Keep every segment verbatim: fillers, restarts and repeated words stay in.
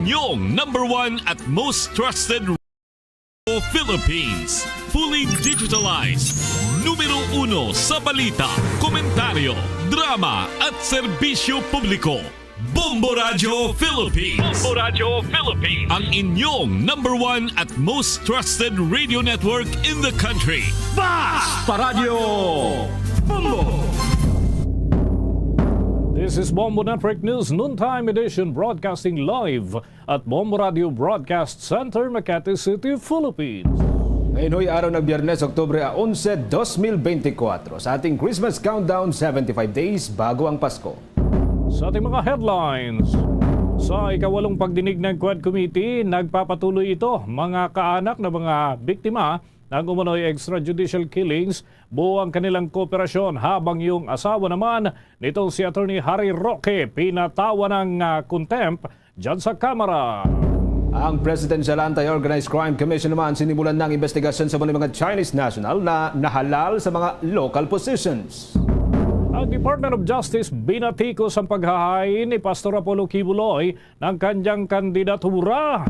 Inyong number one at most trusted Philippines. Fully digitalized. Numero uno sa balita, komentaryo, drama at serbisyo publiko. Bombo Radio Philippines. Bombo Radio Philippines. Ang inyong number one at most trusted radio network in the country. Basta Radio Bombo! This is Bombo Network News Noontime Edition, broadcasting live at Bombo Radio Broadcast Center, Makati City, Philippines. Ngayon hoy araw ng Biyernes, Oktubre onse, dos mil benti kwatro, sa ating Christmas countdown, seventy-five days bago ang Pasko. Sa ating mga headlines, sa ikawalong pagdinig ng Quad Committee, nagpapatuloy ito, mga kaanak ng mga biktima ng umano'y extrajudicial killings, buo ang kanilang kooperasyon, habang yung asawa naman nitong si Attorney Harry Roque pinatawan ng, ah, contempt dyan sa Kamara. Ang Presidential Anti-Organized Crime Commission naman sinimulan ng investigasyon sa mga Chinese national na nahalal sa mga local positions. Ang Department of Justice binatikos ang paghahain ni Pastor Apollo Quiboloy ng kanyang kandidatura.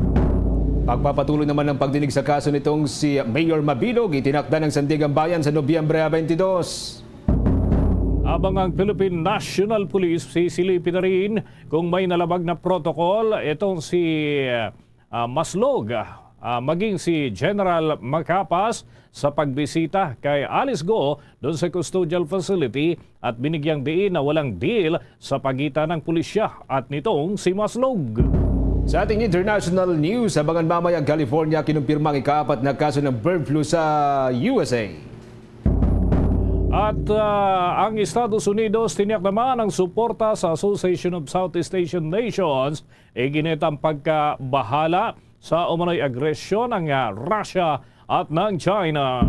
Pagpapatuloy naman ng pagdinig sa kaso nitong si Mayor Mabilog, itinakda ng Sandiganbayan sa Nobyembre twenty-two. Habang ang Philippine National Police, sisilipi na rin kung may nalabag na protocol itong si, ah, Maslog, ah, maging si General Macapas sa pagbisita kay Alice Go doon sa custodial facility at binigyang diin na walang deal sa pagitan ng pulisya at nitong si Maslog. Sa ating international news, abangan mamaya ang California kinumpirma ang ikaapat na kaso ng bird flu sa U S A. At, ah, ang Estados Unidos tiniyak naman ang suporta sa Association of Southeast Asian Nations, iginit ang pagkabahala sa umano'y agresyon ng, ah, Russia at ng China.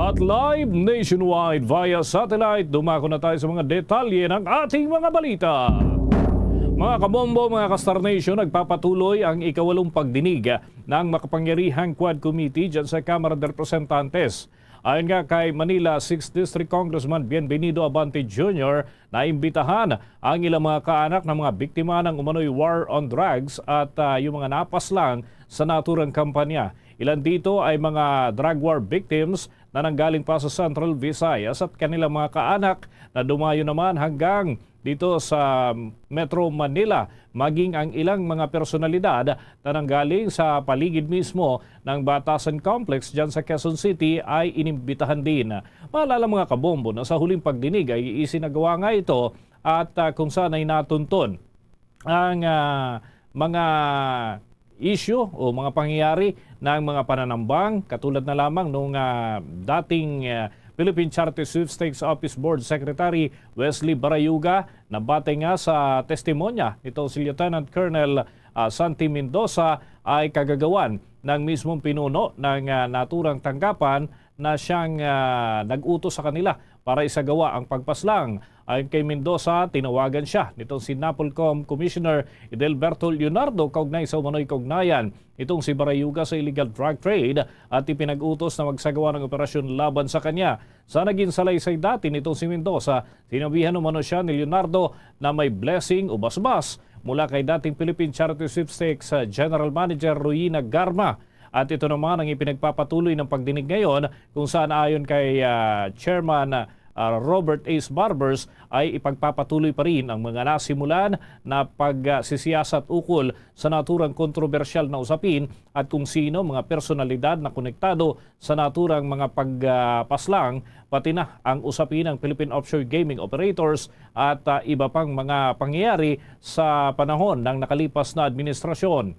At live nationwide via satellite, dumako na tayo sa mga detalye ng ating mga balita. Mga kabombo, mga ka-Star Nation, nagpapatuloy ang ikawalong pagdinig ng makapangyarihang Quad Committee dyan sa Kamara de Representantes. Ayon nga kay Manila Sixth District Congressman Bienvenido Abante Junior, naimbitahan ang ilang mga kaanak ng mga biktima ng umano'y war on drugs at, ah, yung mga napaslang sa naturang kampanya. Ilan dito ay mga drug war victims na nanggaling pa sa Central Visayas at kanilang mga kaanak na dumayo naman hanggang dito sa Metro Manila, maging ang ilang mga personalidad na nanggaling sa paligid mismo ng Batasan Complex dyan sa Quezon City ay inimbitahan din. Maalala, mga kabombo, na sa huling pagdinig ay isinagawa nga ito at, ah, kung saan ay natunton ang, ah, mga issue o mga pangyayari ng mga pananambang, katulad na lamang nung, ah, dating, ah, Philippine Charity Sweepstakes Office Board Secretary Wesley Barayuga, na batay nga sa testimonya nito si Lieutenant Colonel, ah, Santi Mendoza, ay kagagawan ng mismong pinuno ng, ah, naturang tanggapan na siyang, ah, nag-utos sa kanila para isagawa ang pagpaslang. Ayon kay Mendoza, tinawagan siya nitong si NAPOLCOM Commissioner Edelberto Leonardo kaugnay sa umano'y kaugnayan nitong si Barayuga sa illegal drug trade at ipinag-utos na magsagawa ng operasyon laban sa kanya. Sa naging salaysay dati nitong si Mendoza, sinabihan umano siya ni Leonardo na may blessing o basbas mula kay dating Philippine Charity Sweepstakes, ah, General Manager Ruina Garma. At ito naman ang ipinagpapatuloy ng pagdinig ngayon, kung saan, ayon kay, ah, Chairman, ah, Robert Ace Barbers, ay ipagpapatuloy pa rin ang mga nasimulan na pagsisiyasat ukol sa naturang kontrobersyal na usapin at kung sino mga personalidad na konektado sa naturang mga pagpaslang, pati na ang usapin ng Philippine Offshore Gaming Operators at, ah, iba pang mga pangyayari sa panahon ng nakalipas na administrasyon.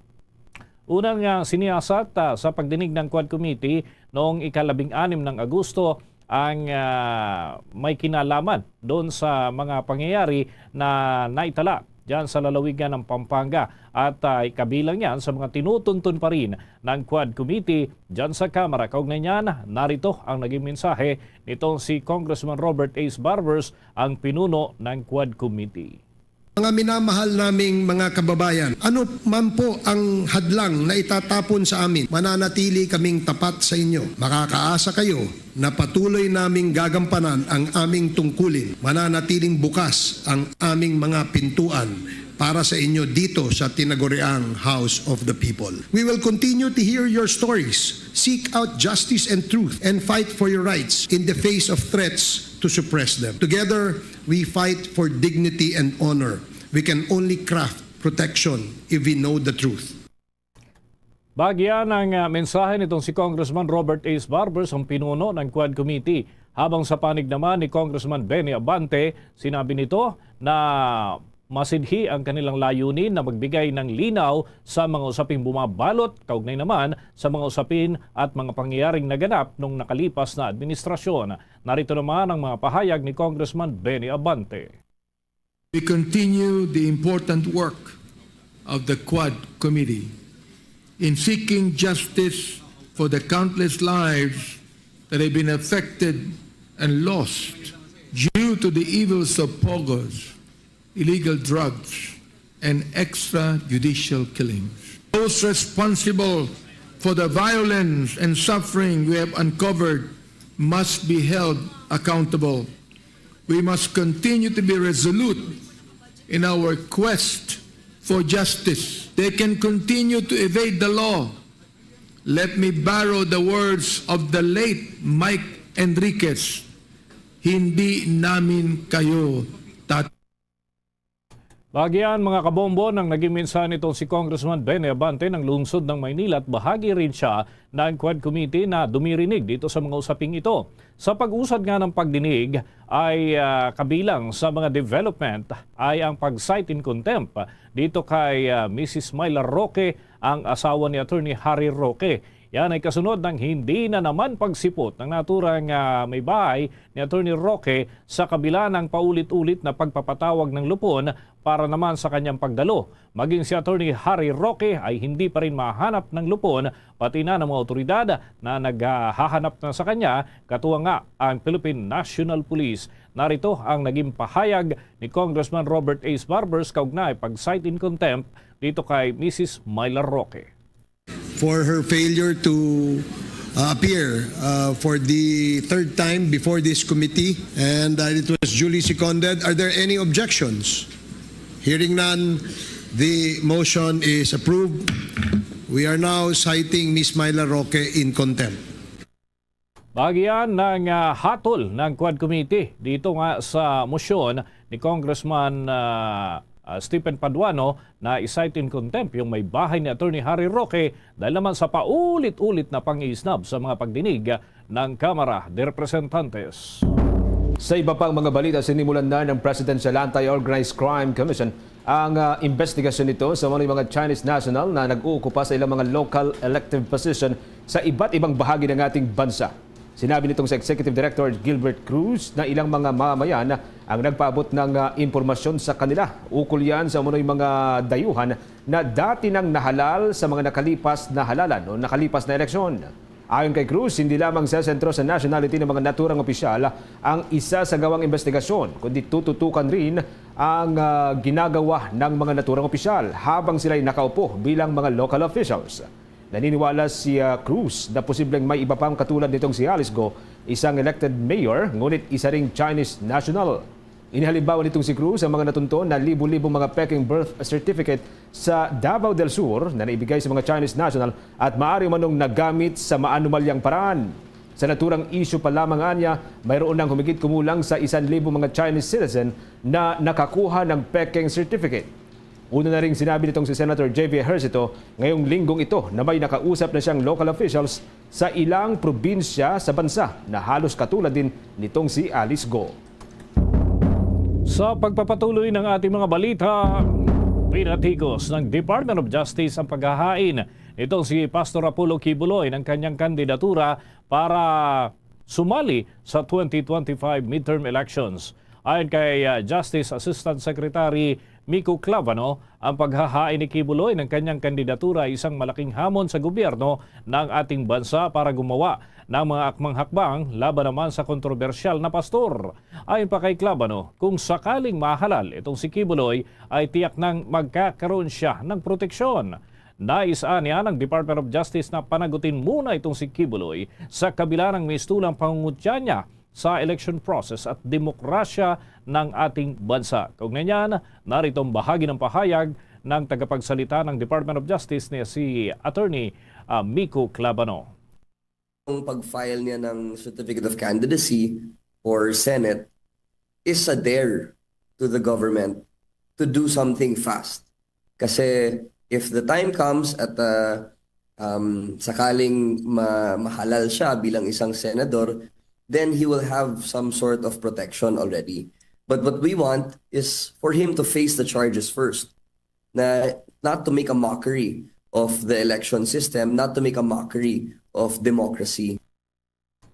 Unang, ah, siniyasat, ah, sa pagdinig ng Quad Committee noong ikalabing-anim ng Agosto ang, ah, may kinalaman doon sa mga pangyayari na naitala diyan sa lalawigan ng Pampanga at, ah, kabilang yan sa mga tinutuntun pa rin ng Quad Committee diyan sa Kamara. Kaugnay niyan, narito ang naging mensahe nitong si Congressman Robert Ace Barbers, ang pinuno ng Quad Committee. Mga minamahal naming mga kababayan, ano man po ang hadlang na itatapon sa amin, mananatili kaming tapat sa inyo. Makakaasa kayo na patuloy naming gagampanan ang aming tungkulin. Mananatiling bukas ang aming mga pintuan para sa inyo dito sa tinaguriang House of the People. We will continue to hear your stories, seek out justice and truth, and fight for your rights in the face of threats to suppress them. Together, we fight for dignity and honor. We can only craft protection if we know the truth. Bagian ang ah, mensahe nitong si Congressman Robert Ace Barbers, ang pinuno ng Quad Committee. Habang sa panig naman ni Congressman Benny Abante, sinabi nito na masidhi ang kanilang layunin na magbigay ng linaw sa mga usaping bumabalot, kaugnay naman sa mga usapin at mga pangyayaring naganap nung nakalipas na administrasyon. Narito naman ang mga pahayag ni Congressman Benny Abante. We continue the important work of the Quad Committee in seeking justice for the countless lives that have been affected and lost due to the evils of POGOs, illegal drugs, and extrajudicial killings. Those responsible for the violence and suffering we have uncovered must be held accountable. We must continue to be resolute in our quest for justice. They can continue to evade the law. Let me borrow the words of the late Mike Enriquez, "Hindi namin kayo tat- Bagian mga kabombo nang naging mensahe nitong si Congressman Benny Abante ng lungsod ng Maynila at bahagi rin siya ng Quad Committee na dumirinig dito sa mga usaping ito. Sa pag-usad nga ng pagdinig ay ah, kabilang sa mga development ay ang pag-cite in contempt dito kay ah, Missus Myla Roque, ang asawa ni Attorney Harry Roque. Yan ay kasunod ng hindi na naman pagsipot ng naturang ah, may bahay ni Attorney Roque sa kabila ng paulit-ulit na pagpapatawag ng lupon para naman sa kanyang pagdalo. Maging si Attorney Harry Roque ay hindi pa rin mahanap ng lupon, pati na ng mga otoridad na naghahanap na sa kanya, katuwa nga ang Philippine National Police. Narito ang naging pahayag ni Congressman Robert Ace Barbers kaugnay pag-cite in contempt dito kay Missus Myla Roque. For her failure to uh, appear uh, for the third time before this committee, and uh, it was duly seconded. Are there any objections? Hearing none, the motion is approved. We are now citing Miss Myla Roque in contempt. Bagian ng ah, hatol ng Quad Committee dito nga sa motion ni Congressman ah, ah, Stephen Paduano na i-cite in contempt yung may bahay ni Attorney Harry Roque dahil naman sa paulit-ulit na pang-iisnab sa mga pagdinig ng Kamara de Representantes. Sa iba pang mga balita, sinimulan na ng Presidential Anti-Organized Crime Commission ang ah, investigasyon nito sa mga Chinese national na nag-uukupa sa ilang mga local elective position sa iba't ibang bahagi ng ating bansa. Sinabi nitong si Executive Director Gilbert Cruz na ilang mga mamamayan ang nagpaabot ng ah, impormasyon sa kanila ukol yan sa umunoy mga dayuhan na dati nang nahalal sa mga nakalipas na halalan o nakalipas na eleksyon. Ayon kay Cruz, hindi lamang sa sentro sa nationality ng mga naturang opisyal ang isa sa gawang investigasyon, kundi tututukan rin ang ah, ginagawa ng mga naturang opisyal habang sila'y nakaupo bilang mga local officials. Naniniwala si ah, Cruz na posibleng may iba pang katulad nitong si Alice Go, isang elected mayor, ngunit isa ring Chinese national. Inihalimbawa nitong si Cruz ang mga natunton na libo-libong mga peking birth certificate sa Davao del Sur na naibigay sa mga Chinese national at maari umanong nagamit sa maanumalyang paraan. Sa naturang isyu pa lamang anya, mayroon nang humigit kumulang sa isan libo mga Chinese citizen na nakakuha ng peking certificate. Una na ring sinabi nitong si Senator J V Ejercito ngayong linggong ito na may nakausap na siyang local officials sa ilang probinsya sa bansa na halos katulad din nitong si Alice Go. Sa pagpapatuloy ng ating mga balita, pinatikos ng Department of Justice ang paghahain nitong si Pastor Apollo Quiboloy ng kanyang kandidatura para sumali sa twenty twenty-five midterm elections. Ayon kay ah, Justice Assistant Secretary Miko Clavano, ang paghahain ni Quiboloy ng kanyang kandidatura ay isang malaking hamon sa gobyerno ng ating bansa para gumawa ng mga akmang-hakbang laban naman sa kontrobersyal na pastor. Ayon pa kay Clavano, kung sakaling mahalal itong si Quiboloy ay tiyak nang magkakaroon siya ng proteksyon. Nais anya ng Department of Justice na panagutin muna itong si Quiboloy sa kabila ng mistulang pangungutya niya sa election process at demokrasya ng ating bansa. Kaugnay niyan, narito ang bahagi ng pahayag ng tagapagsalita ng Department of Justice ni si Attorney, ah, Miko Clabano. Ang pag-file niya ng Certificate of Candidacy for Senate is a dare to the government to do something fast. Kasi if the time comes at uh, um, sakaling ma- mahalal siya bilang isang senador, then he will have some sort of protection already. But what we want is for him to face the charges first. Na not to make a mockery of the election system, not to make a mockery of democracy.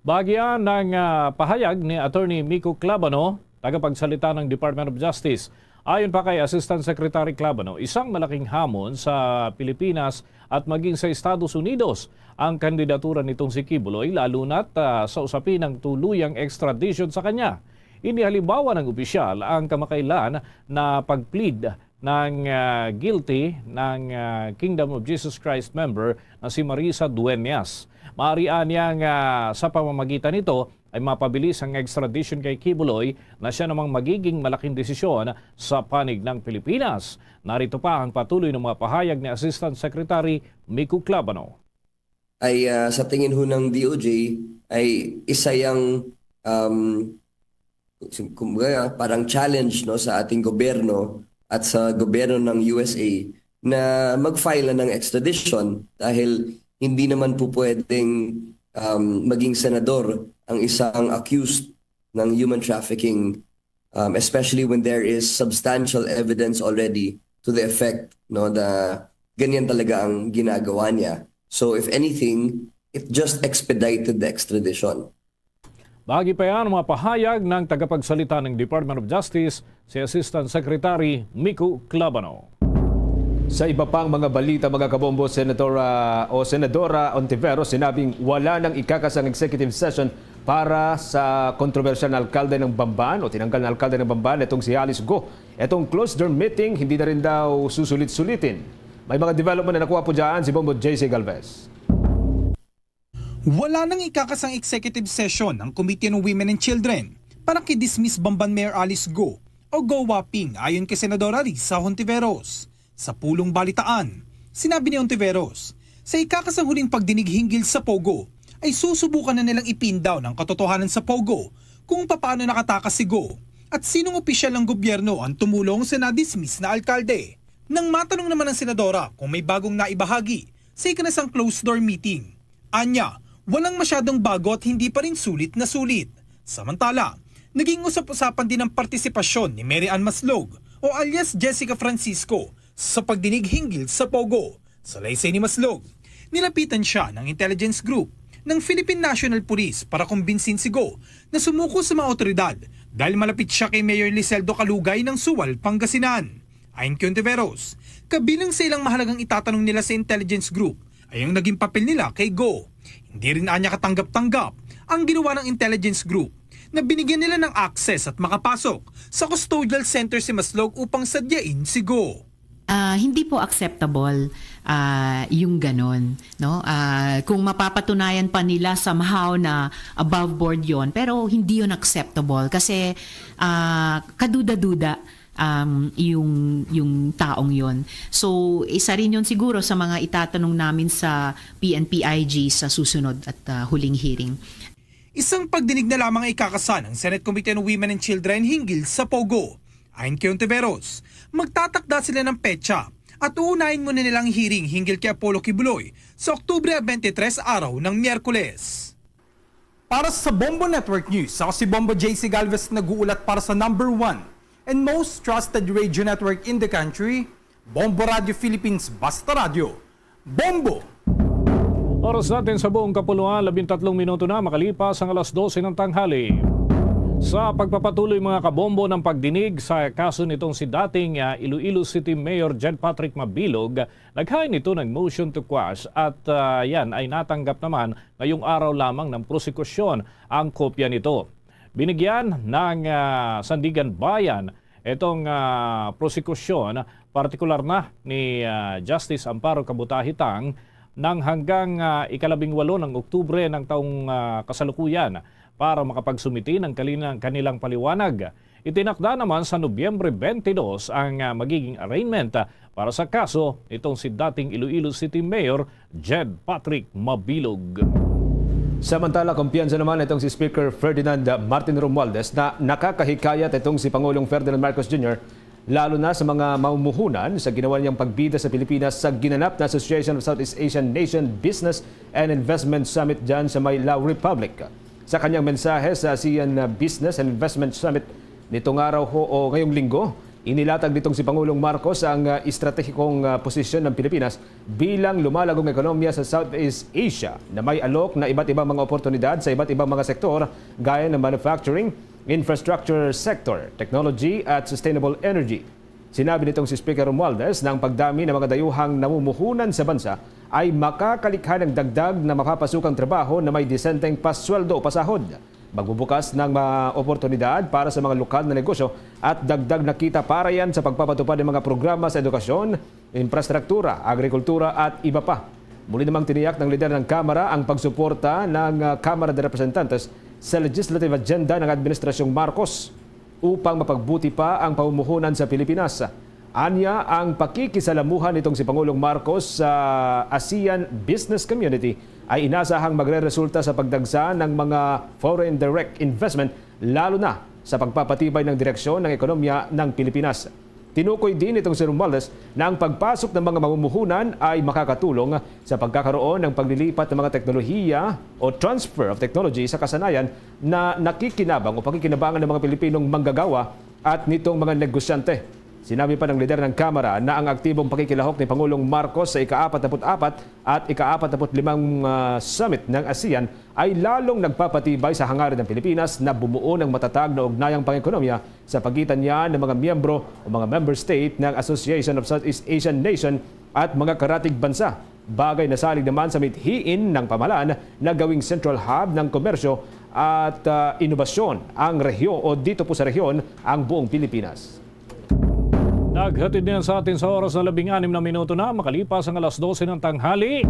Bahagi yan ng, ah, pahayag ni Attorney Miko Clabano, tagapagsalita ng Department of Justice. Ayon pa kay Assistant Secretary Clabano, isang malaking hamon sa Pilipinas at maging sa Estados Unidos ang kandidatura nitong si Quiboloy, lalo na't, ah, sa usapin ng tuluyang extradition sa kanya. Inihalimbawa ng opisyal ang kamakailan na pag-plead ng, ah, guilty ng, ah, Kingdom of Jesus Christ member na si Marisa Dueñas. Maaari anyang, ah, sa pamamagitan nito ay mapabilis ang extradition kay Quiboloy, na siya namang magiging malaking desisyon sa panig ng Pilipinas. Narito pa ang patuloy ng mga pahayag ni Assistant Secretary Miko Clabano. Ay ah, sa tingin ho ng D O J ay isa yang um, sim- kumbaga, parang challenge, no, sa ating gobyerno at sa gobyerno ng U S A na mag-file na ng extradition dahil hindi naman po pwedeng um, maging senador ang isang accused ng human trafficking, um, especially when there is substantial evidence already to the effect, no, na ganyan talaga ang ginagawa niya. So if anything, it just expedited the extradition. Bahagi pa yan ang mga pahayag ng tagapagsalita ng Department of Justice, si Assistant Secretary Miko Clabano. Sa iba pang mga balita, mga kabombo, Senatora o Senadora Ontiveros sinabing wala nang ikakasang executive session para sa kontrobersyal na alkalde ng Bamban o tinanggal na alkalde ng Bamban, itong si Alice Go. Itong closed-door meeting, hindi na rin daw susulit-sulitin. May mga development na nakuha po dyan si Bombo J C Galvez. Wala nang ikakasang executive session ang Committee on Women and Children para kay dismiss Bamban Mayor Alice Go o Go Waping, ayon kay Senadora Risa Hontiveros. Sa pulong balitaan, sinabi ni Hontiveros, sa ikakasang huling pagdinig hinggil sa POGO ay susubukan na nilang ipindaw ng katotohanan sa POGO kung papaano nakatakas si Go at sinong opisyal ng gobyerno ang tumulong sa nadismiss na alkalde. Nang matanong naman ang senadora kung may bagong naibahagi sa ikanasang closed-door meeting, anya, walang masyadong bago at hindi pa rin sulit na sulit. Samantala, naging usap-usapan din ang partisipasyon ni Mary Ann Maslog o alias Jessica Francisco sa pagdinig hinggil sa POGO. Salaysay ni Maslog, nilapitan siya ng intelligence group ng Philippine National Police para kumbinsin si Go na sumuko sa mga awtoridad dahil malapit siya kay Mayor Liseldo Calugay ng Sual, Pangasinan. Ayon kay Ontiveros, kabilang sa ilang mahalagang itatanong nila sa intelligence group ay ang naging papel nila kay Go. Hindi rin anya katanggap-tanggap ang ginawa ng intelligence group na binigyan nila ng access at makapasok sa custodial center si Maslog upang sadyain si Go. Ah, hindi po acceptable, ah, yung ganon, no? Ah, kung mapapatunayan pa nila somehow na above board yon, pero hindi yon acceptable kasi, ah, kaduda-duda, um, yung, yung taong yon. So, isa rin yon siguro sa mga itatanong namin sa P N P I G sa susunod at, ah, huling hearing. Isang pagdinig na lamang ang ikakasa ng Senate Committee on Women and Children hinggil sa POGO. Ayon kay Ontiveros, magtatakda sila ng petsa at uunahin muna nilang hearing hinggil kay Apollo Quiboloy sa Oktubre twenty-three, araw ng Miyerkules. Para sa Bombo Network News, ako si Bombo J C Galvez, nag-uulat para sa number one and most trusted radio network in the country, Bombo Radio Philippines, Basta Radio. Bombo! Oras natin sa buong kapuluan, labing tatlong minuto na makalipas ang alas dose ng tanghali. Sa pagpapatuloy, mga kabombo, ng pagdinig sa kaso nitong si dating, ah, Iloilo City Mayor Jed Patrick Mabilog, naghain ito ng motion to quash at, ah, yan ay natanggap naman ngayong araw lamang ng prosekusyon ang kopya nito. Binigyan ng, ah, Sandiganbayan itong, ah, prosekusyon, partikular na ni, ah, Justice Amparo Cabutahe Tang, nang hanggang, ah, ikalabing walo ng Oktubre ng taong, ah, kasalukuyan para makapagsumiti ng kalina-, kanilang paliwanag. Itinakda naman sa Nobyembre twenty-two ang, ah, magiging arraignment, ah, para sa kaso nitong si dating Iloilo City Mayor Jed Patrick Mabilog. Samantala, kumpiyansa naman itong si Speaker Ferdinand Martin Romualdez na nakakahikayat itong si Pangulong Ferdinand Marcos Junior, lalo na sa mga mamumuhunan sa ginawa niyang pagbida sa Pilipinas sa ginanap na Association of Southeast Asian Nation Business and Investment Summit dyan sa may Lao Republic. Sa kanyang mensahe sa ASEAN Business and Investment Summit nitong araw ho, o ngayong linggo, inilatag nitong si Pangulong Marcos ang, ah, estratehikong, ah, posisyon ng Pilipinas bilang lumalagong ekonomiya sa Southeast Asia na may alok na iba't ibang mga oportunidad sa iba't ibang mga sektor gaya ng manufacturing, infrastructure sector, technology at sustainable energy. Sinabi nitong si Speaker Romualdez na ang pagdami ng mga dayuhang namumuhunan sa bansa ay makakalikha ng dagdag na mapapasukang trabaho na may disenteng pasweldo o pasahod. Magbubukas ng mga oportunidad para sa mga lokal na negosyo at dagdag na kita para yan sa pagpapatupad ng mga programa sa edukasyon, infrastruktura, agrikultura at iba pa. Muli namang tiniyak ng lider ng Kamara ang pagsuporta ng, ah, Kamara de Representantes sa legislative agenda ng Administrasyong Marcos upang mapagbuti pa ang pamumuhunan sa Pilipinas. Anya, ang pakikisalamuhan nitong si Pangulong Marcos sa ASEAN Business Community ay inasahang magreresulta sa pagdagsa ng mga foreign direct investment, lalo na sa pagpapatibay ng direksyon ng ekonomiya ng Pilipinas. Tinukoy din nitong si Romualdez na ang pagpasok ng mga mamumuhunan ay makakatulong sa pagkakaroon ng paglilipat ng mga teknolohiya o transfer of technology sa kasanayan na nakikinabang o pakikinabangan ng mga Pilipinong manggagawa at nitong mga negosyante. Sinabi pa ng lider ng Kamara na ang aktibong pakikilahok ni Pangulong Marcos sa ika-apat-naput-apat at ika-apat-naput-limang, ah, summit ng ASEAN ay lalong nagpapatibay sa hangarin ng Pilipinas na bumuo ng matatag na ugnayang pangekonomiya sa pagitan niya ng mga miyembro o mga member state ng Association of Southeast Asian Nation at mga karatig bansa, bagay na salig naman sa mithiin ng pamahalaan na gawing central hub ng komersyo at, ah, inobasyon ang rehiyo-, o dito po sa rehiyon ang buong Pilipinas. Naghatid niyan sa atin sa oras na labing anim na minuto na makalipas ang alas dose ng tanghali.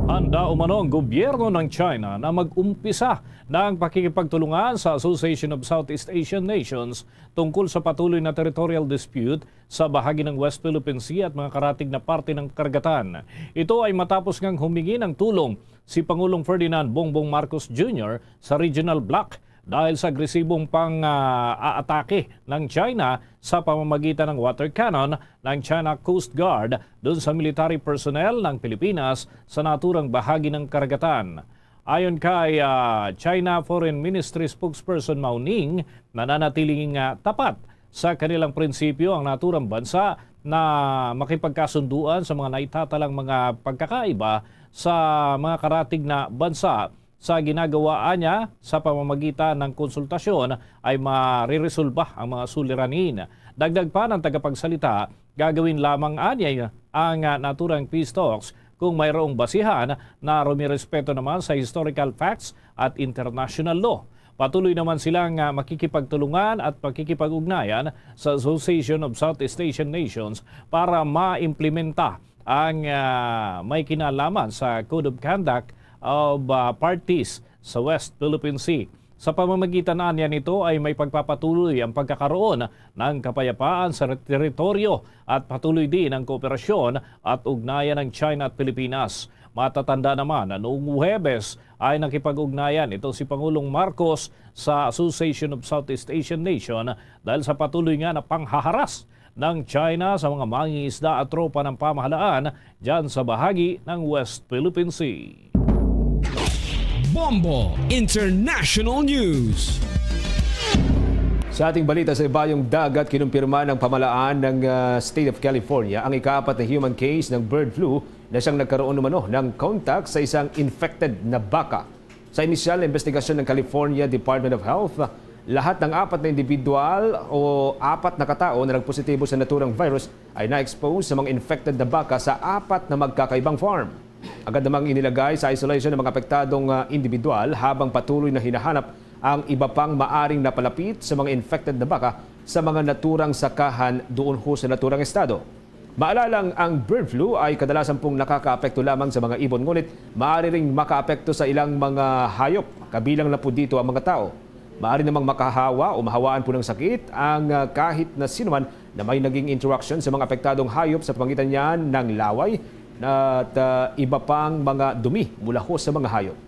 Handa umano ang gobyerno ng China na mag-umpisa ng pakikipagtulungan sa Association of Southeast Asian Nations tungkol sa patuloy na territorial dispute sa bahagi ng West Philippine Sea at mga karatig na parte ng karagatan. Ito ay matapos ngang humingi ng tulong si Pangulong Ferdinand Bongbong Marcos Junior sa regional bloc dahil sa agresibong pang, ah, aatake ng China sa pamamagitan ng water cannon ng China Coast Guard dun sa military personnel ng Pilipinas sa naturang bahagi ng karagatan. Ayon kay, ah, China Foreign Ministry spokesperson Mao Ning, nananatiling, ah, tapat sa kanilang prinsipyo ang naturang bansa na makipagkasunduan sa mga naitatalang mga pagkakaiba sa mga karatig na bansa. Sa ginagawa niya sa pamamagitan ng konsultasyon ay mariresolba ang mga suliranin. Dagdag pa ng tagapagsalita, gagawin lamang anya ang, ah, naturang peace talks kung mayroong basihan na rumirespeto naman sa historical facts at international law. Patuloy naman silang, ah, makikipagtulungan at makikipag-ugnayan sa Association of Southeast Asian Nations para maimplementa ang, ah, may kinalaman sa Code of Conduct of, ah, Parties sa West Philippine Sea. Sa pamamagitan na niya nito ay may pagpapatuloy ang pagkakaroon ng kapayapaan sa teritoryo at patuloy din ang kooperasyon at ugnayan ng China at Pilipinas. Matatanda naman na noong Huwebes ay nakipag-ugnayan ito si Pangulong Marcos sa Association of Southeast Asian Nation dahil sa patuloy nga na panghaharas ng China sa mga mangingisda at tropa ng pamahalaan dyan sa bahagi ng West Philippine Sea. Bombo International News. Sa ating balita sa ibayong dagat, kinumpirma ng pamahalaan ng, ah, State of California ang ikaapat na human case ng bird flu na siyang nagkaroon umano ng contact sa isang infected na baka. Sa inisyal na investigasyon ng California Department of Health, lahat ng apat na individual o apat na katao na nagpositibo sa naturang virus ay na-expose sa mga infected na baka sa apat na magkakaibang farm. Agad namang inilagay sa isolation ang mga apektadong, ah, individual habang patuloy na hinahanap ang iba pang maaring napalapit sa mga infected na baka sa mga naturang sakahan doon ho sa naturang estado. Maalalang ang bird flu ay kadalasan pong nakakaapekto lamang sa mga ibon, ngunit maaari ring makaapekto sa ilang mga hayop, kabilang na po dito ang mga tao. Maaari namang makahawa o mahawaan po ng sakit ang, ah, kahit na sino man na may naging interaksyon sa mga apektadong hayop sa pamagitan niyan ng laway at, ah, iba pang mga dumi mula ho sa mga hayop.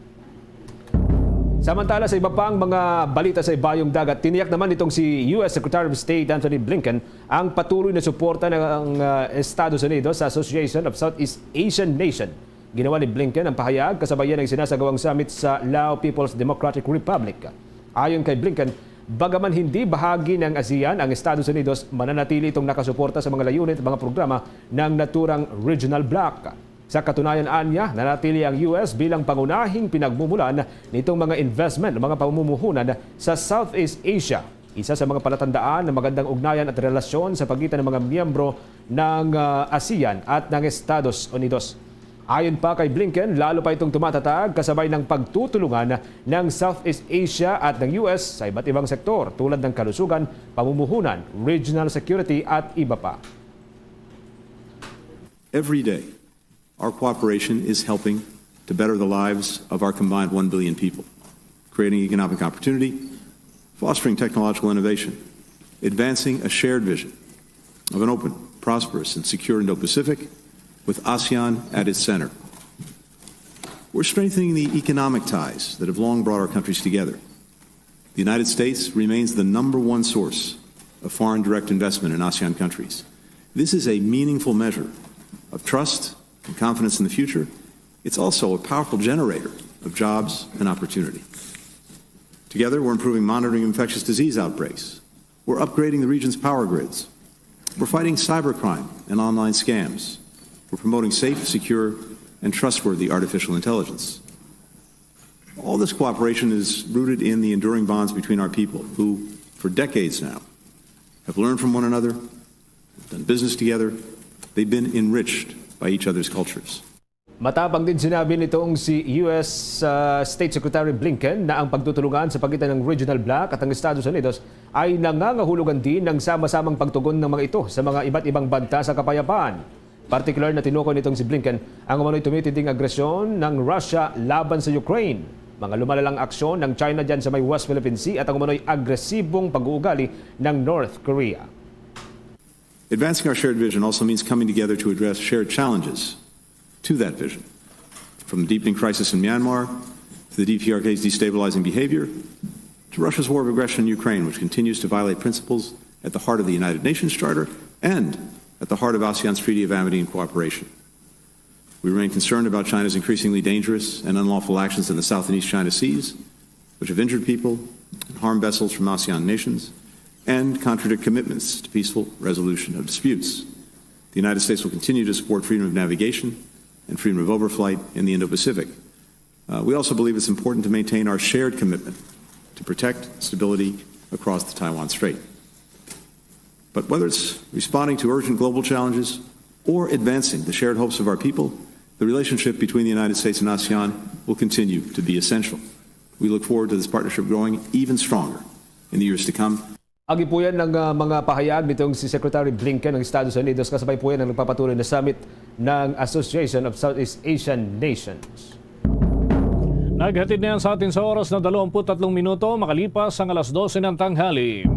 Samantala, sa iba pang mga balita sa ibayong dagat, tiniyak naman nitong si U S Secretary of State Antony Blinken ang patuloy na suporta ng, ah, Estados Unidos sa Association of Southeast Asian Nation. Ginawa ni Blinken ang pahayag kasabay niya ng sinasagawang summit sa Lao People's Democratic Republic. Ayon kay Blinken, bagaman hindi bahagi ng ASEAN ang Estados Unidos, mananatili itong nakasuporta sa mga layunin at mga programa ng naturang regional bloc. Sa katunayan, anya, nanatili ang U S bilang pangunahing pinagmumulan nitong mga investment ng mga pamumuhunan sa Southeast Asia, isa sa mga palatandaan ng magandang ugnayan at relasyon sa pagitan ng mga miyembro ng, ah, ASEAN at ng Estados Unidos. Ayon pa kay Blinken, lalo pa itong tumatatag kasabay ng pagtutulungan ng Southeast Asia at ng U S sa iba't ibang sektor, tulad ng kalusugan, pamumuhunan, regional security at iba pa. Every day, our cooperation is helping to better the lives of our combined one billion people, creating economic opportunity, fostering technological innovation, advancing a shared vision of an open, prosperous, and secure Indo-Pacific, with ASEAN at its center. We're strengthening the economic ties that have long brought our countries together. The United States remains the number one source of foreign direct investment in ASEAN countries. This is a meaningful measure of trust and confidence in the future. It's also a powerful generator of jobs and opportunity. Together, we're improving monitoring of infectious disease outbreaks. We're upgrading the region's power grids. We're fighting cybercrime and online scams. We're promoting safe, secure, and trustworthy artificial intelligence. All this cooperation is rooted in the enduring bonds between our people, who, for decades now, have learned from one another, done business together. They've been enriched by each other's cultures. Matapang din sinabi nitong si U S, ah, State Secretary Blinken na ang pagtutulungan sa pagitan ng regional bloc at ng Estados Unidos ay nangangahulugan din ng sama-samang pagtugon ng mga ito sa mga iba't ibang banta sa kapayapaan. Partikular na tinukoy nitong si Blinken ang umano'y tumitinding agresyon ng Russia laban sa Ukraine, mga lumalalang aksyon ng China dyan sa may West Philippine Sea at ang umano'y agresibong pag-uugali ng North Korea. Advancing our shared vision also means coming together to address shared challenges to that vision, from the deepening crisis in Myanmar to the D P R K's destabilizing behavior to Russia's war of aggression in Ukraine, which continues to violate principles at the heart of the United Nations Charter and at the heart of ASEAN's Treaty of Amity and Cooperation. We remain concerned about China's increasingly dangerous and unlawful actions in the South and East China Seas, which have injured people and harmed vessels from ASEAN nations and contradict commitments to peaceful resolution of disputes. The United States will continue to support freedom of navigation and freedom of overflight in the Indo-Pacific. Uh, we also believe it's important to maintain our shared commitment to protect stability across the Taiwan Strait. But whether it's responding to urgent global challenges or advancing the shared hopes of our people, the relationship between the United States and ASEAN will continue to be essential. We look forward to this partnership growing even stronger in the years to come. Agi po yan ng, ah, mga pahayag nitong si Secretary Blinken ng Estados Unidos kasabay po yan ng nagpapatuloy na summit ng Association of Southeast Asian Nations. Naghatid na yan sa atin sa oras na dalawampu't tatlong minuto makalipas ang alas dose ng tanghali.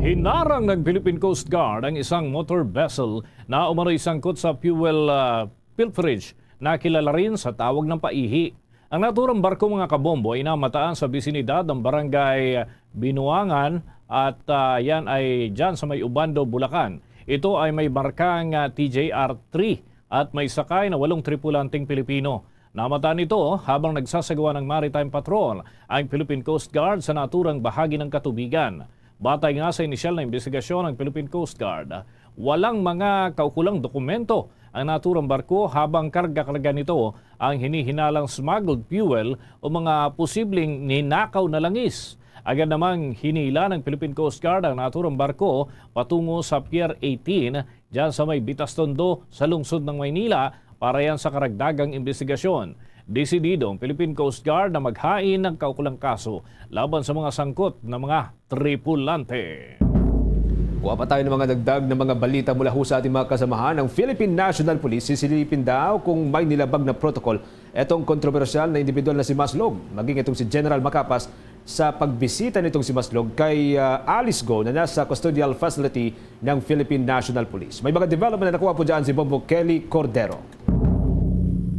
Hinarang ng Philippine Coast Guard ang isang motor vessel na umano'y sangkot sa fuel, ah, pilferage na kilala rin sa tawag ng paihi. Ang naturang barko, mga kabombo, ay namataan sa bisinidad ng barangay Binuangan at, ah, yan ay dyan sa may Ubando, Bulacan. Ito ay may markang, ah, T J R three at may sakay na walong tripulanteng Pilipino. Namataan ito habang nagsasagawa ng maritime patrol ang Philippine Coast Guard sa naturang bahagi ng katubigan. Batay nga sa inisyal na imbestigasyon ng Philippine Coast Guard, walang mga kaukulang dokumento ang naturang barko habang karga-karga nito ang hinihinalang smuggled fuel o mga posibleng ninakaw na langis. Agad namang hinila ng Philippine Coast Guard ang naturang barko patungo sa Pier eighteen dyan sa may Bitas Tondo sa lungsod ng Maynila para yan sa karagdagang imbestigasyon. Desidido ang Philippine Coast Guard na maghain ng kaukulang kaso laban sa mga sangkot na mga tripulante. Kuha pa tayo ng mga dagdag na mga balita mula ho sa ating mga kasamahan. Ang Philippine National Police sisilipin daw kung may nilabag na protocol etong kontrobersyal na individual na si Maslog. Maging itong si General Macapas sa pagbisita nitong si Maslog kay, ah, Alice Go na nasa custodial facility ng Philippine National Police. May mga development na nakuha po dyan si Bombo Kelly Cordero.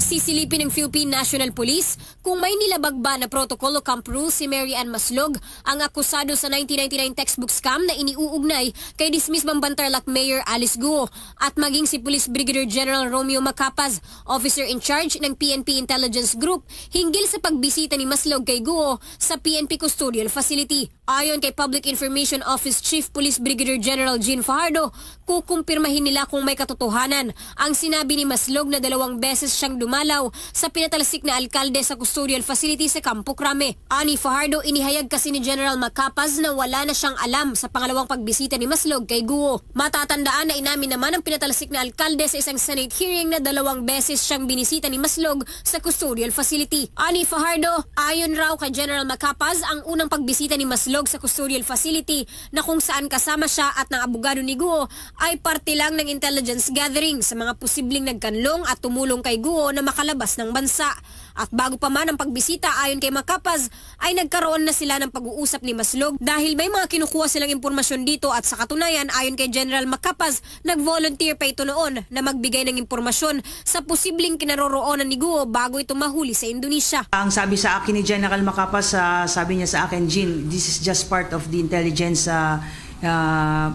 Sisilipin ng Philippine National Police kung may nilabag ba na protocol o camp rule si Mary Ann Maslog, ang akusado sa nineteen ninety-nine textbook scam na iniuugnay kay dismiss Bamban Tarlac Mayor Alice Guo, at maging si Police Brigadier General Romeo Macapaz, officer in charge ng P N P Intelligence Group, hinggil sa pagbisita ni Maslog kay Guo sa P N P custodial facility. Ayon kay Public Information Office Chief Police Brigadier General Jean Fajardo, kukumpirmahin nila kung may katotohanan ang sinabi ni Maslog na dalawang beses siyang dumalaw sa pinatalsik na alkalde sa custodial facility sa Campo Crame. Ani Fajardo, inihayag kasi ni General Macapaz na wala na siyang alam sa pangalawang pagbisita ni Maslog kay Guo. Matatandaan na inamin naman ang pinatalsik na alkalde sa isang Senate hearing na dalawang beses siyang binisita ni Maslog sa custodial facility. Ani Fajardo, ayon raw kay General Macapaz, ang unang pagbisita ni Maslog sa custodial facility na kung saan kasama siya at ng abogado ni Guo ay parte lang ng intelligence gathering sa mga posibleng nagkanlong at tumulong kay Guo na makalabas ng bansa. At bago pa man ang pagbisita, ayon kay Macapaz, ay nagkaroon na sila ng pag-uusap ni Maslog dahil may mga kinukuha silang impormasyon dito, at sa katunayan, ayon kay General Macapaz, nag-volunteer pa ito noon na magbigay ng impormasyon sa posibleng kinaroroonan ni Guo bago ito mahuli sa Indonesia. Ang sabi sa akin ni General Macapaz, ah, sabi niya sa akin, "Jean, this is just part of the intelligence, ah, ah,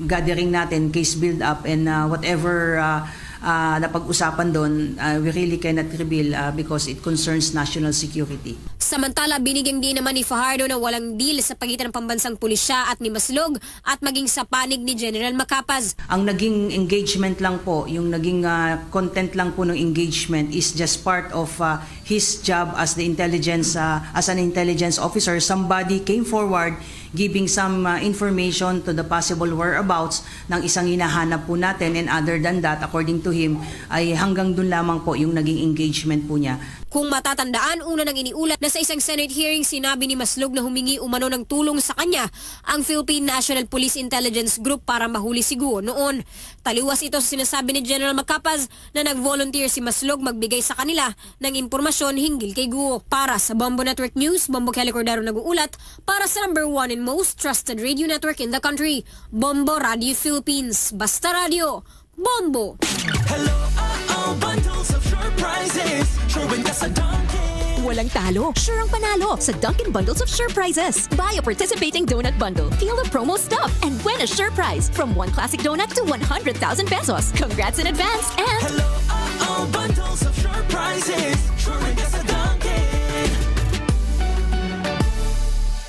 gathering natin, case build-up, and, ah, whatever, ah, ah, napag-usapan doon, ah, we really cannot reveal, ah, because it concerns national security." Samantala, binigyang diin naman ni Fajardo na walang deal sa pagitan ng pambansang pulisya at ni Maslog at maging sa panig ni General Macapaz. Ang naging engagement lang po, yung naging, ah, content lang po ng engagement is just part of, ah, his job as the intelligence, ah, as an intelligence officer. Somebody came forward giving some, ah, information to the possible whereabouts ng isang hinahanap po natin, and other than that, according to him, ay hanggang dun lamang po yung naging engagement po niya. Kung matatandaan, una nang iniulat na sa isang Senate hearing, sinabi ni Maslog na humingi umano ng tulong sa kanya ang Philippine National Police Intelligence Group para mahuli si Guo noon. Taliwas ito sa sinasabi ni General Macapaz na nag-volunteer si Maslog magbigay sa kanila ng impormasyon hinggil kay Guo. Para sa Bombo Network News, Bombo Kelly Cordero nag-uulat para sa number one and most trusted radio network in the country, Bombo Radio Philippines. Basta Radio, Bombo! Hello, uh-oh, bundles of sure prizes. Sure win ka sa Dunkin'. Walang talo, sure ang panalo sa Dunkin' Bundles of Sure Prizes. Buy a participating donut bundle, feel the promo stuff, and win a sure prize from one classic donut to one hundred thousand pesos. Congrats in advance and Hello, uh-oh, bundles of sure prizes. Sure win ka sa Dunkin'.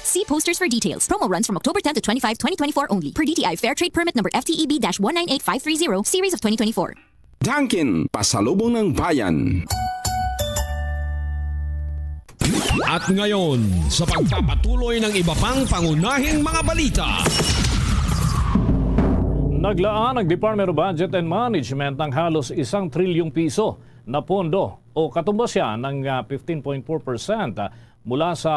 See posters for details. Promo runs from October ten to twenty-five, twenty twenty-four only. Per D T I Fair Trade Permit number F T E B dash one nine eight five three zero, series of twenty twenty-four. Dunkin', pasalubong ng bayan. At ngayon, sa pagpapatuloy ng iba pang pangunahing mga balita. Naglaan ang Department of Budget and Management ng halos isang trilyong piso na pondo o katumbas siya ng, ah, fifteen point four percent, ah, mula sa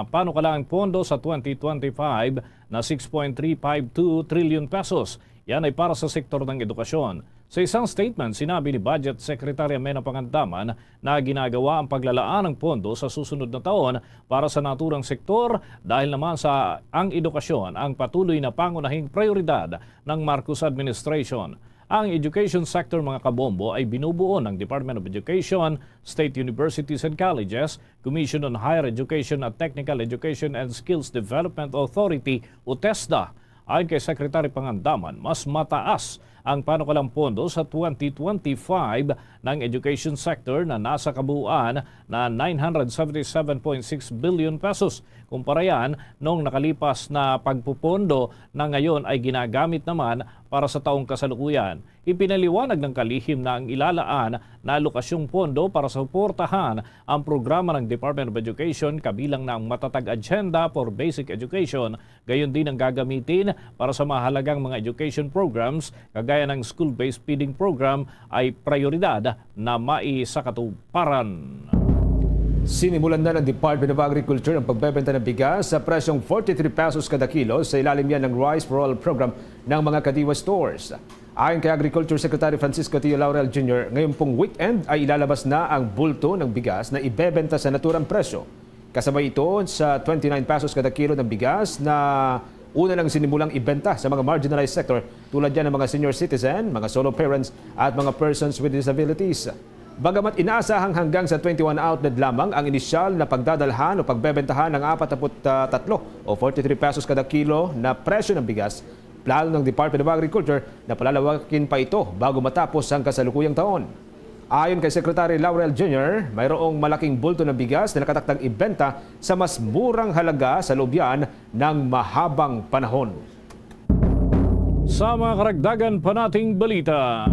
panukalang pondo sa twenty twenty-five na six point three five two trillion pesos. Yan ay para sa sektor ng edukasyon. Sa isang statement, sinabi ni Budget Secretary Amenah Pangandaman na ginagawa ang paglalaan ng pondo sa susunod na taon para sa naturang sektor dahil naman sa ang edukasyon ang patuloy na pangunahing prioridad ng Marcos administration. Ang education sector, mga kabombo, ay binubuo ng Department of Education, State Universities and Colleges, Commission on Higher Education at Technical Education and Skills Development Authority o TESDA. Ayon kay Secretary Pangandaman, mas mataas ang panukalang pondo sa twenty twenty-five ng education sector na nasa kabuuan na nine hundred seventy-seven point six billion pesos. Kumpara yan nung nakalipas na pagpupondo na ngayon ay ginagamit naman para sa taong kasalukuyan. Ipinaliwanag ng kalihim na ang ilalaan na alokasyong pondo para suportahan ang programa ng Department of Education, kabilang na ang Matatag Agenda for Basic Education, gayon din ang gagamitin para sa mahalagang mga education programs kagaya ng school-based feeding program ay prioridad na maisakatuparan. Sinimulan na ng Department of Agriculture ang pagbebenta ng bigas sa presyong forty-three pesos kada kilo sa ilalim yan ng Rice for All program ng mga Kadiwa stores. Ayon kay Agriculture Secretary Francisco Tio Laurel Junior, ngayon pong weekend ay ilalabas na ang bulto ng bigas na ibebenta sa naturang presyo. Kasabay ito sa twenty-nine pesos kada kilo ng bigas na una nang sinimulang ibenta sa mga marginalized sector, tulad yan ng mga senior citizen, mga solo parents, at mga persons with disabilities. Bagamat inaasahang hanggang sa twenty-one outlet lamang ang inisyal na pagdadalhan o pagbebentahan ng apat na put tatlo o forty-three pesos kada kilo na presyo ng bigas, plano ng Department of Agriculture na palalawakin pa ito bago matapos ang kasalukuyang taon. Ayon kay Secretary Laurel Junior, mayroong malaking bulto ng bigas na nakatakdang ibenta sa mas murang halaga sa loob yan ng mahabang panahon. Sa mga karagdagan pa nating balita,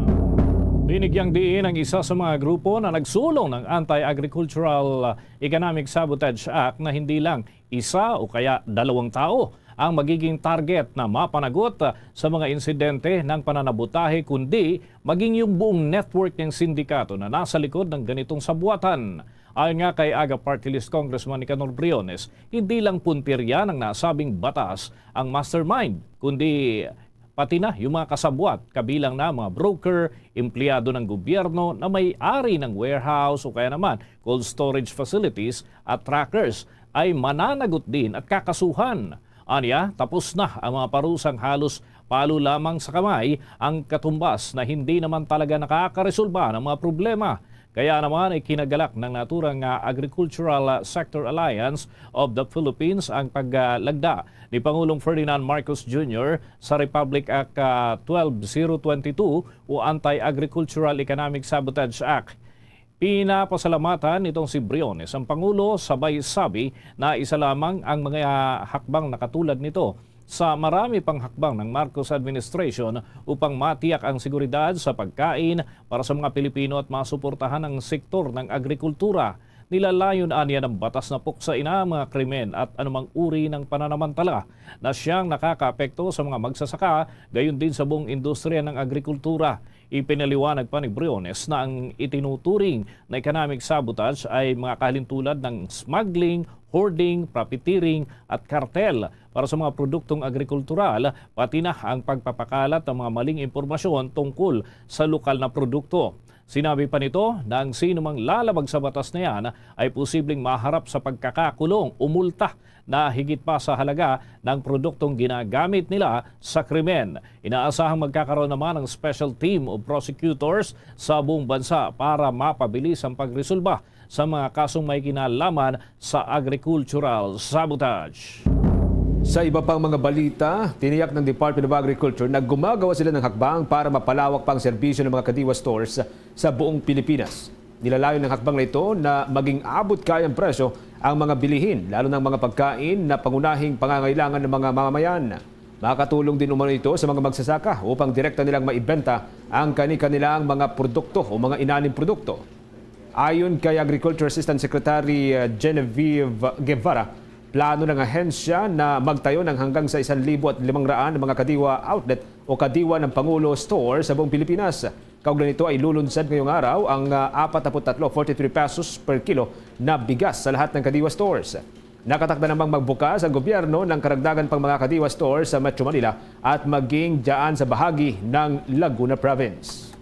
binigyang diin ang isa sa mga grupo na nagsulong ng Anti-Agricultural Economic Sabotage Act na hindi lang isa o kaya dalawang tao ang magiging target na mapanagot sa mga insidente ng pananabotahe, kundi maging yung buong network ng sindikato na nasa likod ng ganitong sabuatan. Ayon nga kay AGA Party List Congressman Nicanor Briones, hindi lang puntirya ng nasabing batas ang mastermind, kundi pati na yung mga kasabwat, kabilang na mga broker, empleyado ng gobyerno na may-ari ng warehouse o kaya naman cold storage facilities at truckers, ay mananagot din at kakasuhan. Anya, tapos na ang mga parusang halos palo lamang sa kamay ang katumbas na hindi naman talaga nakakaresolba ng mga problema. Kaya naman ay kinagalak ng naturang, ah, Agricultural Sector Alliance of the Philippines ang paglagda ni Pangulong Ferdinand Marcos Junior sa Republic Act, ah, twelve zero twenty-two o Anti-Agricultural Economic Sabotage Act. Pinapasalamatan nitong si Briones ang Pangulo, sabay sabi na isa lamang ang mga hakbang na katulad nito sa marami pang hakbang ng Marcos administration upang matiyak ang seguridad sa pagkain para sa mga Pilipino at masuportahan ang sektor ng agrikultura. Nilalayon anya ng batas na puksain ang mga krimen at anumang uri ng pananamantala na siyang nakakaapekto sa mga magsasaka, gayon din sa buong industriya ng agrikultura. Ipinaliwanag pa ni Briones na ang itinuturing na economic sabotage ay mga kahalintulad ng smuggling, hoarding, profiteering at kartel para sa mga produktong agrikultural, pati na ang pagpapakalat ng mga maling impormasyon tungkol sa lokal na produkto. Sinabi pa nito na ang sinumang lalabag sa batas na yan ay posibleng maharap sa pagkakakulong o multa na higit pa sa halaga ng produktong ginagamit nila sa krimen. Inaasahang magkakaroon naman ng special team of prosecutors sa buong bansa para mapabilis ang pagresolba sa mga kasong may kinalaman sa agricultural sabotage. Sa iba pang mga balita, tiniyak ng Department of Agriculture na gumagawa sila ng hakbang para mapalawak pa ang serbisyo ng mga Kadiwa stores sa buong Pilipinas. Nilalayon ng hakbang na ito na maging abot-kayang presyo ang mga bilihin, lalo ng mga pagkain na pangunahing pangangailangan ng mga mamamayan. Makakatulong din umano ito sa mga magsasaka upang direkta nilang maibenta ang kani-kanilang mga produkto o mga inanim produkto. Ayon kay Agriculture Assistant Secretary, uh, Genevieve Guevara, plano ng ahensya na magtayo ng hanggang sa isang libo at limang raan na mga Kadiwa outlet o Kadiwa ng Pangulo Store sa buong Pilipinas. Kaugnay nito ay lulunsad ngayong araw ang, ah, apat na put tatlo, forty-three pesos per kilo na bigas sa lahat ng Kadiwa stores. Nakatakda namang magbukas ang gobyerno ng karagdagan pang mga Kadiwa stores sa Metro Manila at maging dyan sa bahagi ng Laguna Province.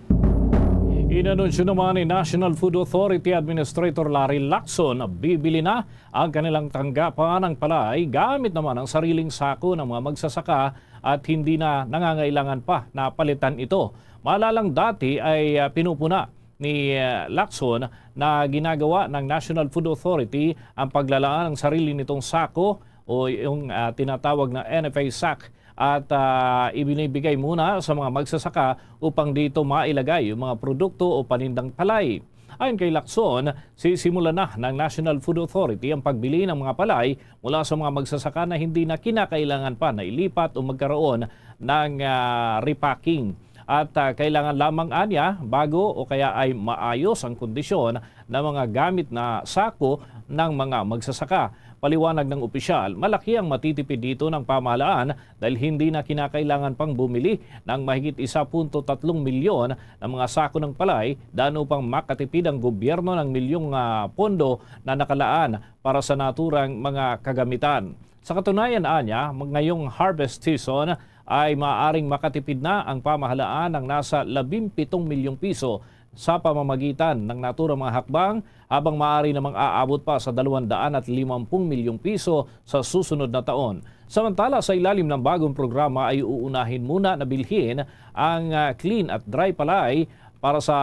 Inanunsyo naman ni National Food Authority Administrator Larry Lacson na bibili na ang kanilang tanggapan ng palay gamit naman ang sariling sako ng mga magsasaka at hindi na nangangailangan pa na palitan ito. Maalalang dati ay, ah, pinupuna ni, ah, Lacson na ginagawa ng National Food Authority ang paglalaan ng sarili nitong sako o yung, ah, tinatawag na N F A sack at, ah, ibinibigay muna sa mga magsasaka upang dito mailagay yung mga produkto o panindang palay. Ayon kay Lacson, sisimula na ng National Food Authority ang pagbili ng mga palay mula sa mga magsasaka na hindi na kinakailangan pa na ilipat o magkaroon ng, ah, repacking. at, ah, kailangan lamang anya bago o kaya ay maayos ang kondisyon ng mga gamit na sako ng mga magsasaka. Paliwanag ng opisyal, malaki ang matitipid dito ng pamahalaan dahil hindi na kinakailangan pang bumili ng mahigit isa punto tatlong milyon na mga sako ng palay, daan upang makatipid ang gobyerno ng milyong, ah, pondo na nakalaan para sa naturang mga kagamitan. Sa katunayan, anya, mag-, ngayong harvest season ay maaaring makatipid na ang pamahalaan ng nasa labing pitong milyong piso sa pamamagitan ng naturang mga hakbang, habang maaari namang aabot pa sa dalawang daan at limampung milyong piso sa susunod na taon. Samantala, sa ilalim ng bagong programa ay uunahin muna na bilhin ang, ah, clean at dry palay para sa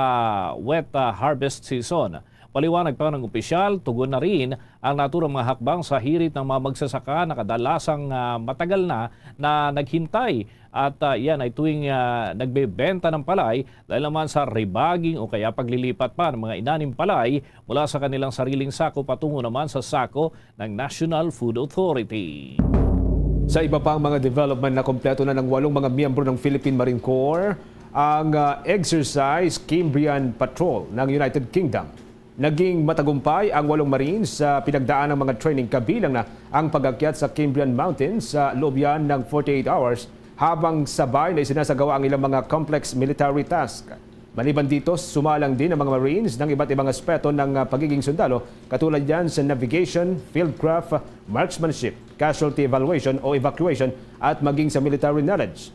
wet, ah, harvest season. Paliwanag pa ng opisyal, tugon na rin ang naturang mga hakbang sa hirit ng mga magsasaka na kadalasang, ah, matagal na na naghintay at, ah, yan ay tuwing, ah, nagbebenta ng palay dahil naman sa rebaging o kaya paglilipat pa ng mga inanim palay mula sa kanilang sariling sako patungo naman sa sako ng National Food Authority. Sa iba pang mga development, nakompleto na ng walong mga miyembro ng Philippine Marine Corps ang, ah, Exercise Cambrian Patrol ng United Kingdom. Naging matagumpay ang walong Marines sa pinagdaan ng mga training, kabilang na ang pag-akyat sa Cambrian Mountains sa loob yan ng forty-eight hours, habang sabay na isinasagawa ang ilang mga complex military task. Maliban dito, sumalang din ang mga Marines ng iba't ibang aspeto ng, ah, pagiging sundalo, katulad yan sa navigation, fieldcraft, marksmanship, casualty evaluation o evacuation, at maging sa military knowledge.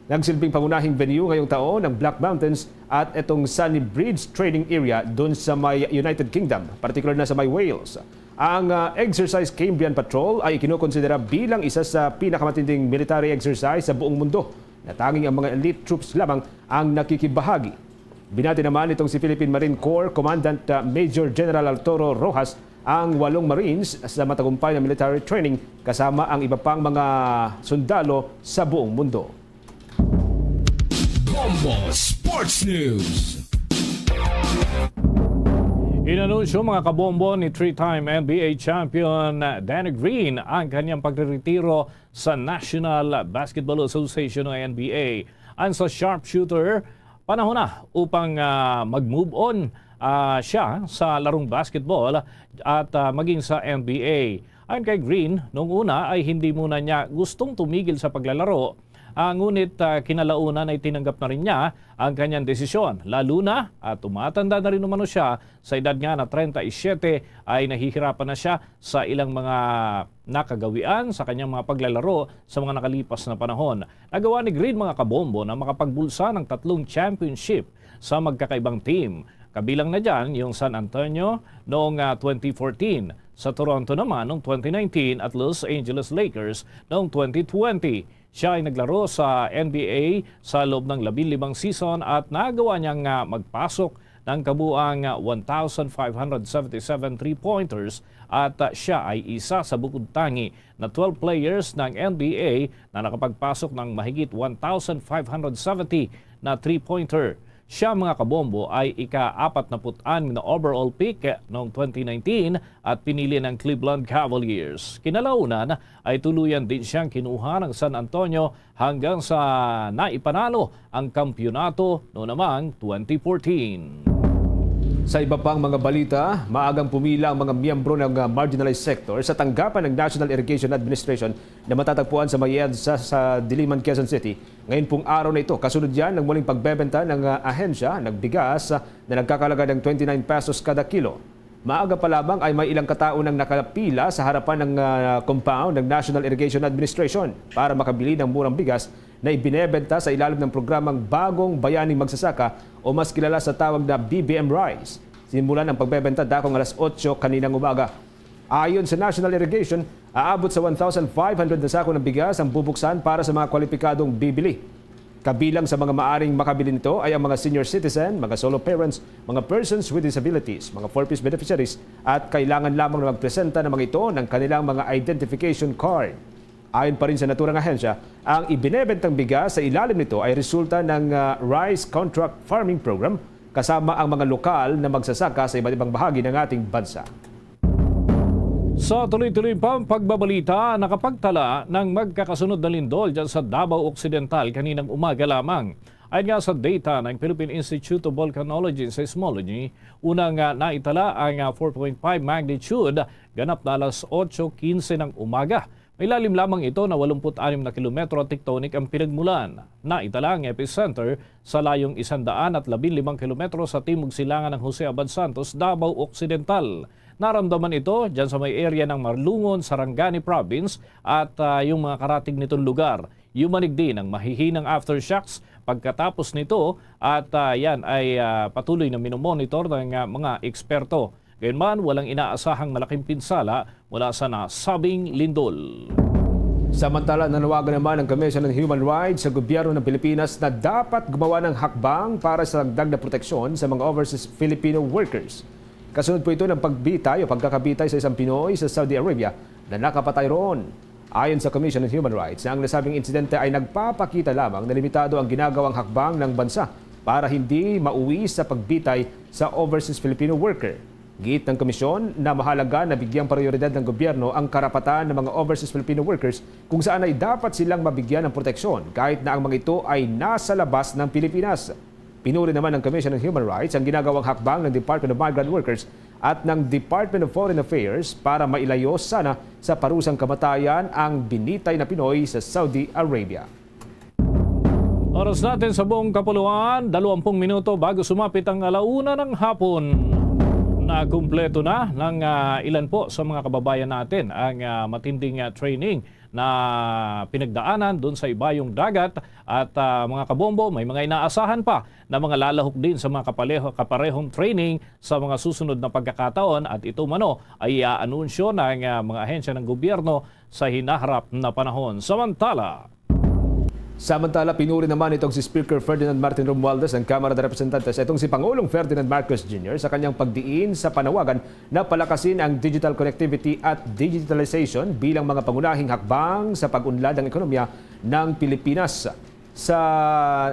Nagsilbing pangunahing venue ngayong taon ang Black Mountains at itong Sunny Bridge Training Area dun sa may United Kingdom, particular na sa may Wales. Ang, ah, Exercise Cambrian Patrol ay ikinukonsidera bilang isa sa pinakamatinding military exercise sa buong mundo, na tanging ang mga elite troops lamang ang nakikibahagi. Binati naman nitong si Philippine Marine Corps Commandant, ah, Major General Arturo Rojas ang walong Marines sa matagumpay na military training, kasama ang iba pang mga sundalo sa buong mundo. Bombo Sports News. Inanunsyo, mga kabombo, ni three-time N B A champion Danny Green ang kanyang pagreretiro sa National Basketball Association o N B A. Ang sa sharpshooter, panahon na upang, ah, mag-move on, ah, siya sa larong basketball at, ah, maging sa N B A. Ayon kay Green, noong una ay hindi muna niya gustong tumigil sa paglalaro, ah, ngunit, ah, kinalaunan ay tinanggap na rin niya ang kanyang desisyon, lalo na at tumatanda na rin umano siya sa edad nga na treinta y siete, ay nahihirapan na siya sa ilang mga nakagawian sa kanyang mga paglalaro sa mga nakalipas na panahon. Nagawa ni Green, mga kabombo, na makapagbulsa ng tatlong championship sa magkakaibang team. Kabilang na dyan yung San Antonio noong, ah, twenty fourteen, sa Toronto naman noong twenty nineteen at Los Angeles Lakers noong twenty twenty. Siya ay naglaro sa N B A sa loob ng labing limang season at nagawa niyang, ah, magpasok ng kabuang, ah, one thousand five hundred seventy-seven three-pointers at, ah, siya ay isa sa bukod tangi na twelve players ng N B A na nakapagpasok ng mahigit one thousand five hundred seventy na three-pointer. Siya, mga kabombo, ay ika-apat na put-an na overall pick noong twenty nineteen at pinili ng Cleveland Cavaliers. Kinalaunan ay tuluyan din siyang kinuha ng San Antonio hanggang sa naipanalo ang kampiyonato noon namang twenty fourteen. Sa iba pang mga balita, maagang pumila ang mga miyembro ng, ah, marginalized sector sa tanggapan ng National Irrigation Administration na matatagpuan sa may EDSA sa Diliman, Quezon City. Ngayon pong araw na ito, kasunod yan ng muling pagbebenta ng, ah, ahensya ng bigas, ah, na nagkakalaga ng twenty-nine pesos kada kilo. Maaga pa lamang ay may ilang katao nang nakapila sa harapan ng, ah, compound ng National Irrigation Administration para makabili ng murang bigas na ibinebenta sa ilalim ng programang Bagong Bayaning Magsasaka o mas kilala sa tawag na B B M Rice. Simulan ang pagbebenta dakong alas otso kaninang umaga. Ayon sa National Irrigation, aabot sa one thousand five hundred na sako ng bigas ang bubuksan para sa mga kwalipikadong bibili. Kabilang sa mga maaring makabili nito ay ang mga senior citizen, mga solo parents, mga persons with disabilities, mga four Ps beneficiaries, at kailangan lamang na magpresenta ng mga ito ng kanilang mga identification card. Ayon pa rin sa naturang ahensya, ang ibinebentang bigas sa ilalim nito ay resulta ng, ah, Rice Contract Farming Program kasama ang mga lokal na magsasaka sa iba't ibang bahagi ng ating bansa. Sa tuloy-tuloy pang pagbabalita, nakapagtala ng magkakasunod na lindol dyan sa Davao Occidental kaninang umaga lamang. Ayon nga sa data ng Philippine Institute of Volcanology and Seismology, una nga naitala ang ah, four point five magnitude ganap na alas otso quince ng umaga. May lalim lamang ito na walumput anim na kilometro ang tectonic ang pinagmulan. Naitala ang epicenter sa layong isandaan at labinlimang kilometro sa timog silangan ng Jose Abad Santos, Davao Occidental. Naramdaman ito dyan sa may area ng Marlungon, Sarangani Province at ah, yung mga karatig nitong lugar. Yumanig din ang mahihinang aftershocks pagkatapos nito at ah, yan ay ah, patuloy na minomonitor ng ah, mga eksperto. Gayunman, walang inaasahang malaking pinsala mula sa nasabing lindol. Samantala, nanawagan naman ang Commission on Human Rights sa gobyerno ng Pilipinas na dapat gumawa ng hakbang para sa dagdag na proteksyon sa mga overseas Filipino workers. Kasunod po ito ng pagbitay o pagkakabitay sa isang Pinoy sa Saudi Arabia na nakapatay roon. Ayon sa Commission on Human Rights, ang nasabing insidente ay nagpapakita lamang na limitado ang ginagawang hakbang ng bansa para hindi mauwi sa pagbitay sa overseas Filipino worker. Giit ng komisyon na mahalaga na bigyang prioridad ng gobyerno ang karapatan ng mga overseas Filipino workers kung saan ay dapat silang mabigyan ng proteksyon kahit na ang mga ito ay nasa labas ng Pilipinas. Pinuri naman ng Commission on Human Rights ang ginagawang hakbang ng Department of Migrant Workers at ng Department of Foreign Affairs para mailayo sana sa parusang kamatayan ang binitay na Pinoy sa Saudi Arabia. Oras natin sa buong kapuluan, dalawampung minuto bago sumapit ang alauna ng hapon. Nakumpleto na ng ah, ilan po sa mga kababayan natin ang ah, matinding ah, training na pinagdaanan doon sa ibayong dagat at ah, mga kabombo, may mga inaasahan pa na mga lalahok din sa mga kapaleho, kaparehong training sa mga susunod na pagkakataon at ito umano ay iaanunsyo ng ah, mga ahensya ng gobyerno sa hinaharap na panahon. Samantala, Samantala, pinuri naman itong si Speaker Ferdinand Martin Romualdez ng Kamara de Representantes, itong si Pangulong Ferdinand Marcos Junior sa kanyang pagdiin sa panawagan na palakasin ang digital connectivity at digitalization bilang mga pangunahing hakbang sa pag-unlad ng ekonomiya ng Pilipinas. Sa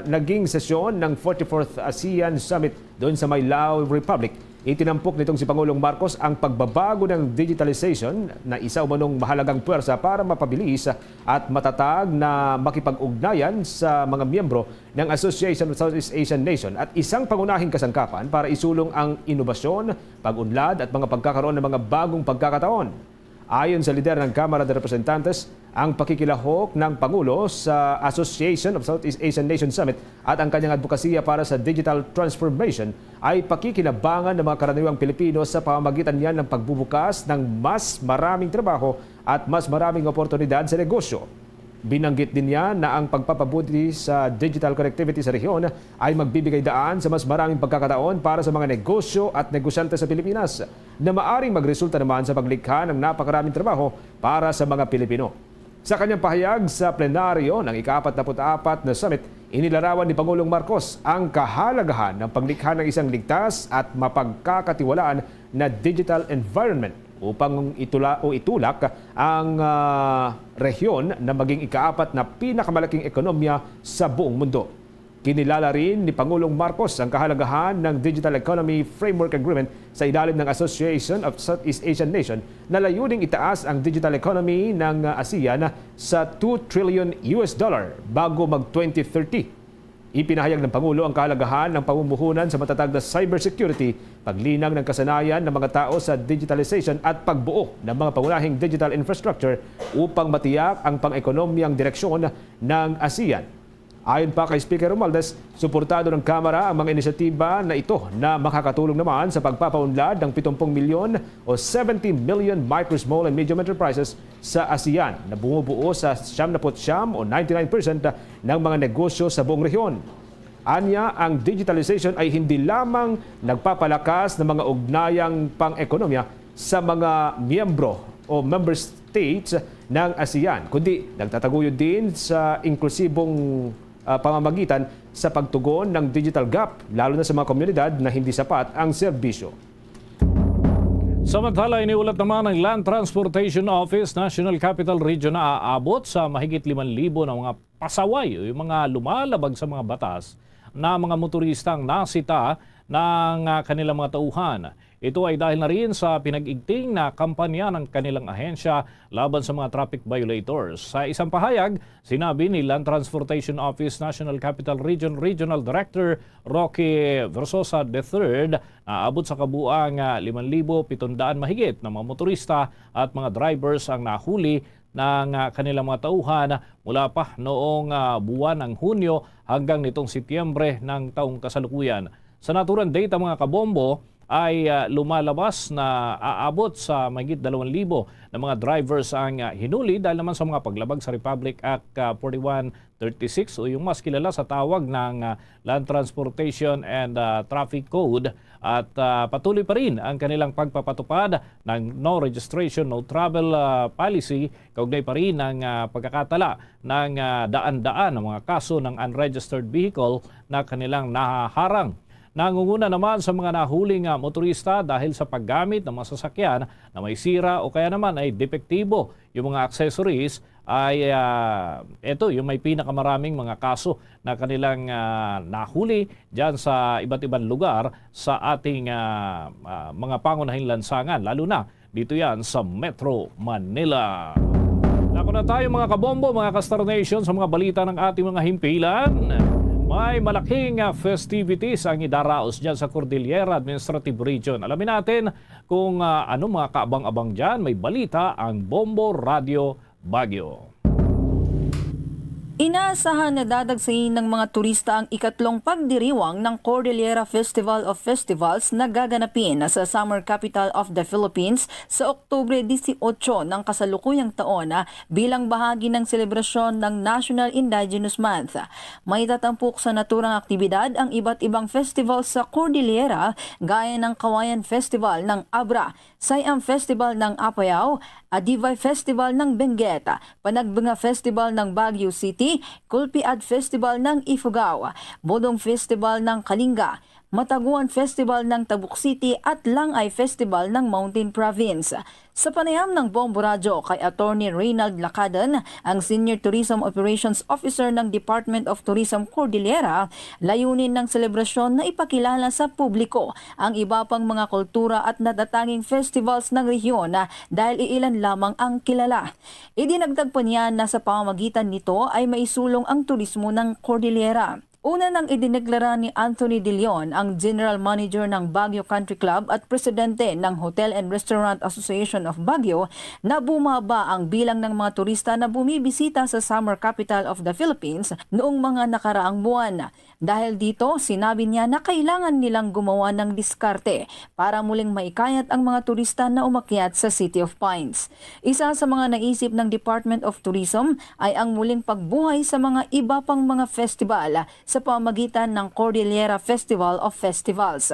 naging sesyon ng forty-fourth ASEAN Summit doon sa may Lao Republic, itinampok nitong si Pangulong Marcos ang pagbabago ng digitalization na isa umanong mahalagang puwersa para mapabilis at matatag na makipag-ugnayan sa mga miyembro ng Association of Southeast Asian Nation at isang pangunahing kasangkapan para isulong ang inobasyon, pag-unlad at mga pagkakaroon ng mga bagong pagkakataon. Ayon sa lider ng Kamara de Representantes, ang pakikilahok ng Pangulo sa Association of Southeast Asian Nation Summit at ang kanyang adbokasya para sa digital transformation ay pakikinabangan ng mga karaniwang Pilipino sa pamamagitan niyan ng pagbubukas ng mas maraming trabaho at mas maraming oportunidad sa negosyo. Binanggit din niya na ang pagpapabuti sa digital connectivity sa rehiyon ay magbibigay daan sa mas maraming pagkakataon para sa mga negosyo at negosyante sa Pilipinas, na maaring magresulta naman sa paglikha ng napakaraming trabaho para sa mga Pilipino. Sa kanyang pahayag sa plenaryo ng ika-apat na pu't-apat na summit, inilarawan ni Pangulong Marcos ang kahalagahan ng paglikha ng isang ligtas at mapagkakatiwalaan na digital environment upang itula-, o itulak ang ah, rehiyon na maging ika-apat na pinakamalaking ekonomiya sa buong mundo. Kinilala rin ni Pangulong Marcos ang kahalagahan ng Digital Economy Framework Agreement sa ilalim ng Association of Southeast Asian Nation na layuning itaas ang digital economy ng ah, ASEAN sa two trillion U S dollar bago mag twenty thirty. Ipinahayag ng Pangulo ang kahalagahan ng pamumuhunan sa matatag na cybersecurity, paglinang ng kasanayan ng mga tao sa digitalization at pagbuo ng mga pangunahing digital infrastructure upang matiyak ang pang-ekonomyang direksyon ng ASEAN. Ayon pa kay Speaker Romualdez, suportado ng Kamara ang mga inisyatiba na ito na makakatulong naman sa pagpapaunlad ng pitumpung milyon o seventy million micro, small and medium enterprises sa ASEAN na bumubuo sa siyam na put siyam o ninety-nine percent ng mga negosyo sa buong rehiyon. Anya, ang digitalization ay hindi lamang nagpapalakas ng mga ugnayang pang-ekonomiya sa mga miyembro o member states ng ASEAN, kundi nagtataguyod din sa inklusibong ah, pamamagitan sa pagtugon ng digital gap, lalo na sa mga komunidad na hindi sapat ang serbisyo. Samantala, iniulat naman ng Land Transportation Office, National Capital Region, na aabot sa mahigit limang libo na mga pasaway o yung mga lumalabag sa mga batas na mga motorista ang nasita ng ah, kanilang mga tauhan. Ito ay dahil na rin sa pinag-igting na kampanya ng kanilang ahensya laban sa mga traffic violators. Sa isang pahayag, sinabi ni Land Transportation Office National Capital Region Regional Director Rocky Versosa the third na abot sa kabuang, ah, limang libo pitong daan mahigit na mga motorista at mga drivers ang nahuli ng, ah, kanilang mga tauhan mula pa noong, ah, buwan ng Hunyo hanggang nitong Setyembre ng taong kasalukuyan. Sa naturang data, mga kabombo, ay, ah, lumalabas na aabot sa mahigit dalawang libo na mga drivers ang, ah, hinuli dahil naman sa mga paglabag sa Republic Act, ah, forty-one thirty-six o yung mas kilala sa tawag ng, ah, Land Transportation and, ah, Traffic Code. At, ah, patuloy pa rin ang kanilang pagpapatupad ng no registration, no travel, ah, policy kaugnay pa rin ng, ah, pagkakatala ng, ah, daan-daan ng mga kaso ng unregistered vehicle na kanilang nahaharang. Nangunguna naman sa mga nahuli nga motorista dahil sa paggamit ng mga sasakyan na may sira o kaya naman ay depektibo yung mga accessories ay, ah, eto yung may pinakamaraming mga kaso na kanilang, ah, nahuli diyan sa iba't ibang lugar sa ating, ah, ah, mga pangunahing lansangan, lalo na dito yan sa Metro Manila. Nako na tayo, mga kabombo, mga ka-Star Nation, sa mga balita ng ating mga himpilan. May malaking, ah, festivities ang idaraos dyan sa Cordillera Administrative Region. Alamin natin kung, ah, ano mga kaabang-abang dyan. May balita ang Bombo Radyo Baguio. Inaasahan na dadagsayin ng mga turista ang ikatlong pagdiriwang ng Cordillera Festival of Festivals na gaganapin sa Summer Capital of the Philippines sa Oktubre dieciocho ng kasalukuyang taon, ah, bilang bahagi ng selebrasyon ng National Indigenous Month. May tatampok sa naturang aktibidad ang iba't ibang festival sa Cordillera, gaya ng Kawayan Festival ng Abra, Siam Festival ng Apayao, Adivay Festival ng Benguet, Panagbenga Festival ng Baguio City, Kulpiad Festival ng Ifugao, Bodong Festival ng Kalinga, Mataguan Festival ng Tabuk City at Langay Festival ng Mountain Province. Sa panayam ng Bombo Radyo kay Attorney Reynald Lacadan, ang Senior Tourism Operations Officer ng Department of Tourism Cordillera, layunin ng selebrasyon na ipakilala sa publiko ang iba pang mga kultura at natatanging festivals ng rehiyon, dahil iilan lamang ang kilala. Idinagdag pa niya na sa pamamagitan nito ay maisulong ang turismo ng Cordillera. Una nang idineklara ni Anthony De Leon, ang General Manager ng Baguio Country Club at Presidente ng Hotel and Restaurant Association of Baguio, na bumaba ang bilang ng mga turista na bumibisita sa Summer Capital of the Philippines noong mga nakaraang buwan. Dahil dito, sinabi niya na kailangan nilang gumawa ng diskarte para muling maikayat ang mga turista na umakyat sa City of Pines. Isa sa mga naisip ng Department of Tourism ay ang muling pagbuhay sa mga iba pang mga festival sa pamagitan ng Cordillera Festival of Festivals.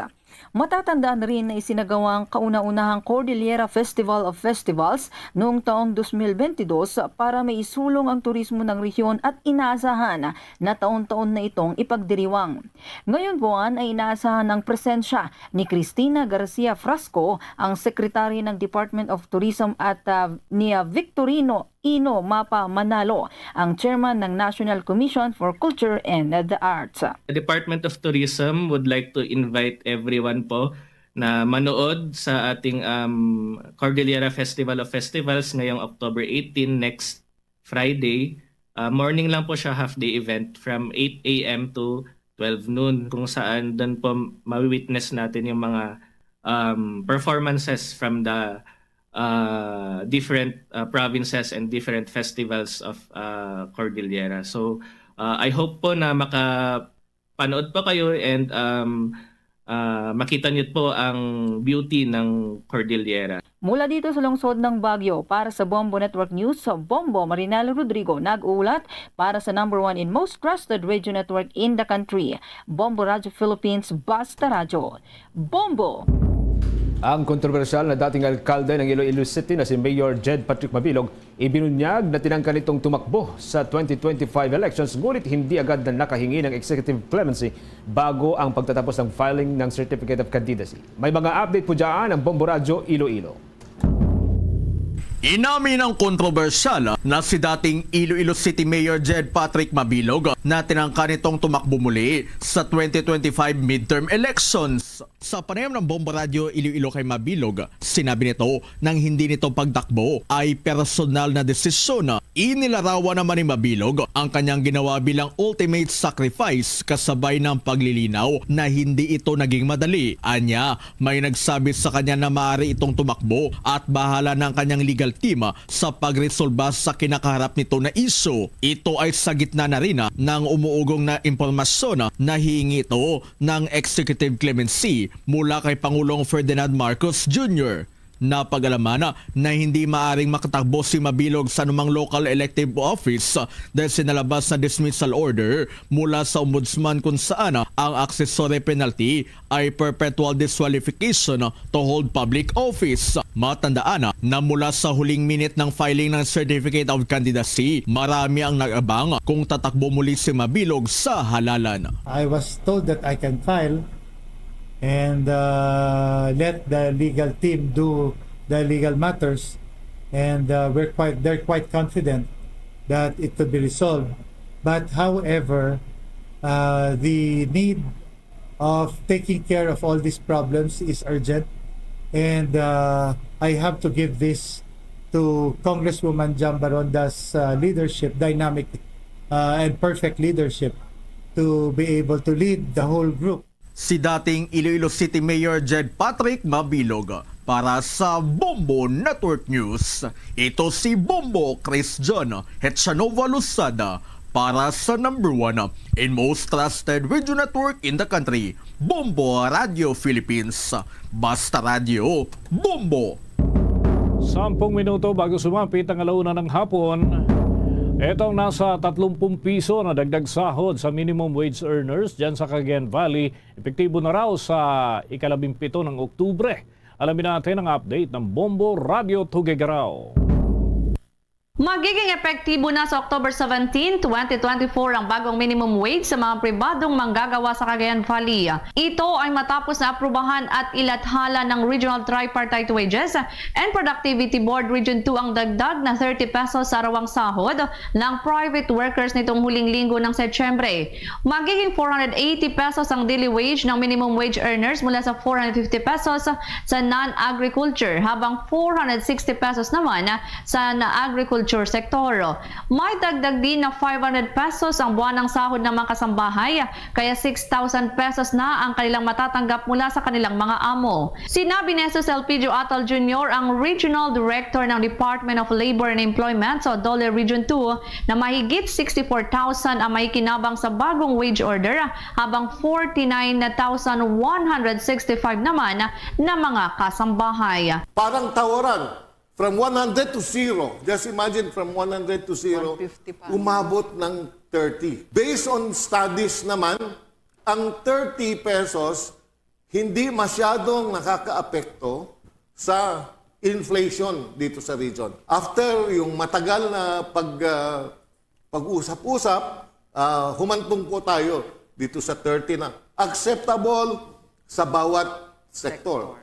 Matatandaan rin na isinagawa ang kauna-unahang Cordillera Festival of Festivals noong taong dos mil bentidós para maisulong ang turismo ng rehiyon at inaasahan na taon-taon na itong ipagdiriwang. Ngayon buwan ay inaasahan ang presensya ni Cristina Garcia Frasco, ang Secretary ng Department of Tourism, at, ah, ni, ah, Victorino Ino Mapa Manalo, ang Chairman ng National Commission for Culture and the Arts. The Department of Tourism would like to invite everyone po na manood sa ating, um, Cordillera Festival of Festivals ngayong October eighteen, next Friday. Ah, morning lang po siya, half day event from eight a m to twelve noon, kung saan doon po mawi-witness natin yung mga, um, performances from the, uh, different, uh, provinces and different festivals of, uh, Cordillera. So, uh, I hope po na makapanood po kayo and, um, uh, makita niyo po ang beauty ng Cordillera. Mula dito sa lungsod ng Baguio, para sa Bombo Network News, Bombo Marinel Rodrigo nag-uulat para sa number one and most trusted radio network in the country, Bombo Radyo Philippines, Basta Radyo. Bombo! Ang kontrobersyal na dating alkalde ng Iloilo City na si Mayor Jed Patrick Mabilog ibinunyag na tinangka nitong tumakbo sa twenty twenty-five elections, ngunit hindi agad na nakahingi ng executive clemency bago ang pagtatapos ng filing ng Certificate of Candidacy. May mga update po dyan ang Bombo Radyo Iloilo. Inamin ng kontrobersyal na si dating Iloilo City Mayor Jed Patrick Mabilog na tinangka nitong tumakbo muli sa twenty twenty-five midterm elections. Sa panayam ng Bombo Radio Iloilo kay Mabilog, sinabi nito nang hindi nito pagtakbo ay personal na desisyon. Inilarawan naman ni Mabilog ang kanyang ginawa bilang ultimate sacrifice kasabay ng paglilinaw na hindi ito naging madali. Anya, may nagsabi sa kanya na maaari itong tumakbo at bahala ng kanyang legal team sa pagresolba sa kinakaharap nito na isyu. Ito ay sa gitna na rin, ah, ng umuugong na impormasyon, ah, na hihingi ito ng executive clemency mula kay Pangulong Ferdinand Marcos Junior. Napag-alaman na hindi maaring makatakbo si Mabilog sa anumang local elective office dahil sinalabas na dismissal order mula sa Ombudsman kung saan ang accessory penalty ay perpetual disqualification to hold public office. Matandaan na mula sa huling minute ng filing ng Certificate of Candidacy, marami ang nag-abang kung tatakbo muli si Mabilog sa halalan. I was told that I can file and uh, let the legal team do the legal matters, and uh, we're quite they're quite confident that it could be resolved. But however, uh, the need of taking care of all these problems is urgent, and uh, I have to give this to Congresswoman Jam Baronda's uh, leadership, dynamic uh, and perfect leadership to be able to lead the whole group. Si dating Iloilo City Mayor Jed Patrick Mabilog para sa Bombo Network News. Ito si Bombo Chris John Hetsanova Losada para sa number one and most trusted radio network in the country, Bombo Radio Philippines. Basta Radio, Bombo! Sampung minuto bago sumapit ang alauna ng hapon, etong nasa tatlumpung piso na dagdag sahod sa minimum wage earners dyan sa Cagayan Valley, epektibo na raw sa ikalabimpito ng Oktubre. Alamin natin ang update ng Bombo Radio Tuguegarao. Magiging epektibo na sa October seventeen, twenty twenty-four ang bagong minimum wage sa mga pribadong manggagawa sa Cagayan Valley. Ito ay matapos na aprubahan at ilathala ng Regional Tripartite Wages and Productivity Board Region two ang dagdag na thirty pesos sa arawang sahod ng private workers nitong huling linggo ng Setyembre. Magiging four hundred eighty pesos ang daily wage ng minimum wage earners mula sa four hundred fifty pesos sa non-agriculture, habang four hundred sixty pesos naman sa na-agriculture sector. May dagdag din na five hundred pesos ang buwanang sahod ng mga kasambahay, kaya six thousand pesos na ang kanilang matatanggap mula sa kanilang mga amo. Sinabi ni Jesus Elpidio Atal Junior, ang Regional Director ng Department of Labor and Employment sa DOLE Region two, na mahigit sixty-four thousand ang makikinabang sa bagong wage order, habang forty-nine thousand one hundred sixty-five naman na mga kasambahay. Parang tawaran. From one hundred to zero, just imagine, from one hundred to zero, One fifty pa. Umabot ng thirty. Based on studies naman, ang thirty pesos hindi masyadong nakakaapekto sa inflation dito sa region. After yung matagal na pag, ah, pag-usap-usap, ah, humantong po tayo dito sa thirty na acceptable sa bawat sektor.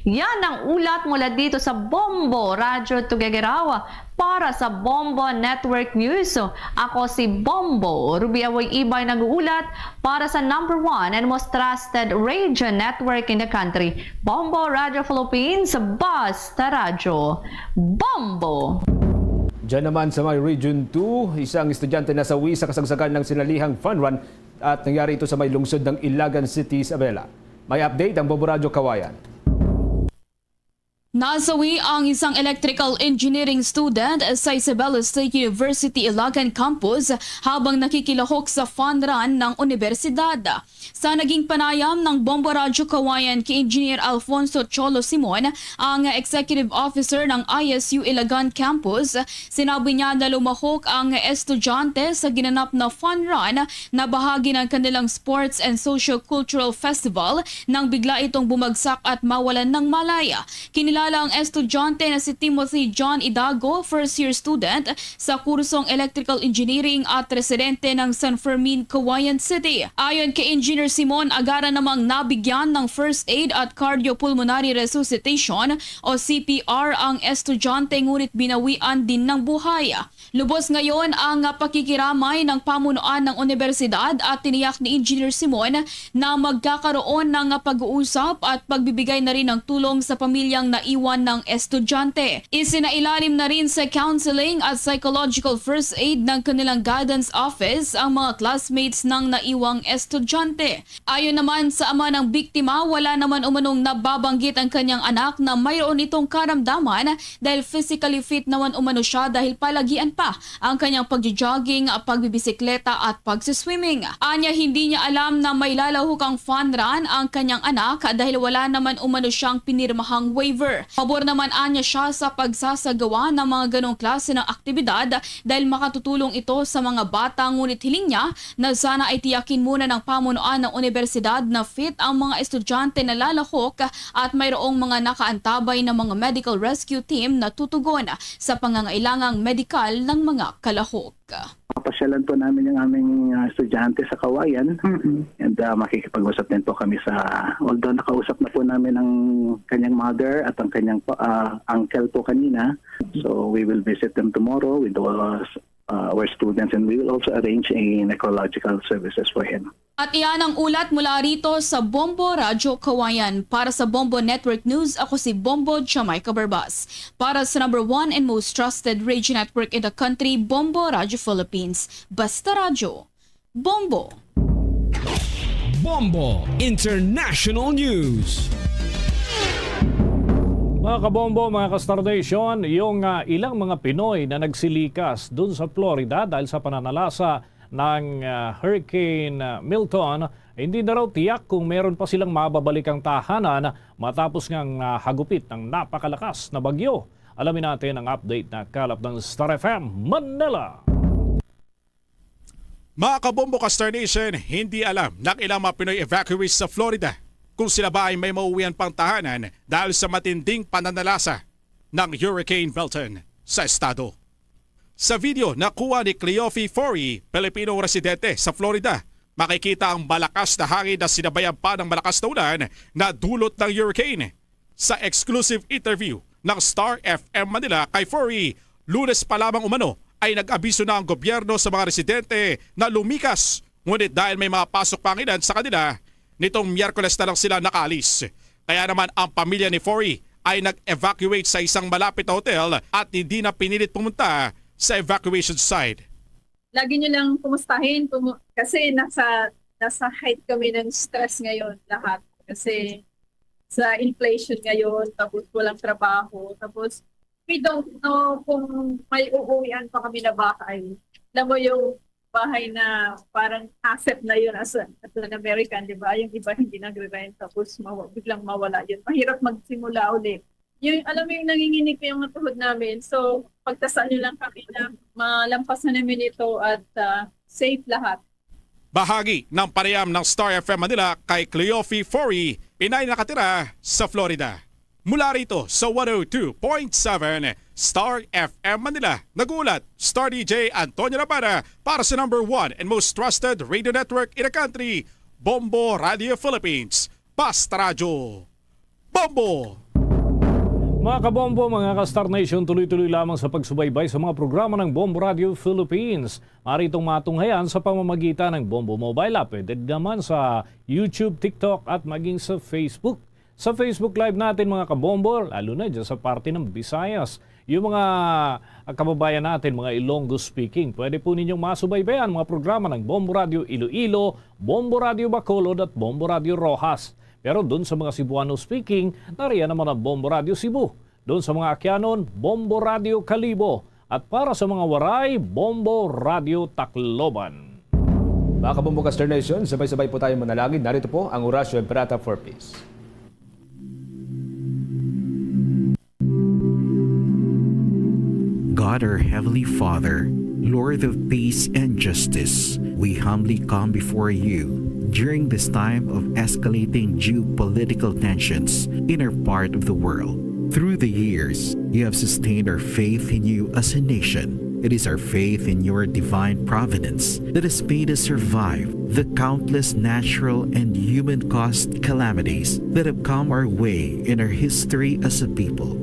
Yan ang ulat mula dito sa Bombo Radyo Tuguegarao. Para sa Bombo Network News, ako si Bombo Ruby Awoy Ibay, nag-uulat para sa number one and most trusted radio network in the country, Bombo Radio Philippines, Basta Radyo. Bombo! Diyan naman sa may Region two, isang estudyante nasawi sa kasagsagan ng sinalihang fun run at nangyari ito sa may lungsod ng Ilagan City, Isabela. May update ang Bombo Radyo Kawayan. Nasawi ang isang electrical engineering student sa Isabela State University Ilagan Campus habang nakikilahok sa fun run ng universidad. Sa naging panayam ng Bombo Radyo Kawayan kay Engineer Alfonso Cholo Simon, ang Executive Officer ng I S U Ilagan Campus, sinabi niya na lumahok ang estudyante sa ginanap na fun run na bahagi ng kanilang Sports and Socio-Cultural Festival nang bigla itong bumagsak at mawalan ng malay. Kinilala Ang estudyante na si Timothy John Idago, first year student sa kursong Electrical Engineering at residente ng San Fermin, Cauayan City. Ayon kay Engineer Simon, agara namang nabigyan ng first aid at cardiopulmonary resuscitation o C P R ang estudyante, ngunit binawian din ng buhay. Lubos ngayon ang pakikiramay ng pamunuan ng unibersidad at tiniyak ni Engineer Simon na magkakaroon ng pag-uusap at pagbibigay na rin ng tulong sa pamilyang naiwan ng estudyante. Isinailalim na rin sa counseling at psychological first aid ng kanilang guidance office ang mga classmates ng naiwang estudyante. Ayon naman sa ama ng biktima, wala naman umanong nababanggit ang kanyang anak na mayroon itong karamdaman dahil physically fit naman umano siya, dahil palagian pa ang kanyang pagjo-jogging, pagbibisikleta at pagsiswimming. Anya, hindi niya alam na may lalahok ang fun run ang kanyang anak dahil wala naman umano siyang pinirmahang waiver. Pabor naman anya siya sa pagsasagawa ng mga ganong klase ng aktibidad dahil makatutulong ito sa mga bata, ngunit hiling niya na sana ay tiyakin muna ng pamunuan ng unibersidad na fit ang mga estudyante na lalahok at mayroong mga nakaantabay na mga medical rescue team na tutugon sa pangangailangang medikal ng mga kalahok. Papasyalan po namin yung aming, ah, estudyante sa Cauayan. Mm-mm. And, ah, makikipag-usap din po kami sa, although nakausap na po namin ang kanyang mother at ang kanyang pa-, ah, uncle po kanina. So we will visit them tomorrow with all, uh, our students, and we will also arrange a necrological services for him. At iyan ang ulat mula rito sa Bombo Radyo Cauayan. Para sa Bombo Network News, ako si Bombo Jamaica Barbas. Para sa number one and most trusted radio network in the country, Bombo Radyo Philippines. Basta Radyo, Bombo. Bombo International News. Mga kabombo, mga ka-Star Nation, yung, ah, ilang mga Pinoy na nagsilikas dun sa Florida dahil sa pananalasa ng, ah, Hurricane, ah, Milton, hindi na raw tiyak kung meron pa silang mababalikang tahanan matapos ngang, ah, hagupit ng napakalakas na bagyo. Alamin natin ang update na kalap ng Star F M Manila. Mga kabombo, ka-Star Nation, hindi alam ng ilang mga Pinoy evacuees sa Florida kung sila ba ay may mauwian pang tahanan dahil sa matinding pananalasa ng Hurricane Milton sa estado. Sa video na kuha ni Cleofe Fori, Pilipinong residente sa Florida, makikita ang malakas na hangin na sinabayan pa ng malakas na ulan na dulot ng hurricane. Sa exclusive interview ng Star F M Manila kay Fori, Lunes pa lamang umano ay nag-abiso na ang gobyerno sa mga residente na lumikas. Ngunit dahil may mga pasok pa ang ilan sa kanila, nitong Miyerkules na lang sila nakaalis. Kaya naman ang pamilya ni Fori ay nag-evacuate sa isang malapit na hotel at hindi na pinilit pumunta sa evacuation site. Lagi nyo lang kumustahin kumu-, kasi nasa, nasa height kami ng stress ngayon lahat. Kasi sa inflation ngayon, tapos walang trabaho, tapos we don't know kung may uuwian pa kami na bahay. Alam mo yung bahay na parang asset na yun as, a, as an American, di ba? Yung iba hindi nagre-rent, tapos mawa-, biglang mawala yun. Mahirap magsimula ulit. Yung, alam mo yung nanginginig pa yung tuhod namin. So, pagtasan nyo lang kami na malampasan namin ito at, ah, safe lahat. Bahagi ng panayam ng Star F M Manila kay Cleofe Fori, inay nakatira sa Florida. Mula rito sa one oh two point seven Star F M Manila, nag-uulat Star D J Antonio Labana para sa number one and most trusted radio network in the country, Bombo Radio Philippines. Basta Radyo, Bombo! Mga kabombo, mga ka-Star Nation, tuloy-tuloy lamang sa pagsubaybay sa mga programa ng Bombo Radio Philippines. Maaari itong matunghayan sa pamamagitan ng Bombo Mobile App. Pwede naman sa YouTube, TikTok, at maging sa Facebook. Sa Facebook Live natin, mga kabombo, lalo na dyan sa parte ng Visayas, yung mga, ah, kababayan natin, mga Ilonggo speaking, pwede po ninyong masubaybayan mga programa ng Bombo Radio Iloilo, Bombo Radio Bacolod, at Bombo Radio Roxas. Pero dun sa mga Cebuano speaking, nariyan naman ang Bombo Radio Cebu. Dun sa mga Aquianon, Bombo Radio Kalibo. At para sa mga Waray, Bombo Radio Tacloban. Mga kabombo, ka-Star Nation, sabay-sabay po tayo manalangin. Narito po ang Oratio Imperata for Peace. God, our Heavenly Father, Lord of peace and justice, we humbly come before you during this time of escalating geopolitical tensions in our part of the world. Through the years, you have sustained our faith in you as a nation. It is our faith in your divine providence that has made us survive the countless natural and human caused calamities that have come our way in our history as a people.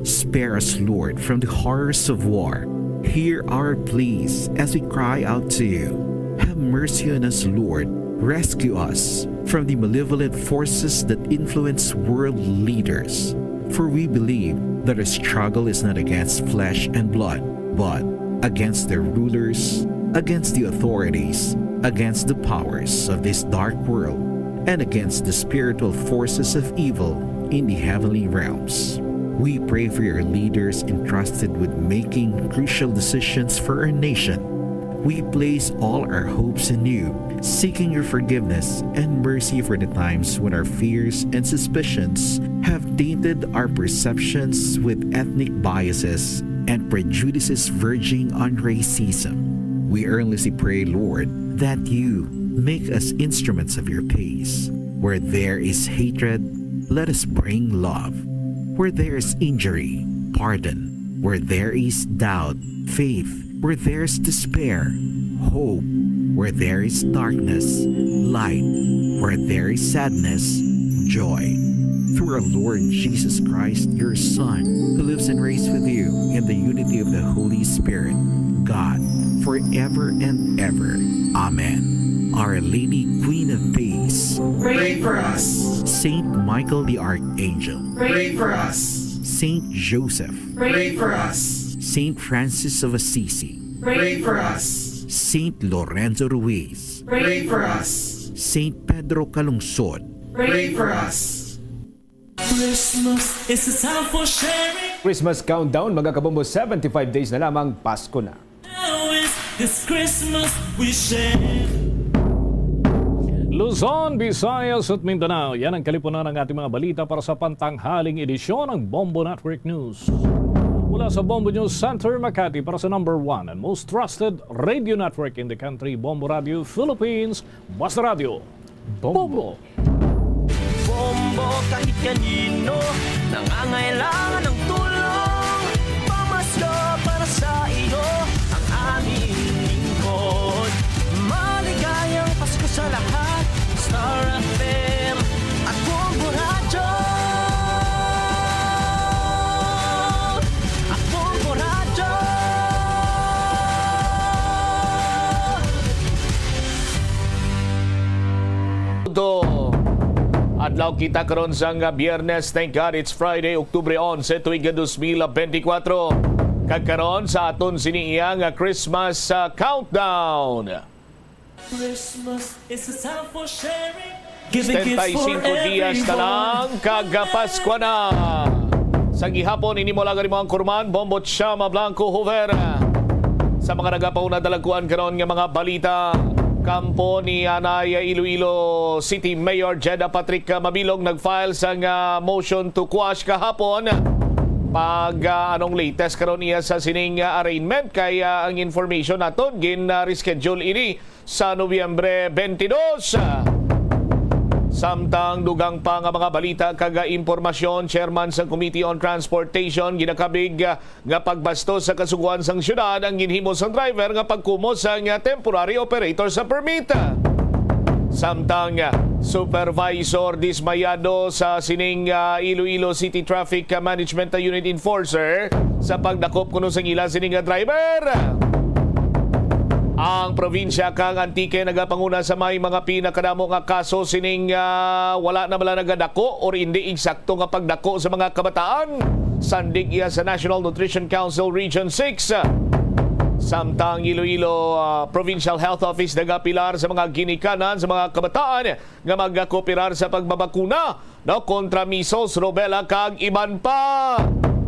Spare us, Lord, from the horrors of war. Hear our pleas as we cry out to you. Have mercy on us, Lord. Rescue us from the malevolent forces that influence world leaders. For we believe that our struggle is not against flesh and blood, but against their rulers, against the authorities, against the powers of this dark world, and against the spiritual forces of evil in the heavenly realms. We pray for your leaders entrusted with making crucial decisions for our nation. We place all our hopes in you, seeking your forgiveness and mercy for the times when our fears and suspicions have tainted our perceptions with ethnic biases and prejudices verging on racism. We earnestly pray, Lord, that you make us instruments of your peace. Where there is hatred, let us bring love. Where there is injury, pardon. Where there is doubt, faith. Where there is despair, hope. Where there is darkness, light. Where there is sadness, joy. Through our Lord Jesus Christ, your Son, who lives and reigns with you in the unity of the Holy Spirit, God, forever and ever. Amen. Our Lady, Queen of Peace, pray for us. Saint Michael the Archangel, pray for us. Saint Joseph, pray for us. Saint Francis of Assisi, pray for us. Saint Lorenzo Ruiz, pray for us. Saint Pedro Calungsod, pray for us. Christmas is a time for sharing. Christmas countdown, mga kabombo, seventy-five days na lamang, Pasko na. Now is this Christmas we share. Luzon, Visayas at Mindanao, yan ang kalipunan ng ating mga balita para sa pantanghaling edisyon ng Bombo Network News. Mula sa Bombo News Center, Makati, para sa number one and most trusted radio network in the country, Bombo Radio Philippines, Basta Radio. Bombo. Bombo, kahit kanino nangangailangan ng tulong. Pamasko para sa iyo ang aming lingkod. Maligayang Pasko sa lahat. Star F M at Bombo Radyo. At Bombo Radyo. Todo. Adlaw kita karon sang Biyernes. Thank God it's Friday, Oktubre onse, tuig nga dos mil benti kwatro. Kag karon sa aton sini iya nga Christmas, ah, countdown. Christmas is a time for sharing. Giving gifts for everyone. Setenta y cinco dias na lang, kag Pasko na. Sa gihapon, ini mo lang ang imong kurman, Bombo Chama Blanco Hoover. Sa mga nagapauna, dalagkuan karon nga mga balita. Kampo ni anay Iloilo City Mayor Jeda Patrick Mabilog nag-file sang, ah, motion to quash kahapon. Pag, ah, anong latest karon iya sa sining, ah, arraignment? Kay, ah, ang information naton, gin, ah, reschedule ini sa Nobyembre twenty-two. Samtang dugang pa nga mga balita kag impormasyon, chairman sang Committee on Transportation ginakabig nga pagbastos sa kasugoan sang syudad ang ginhimo sang driver nga pagkumot sang temporary operator sa permit. Samtang Supervisor dismayado sa sining, ah, Iloilo City Traffic Management Unit Enforcer sa pagdakop kuno sang ila sining nga driver. Ang probinsya kang Antique nagapanguna sa may mga pinakadamo nga kaso sining, ah, wala na bala nagadako or indi eksakto nga pagdako sa mga kabataan, sandig iya sa National Nutrition Council Region six. Samtang Iloilo, ah, Provincial Health Office nagapilar sa mga ginikanan sa mga kabataan nga magakooperar sa pagbabakuna, no, kontra measles, rubella, kag iban pa.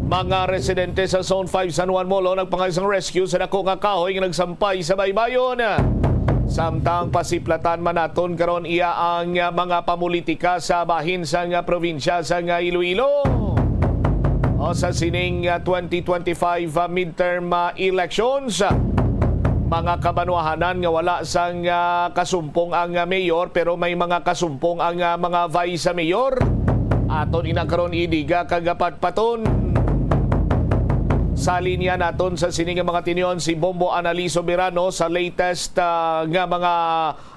Mga residente sa Zone five San Juan Molo nagpangay sang rescue sa dako nga kahoy nga nagsampay sa baybayon. Samtang pasiplatan man naton karon iya ang, ah, mga pamulitika sa bahin sang, ah, probinsya sang, ah, Iloilo. O sa sining, ah, twenty twenty-five, ah, midterm, ah, elections, mga kabanwahanan nga wala sang, ah, kasumpong ang, ah, mayor, pero may mga kasumpong ang, ah, mga vice mayor. Aton ina karon idiga kag patpaton. Sa linya naton sa sini nga mga tinion si Bombo Anali Soberano sa latest, ah, nga mga,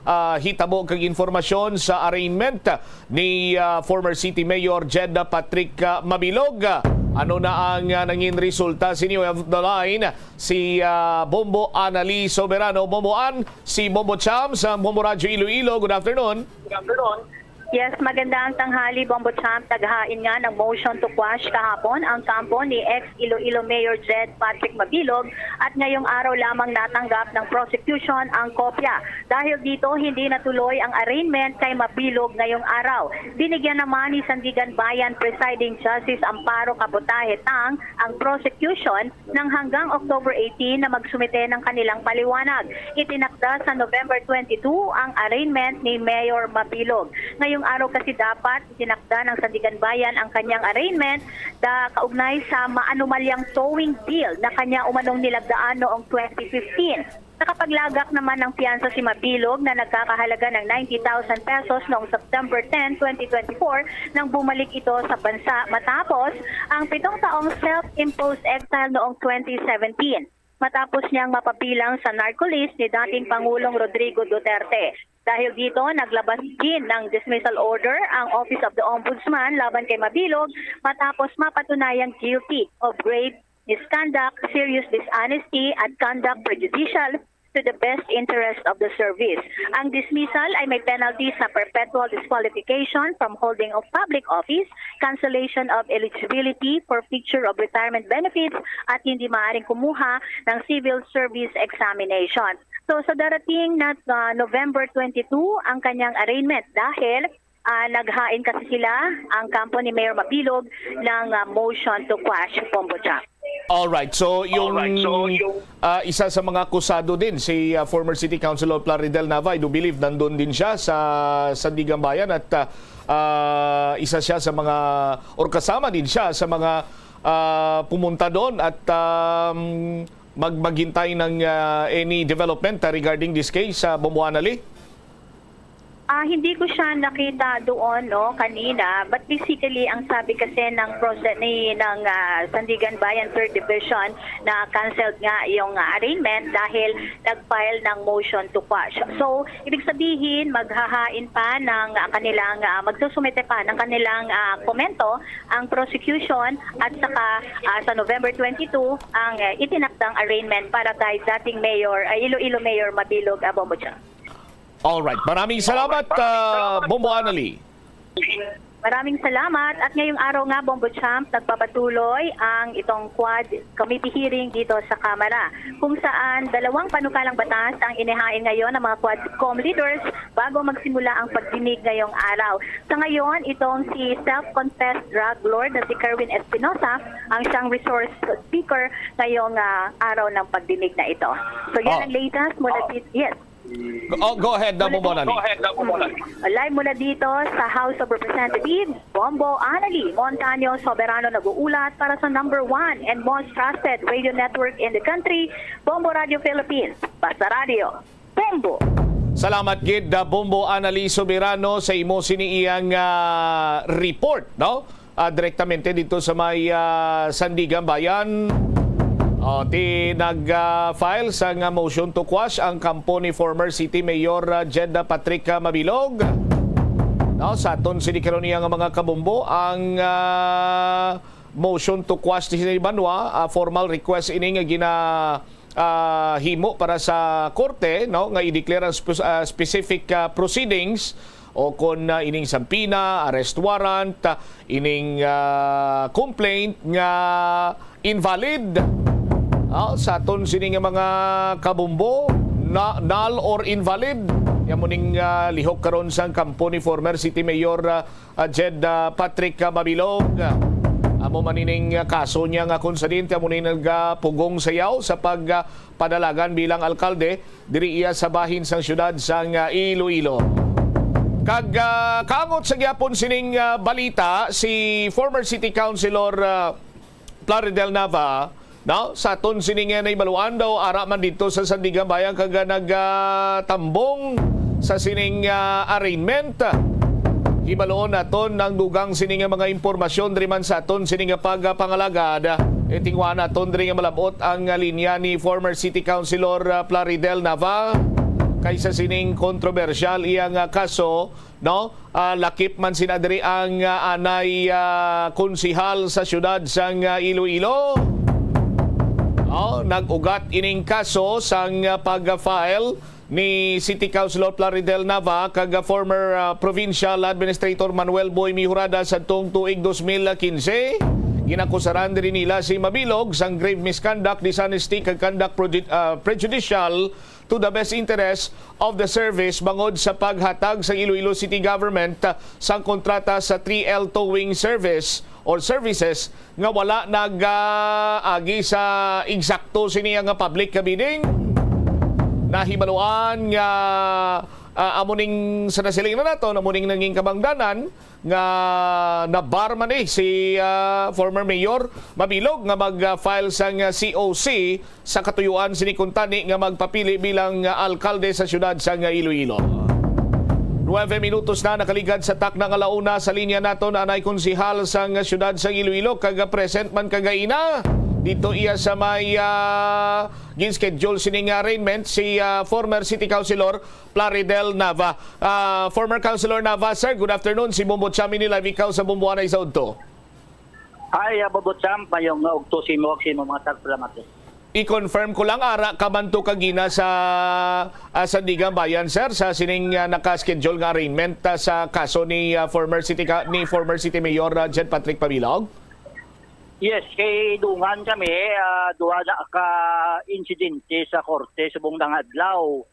ah, hitabo kag informasyon sa arraignment ni, ah, former City Mayor Jed Patrick, ah, Mabilog. Ano na ang, ah, nangin resulta sini? We have the line si, ah, Bombo Anali Soberano. Bombo An, si Bombo Cham sa Bombo Radyo Iloilo. Good afternoon. Yes, magandang tanghali, Bombo Champ. Naghain nga ng motion to quash kahapon ang kampo ni ex Iloilo Mayor Jed Patrick Mabilog at ngayong araw lamang natanggap ng prosecution ang kopya. Dahil dito, hindi natuloy ang arraignment kay Mabilog ngayong araw. Binigyan naman ni Sandiganbayan Presiding Justice Amparo Kabotaje Tang ang prosecution ng hanggang October eighteen na magsumite ng kanilang paliwanag. Itinakda sa November twenty-two ang arraignment ni Mayor Mabilog. Ngayong araw kasi dapat itinakda ng Sandiganbayan ang kanyang arraignment da kaugnay sa maanumalyang towing deal na kanya umanong nilagdaan noong twenty fifteen. Nakapaglagak naman ng piyansa si Mabilog na nagkakahalaga ng ninety thousand pesos noong September ten, twenty twenty-four, nang bumalik ito sa bansa matapos ang pitong taong self-imposed exile noong twenty seventeen, matapos niyang mapabilang sa narco list ni dating Pangulong Rodrigo Duterte. Dahil dito, naglabas din ng dismissal order ang Office of the Ombudsman laban kay Mabilog matapos mapatunayang guilty of grave misconduct, serious dishonesty, at conduct prejudicial to the best interest of the service. Ang dismissal ay may penalties na perpetual disqualification from holding of public office, cancellation of eligibility, forfeiture of retirement benefits, at hindi maaaring kumuha ng civil service examination. So, sa darating na, ah, November twenty-two ang kanyang arraignment dahil, ah, naghain kasi sila, ang kampo ni Mayor Mabilog, ng, ah, motion to quash, Bombo Champ. Alright, so yung, ah, isa sa mga akusado din, si, ah, former City Councilor Plaridel Nava, I do believe nandun din siya sa Sandiganbayan at, ah, ah, isa siya sa mga, or kasama din siya sa mga, ah, pumunta doon at, um, mag maghintay ng, ah, any development, ah, regarding this case sa Bombo Anali? Ah, hindi ko siya nakita doon, no, kanina. But basically, ang sabi kasi ng proce-, ni, ng, ah, Sandiganbayan Third Division na canceled nga yung, ah, arraignment dahil nag-file ng motion to quash. So, ibig sabihin, maghahain pa ng, ah, kanilang, ah, magsusumite pa ng kanilang, ah, komento ang prosecution at saka, ah, sa November twenty-two ang, ah, itinakdang arraignment para kay dating Mayor, ah, Iloilo Mayor Mabilog, ah, Bombo Champ. Alright. Maraming salamat, ah, Bombo Anali. Maraming salamat. At ngayong araw nga, Bombo Champ, nagpapatuloy ang itong Quad Committee hearing dito sa Kamara, kung saan dalawang panukalang batas ang inihain ngayon ng mga Quadcom leaders bago magsimula ang pagdinig ngayong araw. Sa ngayon, itong si self-confessed drug lord na si Kerwin Espinosa ang siyang resource speaker ngayong, ah, araw ng pagdinig na ito. So, yan Oh. ang latest mula dito. Yes. Go, oh, go ahead, Bombo Anali. Live mula dito sa House of Representatives, Bombo Anali Montaño Soberano nag-uulat para sa number one and most trusted radio network in the country, Bombo Radio Philippines. Basta Radio, Bombo! Salamat gid, ah, Bombo Anali Soberano, sa imo sini iyang, ah, report, no? Ah, direktamente dito sa may, ah, Sandiganbayan. Oh, ti nag, ah, file sang, ah, motion to quash ang kampo ni former City Mayor, ah, Jed Patrick, ah, Mabilog. No, sa aton sini karon niya nga mga kabombo, ang, ah, motion to quash ni Banwa, ah, formal request ini nga gina, ah, himo para sa korte, no, nga i-declare ang spe-, ah, specific, ah, proceedings o kon, ah, ining sampina, arrest warrant, ah, ining, ah, complaint nga invalid. Ah, sa aton sini nga mga kabombo, na, null or invalid. Yan mo ning, ah, lihok karon sang kampo ni former City Mayor, ah, ah, Jed, ah, Patrick, ah, Mabilog. Amo man ining, ah, kaso niya nga kung sa din, amo ni nagapugong sayaw sa pag, ah, padalagan bilang alkalde diri iya sa bahin sang siyudad sang, ah, Iloilo. Kag, ah, kaangot sa gyapon sining, ah, balita, si former City Councilor, ah, Plaridel Nava, no? Sa aton sining, ah, nahibaluan daw, ara man dito sa Sandiganbayan kag, ah, nagatambong sa sining, ah, arraignment. Hibaluon naton ang dugang sini nga mga impormasyon diri man sa aton sini nga pagpangalagad. Itingwa naton diri nga malabot ang linya ni former City Councilor, ah, Plaridel Nava. Kaysa sining kontrobersyal iyang, ah, kaso, no? Ah, lakip man sina diri ang, ah, anay, ah, konsihal sa siyudad sang, ah, Iloilo. Oh, nag-ugat ining kaso sang, ah, pag-file ni City Councilor Plaridel Nava kag former, ah, Provincial Administrator Manuel Boy Mejorada sadtong tuig dos mil quince. Ginakusaran diri nila si Mabilog sang grave misconduct, dishonesty kag conduct proju-, ah, prejudicial to the best interest of the service bangod sa paghatag sa Iloilo City Government, ah, sang kontrata sa three L towing service or services nga wala nag-agi sa eksakto sini nga public bidding. Nahibaluan nga, ah, amo ning sa nasiling na nato, amo ning nanging kabangdanan nga nabar man, eh, si, ah, former Mayor Mabilog nga mag-file sang, ah, C O C sa katuyuan sini kuntani nga magpapili bilang, ah, alkalde sa siyudad sang Iloilo. Nuebe minutos na nakaligad sa takna nga la una. Sa linya naton anay konsihal sang siyudad sang Iloilo kag present man kagaina. Dito iya sa may, ah, gin-schedule sini nga arraignment si, ah, former City Councilor Plaridel Nava. Ah, former Councilor Nava, sir, good afternoon. Si Bombo Cham ini, live ikaw sa Bombo Anay sa Udto. Hi, ah, Bobo Champ, mayong, ah, ugto sa imo ug sa imo mga tagpalamati. I-confirm ko lang, ara ka man to kagina sa, ah, Sandiganbayan, sir, sa sining, ah, naka-schedule nga arraignment, ah, sa kaso ni, ah, former city ka-, ni former city mayor, ah, Jed Patrick Mabilog? Yes, kay dungan kami, ah, duha na ka insidente sa korte subong nga adlaw.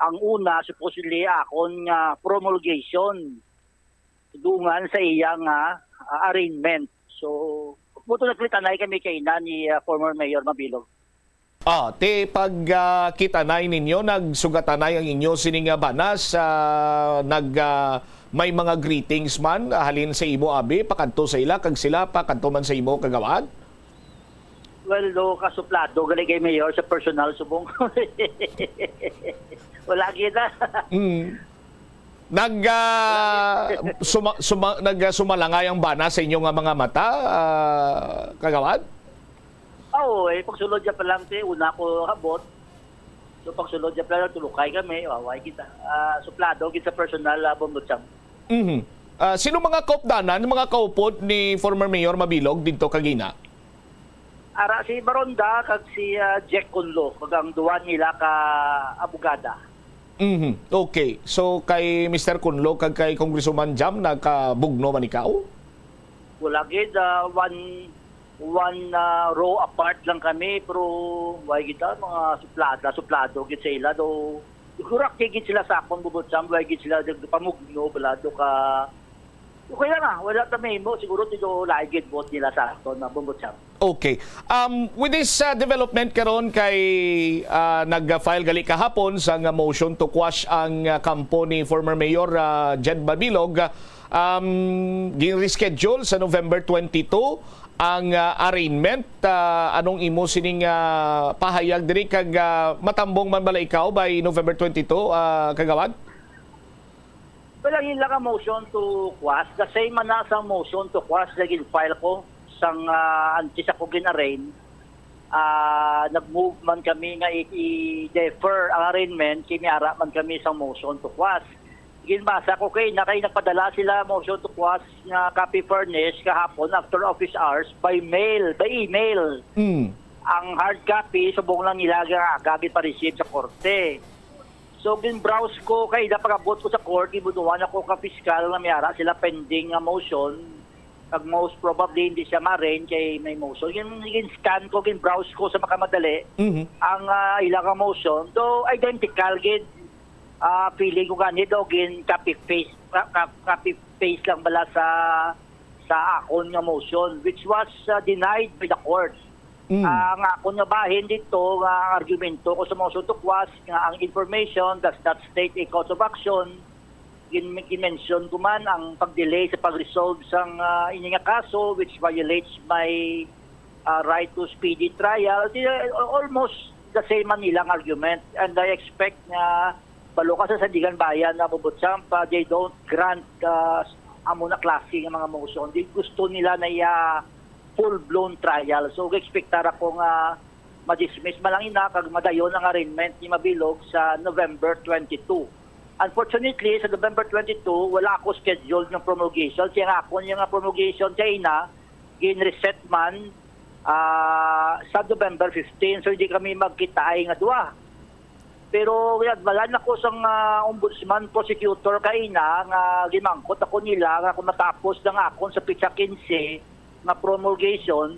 Ang una, supposedly, akon nga promulgation. Dungan sa iya nga, ah, arraignment. So, buto nagkitanay kami kay ina ni, ah, former Mayor Mabilog. Ah, ti pag, ah, kitanay ninyo, nagsugatanay ang inyo sini nga bana sa nag, ah, may mga greetings man, ah, halin sa imo abi pakadto sa ila kag sila pakadto man sa imo, kagawad? Well, do, kasuplado gali kay Mayor sa personal subong. Wala kita. Mm. Nag, ah, suma-, suma-, nag, ah, sumalangay ang bana sa inyo nga mga mata, ah, kagawad? Oo, eh, pagsulod niya pa lang, te, una ko habot. So, pagsulod niya pa lang, tulukay kami, waway kita. Ah, suplado gid sa personal, ah, Bombo Cham. Mhm. Ah, sino mga kaupdanan, mga kaupod ni former Mayor Mabilog didto kagina? Ara si Baronda kag si, ah, Jack Conlo, kag ang duwa nila ka abogada. Mhm. Okay. So, kay Mister Conlo kag kay Congresswoman Jam, nagkabugno man ikaw? Wala gid, ah, one, one, ah, row apart lang kami, pero way gid, ah, mga suplada, suplado gid sa ila, do, hurak gid sila sa akon, Bobo Cham, way gid sila nagpamugno, balado ka, okay lang, ah, wala ta mahimo, siguro, tigo lahi gid buot nila sa aton, ah, Bobo Cham. Okay. Um, with this, uh, development karon kay, uh, nag-file gali kahapon sang motion to quash ang, uh, kampo ni former Mayor, uh, Jed Mabilog. Um, gin-reschedule sa November twenty-two ang, uh, arraignment. Uh, anong imo sining, uh, pahayag diri kag, uh, matambong man bala ikaw by November twenty-two, uh, kagawad? Well, ang ila nga motion to quash, the same man na sa motion to quash na gin-file ko sang, ah, antes ako gin-arraign. Ah, nag-move man kami nga i-, i-defer ang arraignment, kay may ara man kami sa motion to quash. Ginbasa ko kay na kay nagpadala sila motion to quash nga copy furnish kahapon after office hours by mail, by email. Mm. Ang hard copy, subong lang nila nga aga gid pa-receive sa korte. So, gin-browse ko, kay ida pag-abot ko sa court, gibuduhan ako ka fiscal nga may ara sila pending nga motion. Kag most probably, hindi siya ma-arraign kay may motion. Gin-, gin-scan ko, gin-browse ko sa makamadali Mhm. ang, ah, ila nga motion. Though identical gid, ah, feeling ko gani, do gin-copy paste, ka-, ka-, copy paste lang bala sa, sa akon nga motion, which was, ah, denied by the court. Mm. Ah, ang akon nga bahin dito, nga ang argumento ko sa motion to quash, nga ang information does not state a cause of action, gin-, gin-mention ko man ang pag-delay sa pag-resolve sang, ah, ini nga kaso, which violates my, ah, right to speedy trial. Di, almost the same man nilang argument. And I expect nga balo ka sa Sandiganbayan na, Bobo Champ, ah, they don't grant, ah, amo na klase nga mga motion. Di gusto nila na iya full-blown trial. So, ga-expectar ako nga ma-dismiss man lang ina kag madayon ang arraignment ni Mabilog sa November twenty-two. Unfortunately, sa November twenty-two, wala ako scheduled ng promulgation. Siya nga akon yung nga promulgation sa ina, gin-reset man ah, sa November fifteen. So, hindi kami magkitaay nga duha. Pero ginadbalan ako sang ah, ombudsman prosecutor kaina nga gimangkot ako nila nga kung matapos lang akon sa petsa quince nga promulgation,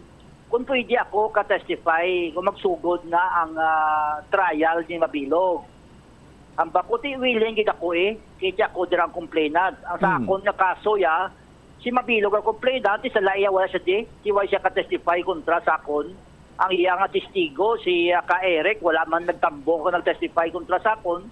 kung pwede ako ka-testify kung magsugod na ang ah, trial ni Mabilog. Ang bakuti willing gid ako eh, kay ako dirang complainant. Ang sa Hmm. akon nga kaso ya, si Mabilog ang complainant, sa laiya wala siya di, si why siya ka-testify kontra sa akon. Ang iya nga testigo, si ah, ka Eric, wala man nagtambong nga nag-testify kontra sa akon.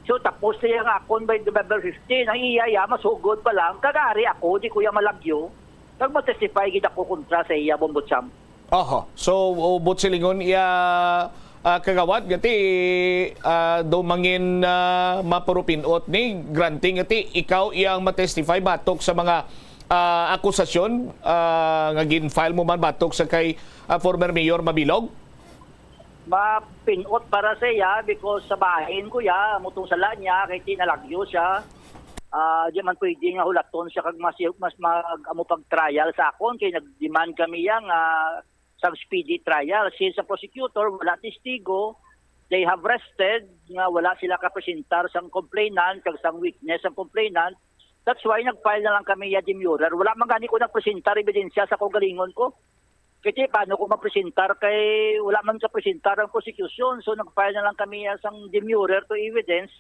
So tapos na iya nga akon by November fifteen, ang iya ya, masugod pa lang, kagari ako, di ko ya malagyo, nagma-testify gid ako kontra sa iya, Bombo Champ. Oho. So, ubot silingon iya, ah, kagawad, gati, ah, do mangin, ah, mapurupinot ni granting, gati, ikaw iyang ma-testify batok sa mga, ah, akusasyon, ah, nga gin-file mo man batok sa kay, ah, former Mayor Mabilog? Mapinot para sa iya because sa bahin ko ya, mutong sala niya, kay tinalagyo siya. Ah, di man pwede nga hulaton siya kag mas, mas mag, amo pag-trial sa akon, kay nag-demand kami ya nga sang speedy trial. Since sa prosecutor, wala testigo, they have rested nga wala sila kapresentar sang complainant kag sang witness sang complainant. That's why nag-file na lang kami ya demurrer. Wala man gani ko nagpresentar ebidensya sa kaugalingon ko. Kasi paano ko mapresentar kay wala man kapresentar ang prosecution. So nag-file na lang kami ya sang demurrer to evidence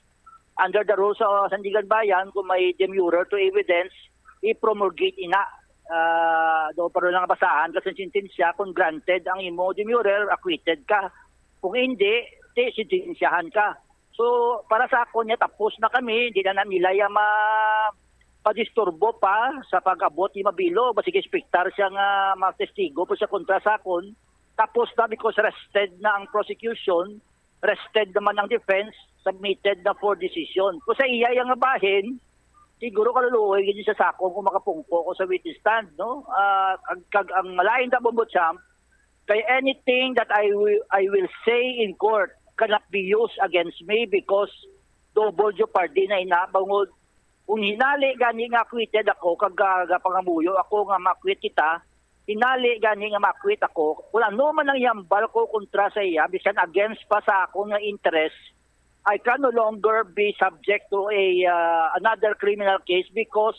under the rules sa Sandiganbayan, kung may demurrer to evidence, i-promulgate ina. Ah, do pero lang basahan ka sa sentensya, kung granted ang imo demurrer, acquitted ka. Kung hindi, ti sentensyahan ka. So, para sa akon niya, tapos na kami, hindi na, na nila ya ma padisturbo pa sa pag-abot ni Mabilo, basig expectar siya nga mga testigo pa siya kontra sa akon. Tapos na because rested na ang prosecution, rested naman ang defense, submitted na for decision. Kung sa iya yang bahin, siguro kaluluoy gid siya sa akon kung makapungko ko sa witness stand, no? Ah, kag, kag ang malain ta, Bombo Champ, kay anything that I will, I will say in court cannot be used against me because double jeopardy na ina, bangod kung hinali gani nga acquitted ako, kag ga-, gapangamuyo ako nga ma-acquit kita, hinali gani nga ma-acquit ako, kung ano man ang ihambal ko kontra sa iya, bisan against pa sa akon nga interest, I can no longer be subject to a, ah, another criminal case because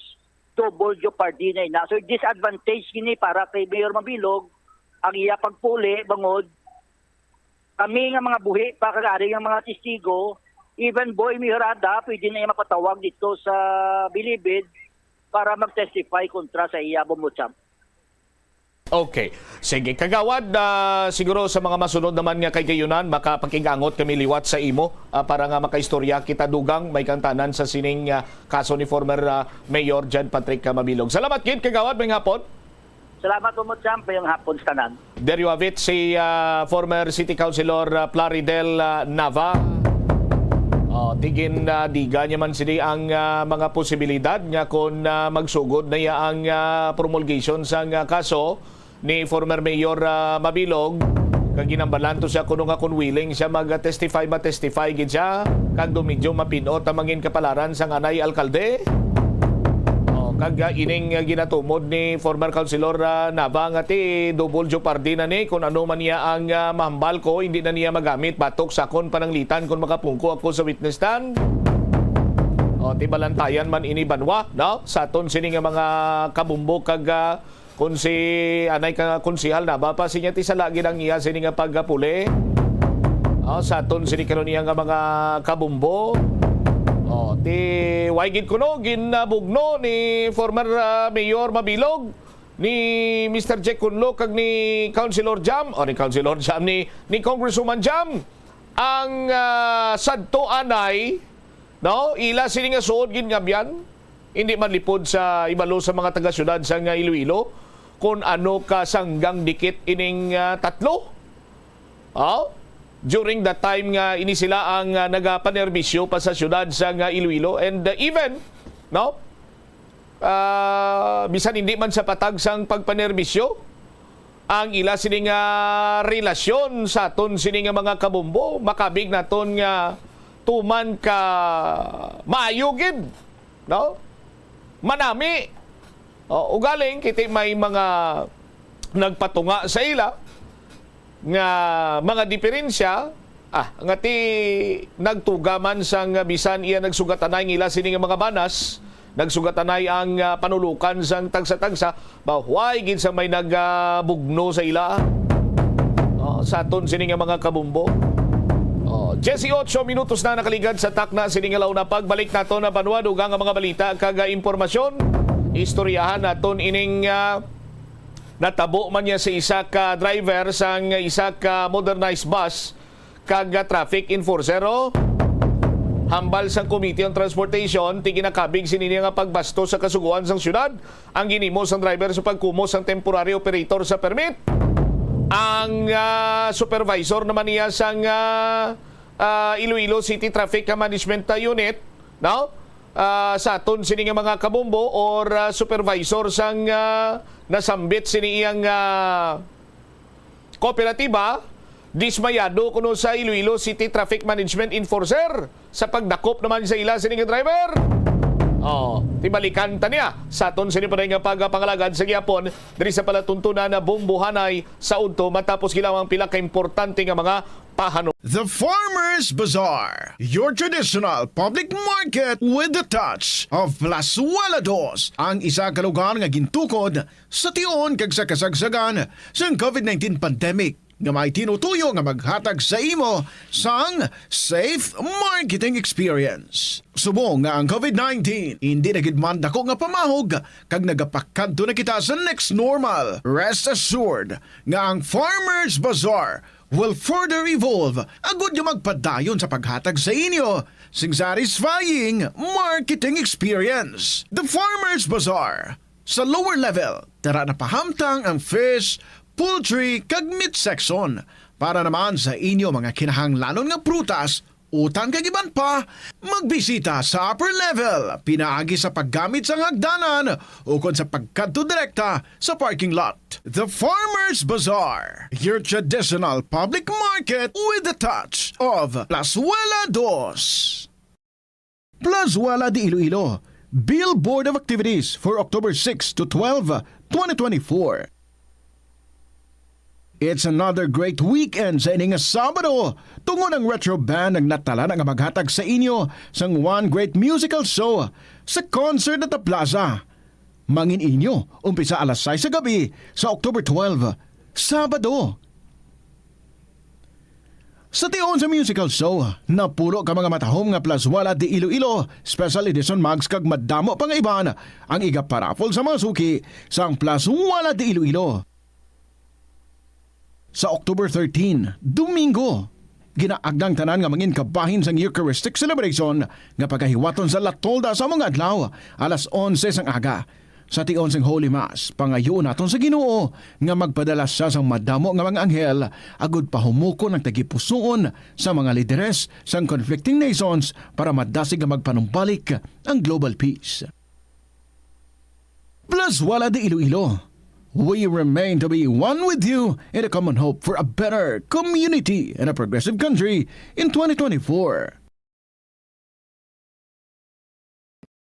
double jeopardy na ina. So, disadvantage gini para kay Mayor Mabilog ang iya pagpuli, bangod kami nga mga buhi pa kag ari nga mga testigo, even Boy Mejorada, pwede na iya mapatawag dito sa Bilibid para mag-testify kontra sa iya, Bombo Champ. Okay. Sige, Kagawad, ah, siguro sa mga masunod naman nga kay gayunan, makapakig-angot kami liwat sa imo, ah, para nga makaistorya kita dugang may kantanan sa sining, ah, kaso ni former, ah, Mayor John Patrick, ah, Mabilog. Salamat gid, Kagawad, may hapon. Salamat, Bombo Champ, may hapon sa tanan. There you have it, si, ah, former City Councilor, ah, Plaridel, ah, Nava. Oh, tigin, ah, diga niya man sini ang, ah, mga posibilidad nga kung, ah, magsugod na iya ang, ah, promulgation sang, ah, kaso ni former Mayor, ah, Mabilog. Kag ginambalan to siya kuno nga kung willing siya mag-testify, ma-testify gid siya. Kag do medyo mapinot ang mangin kapalaran sang anay alkalde. Oh, kag, ah, ining, ah, ginatumod ni former Councilor, ah, Nava nga ti double jeopardy na ni, kung ano man niya ang, ah, mahambal ko, hindi na niya magamit batok sa akon pananglitan kung makapungko ako sa witness stand. Oh, ti balantayan man ini banwa, no? Sa aton sini nga mga kabumbo kag, ah, kung si anay ka konsehal na ba pa sinya ti sala gid ang iya sini nga pagkapuli. Oh, sa aton sini karon iya nga mga kabumbo. Oh, ti way gid kuno ginabugno ni former, ah, Mayor Mabilog, ni Mister Jack Kunlo kag ni Councilor Jam, o ni Councilor Jam, ni, ni Congresswoman Jam ang, ah, sadto anay, no? Ila sini nga suod gid nga biyan, hindi man lipod sa ibalo sa mga taga-syudad sa nga Iloilo kung ano ka sanggang dikit ining, ah, tatlo. Oh? During that time nga ini sila ang, ah, nagapanerbisyo pa sa syudad sa nga Iloilo and, ah, even, no? ah, bisan hindi man sa patag sang pagpanerbisyo ang ila sini nga relasyon sa aton sini nga mga kabombo, makabig naton nga tuman ka maayo gid, no? Manami. O, ugaling kiti may mga nagpatunga sa ila nga mga diferensya, ah, nga ti nagtuga man sang bisan iya nagsugatanay ang ila sini nga mga banas, nagsugatanay ang, ah, panulukan sang tagsa-tagsa, ba, why gid sa may nagabugno sa ila? Oh, sa aton sini nga mga kabumbo. Oh, dieciocho minutos na nakaligad sa takna sini nga launa. Pagbalik nato na banwa, dugang nga mga balita kag, ah, impormasyon. Istoryahan naton ining, ah, natabo man niya sa isa ka driver sang isa ka modernized bus kag traffic enforcer, oh. Hambal sang Committee on Transportation, ti ginakabig sini nga pagbasto sa kasugoan sang syudad ang ginhimo sang driver sa pagkumo sang temporary operator sa permit. Ang, ah, supervisor naman niya sang, ah, ah, Iloilo City Traffic Management, ah, Unit, no? Ah, sa aton sini nga mga kabombo or, ah, supervisor sang, ah, nasambit sini iyang, ah, kooperatiba, dismayado kuno sa Iloilo City Traffic Management Enforcer sa pagdakop naman sa ila sini nga driver. Oh, tibalikan ta niya sa aton sini pa nga pagpangalagad sa gihapon diri sa palatuntunan na Bombohanay sa udto, matapos gilaw ang pila ka importante nga mga pahanum. The Farmers Bazaar, your traditional public market with the touch of Plazuela Dos, ang isa ka lugar nga gintukod sa tion kag sa kasagsagan sang covid nineteen pandemic, nga may tinutuyo nga maghatag sa imo sang safe marketing experience. Subong nga ang covid nineteen indi na gid man dako nga pamahog kag nagapakadto na kita sa next normal, rest assured nga ang Farmers Bazaar will further evolve agud nga magpadayon sa paghatag sa inyo sing satisfying marketing experience. The Farmers Bazaar, sa lower level, tara na pahamtang ang fish, poultry, kag meat section. Para naman sa inyo mga kinahanglanon nga prutas, utan kag iban pa, magbisita sa upper level pinaagi sa paggamit sang hagdanan ukon sa pagkadto direkta sa parking lot. The Farmers Bazaar, your traditional public market with the touch of Plazuela Dos. Plazuela de Iloilo, Billboard of Activities for October six to twelve, twenty twenty-four. It's another great weekend sa ini nga Sabado, tungod ang Retro Band ang natala na nga maghatag sa inyo sang one great musical show sa Concert at the Plaza. Mangin inyo, umpisa alas sais sa gabi sa October twelve, Sabado. Sa tion sa musical show, napulo ka mga matahom nga Plazuela de Iloilo Special Edition mugs kag madamo pa nga iban ang igaparaffle sa mga suki sang Plazuela de Iloilo. Sa October thirteen, Domingo, ginaagda ang tanan nga mangin kabahin sang Eucharistic celebration nga pagahiwaton sa La Tolda sa mga adlaw, alas onse sang aga. Sa tion sang Holy Mass, pangayoon naton sa Ginoo nga magpadala sia sang madamo nga mga anghel agud pahumukon ang tagipusoon sa mga lideres sang conflicting nations para madasig nga magpanumbalik ang global peace. Plazuela de Iloilo, we remain to be one with you in a common hope for a better community and a progressive country in twenty twenty-four.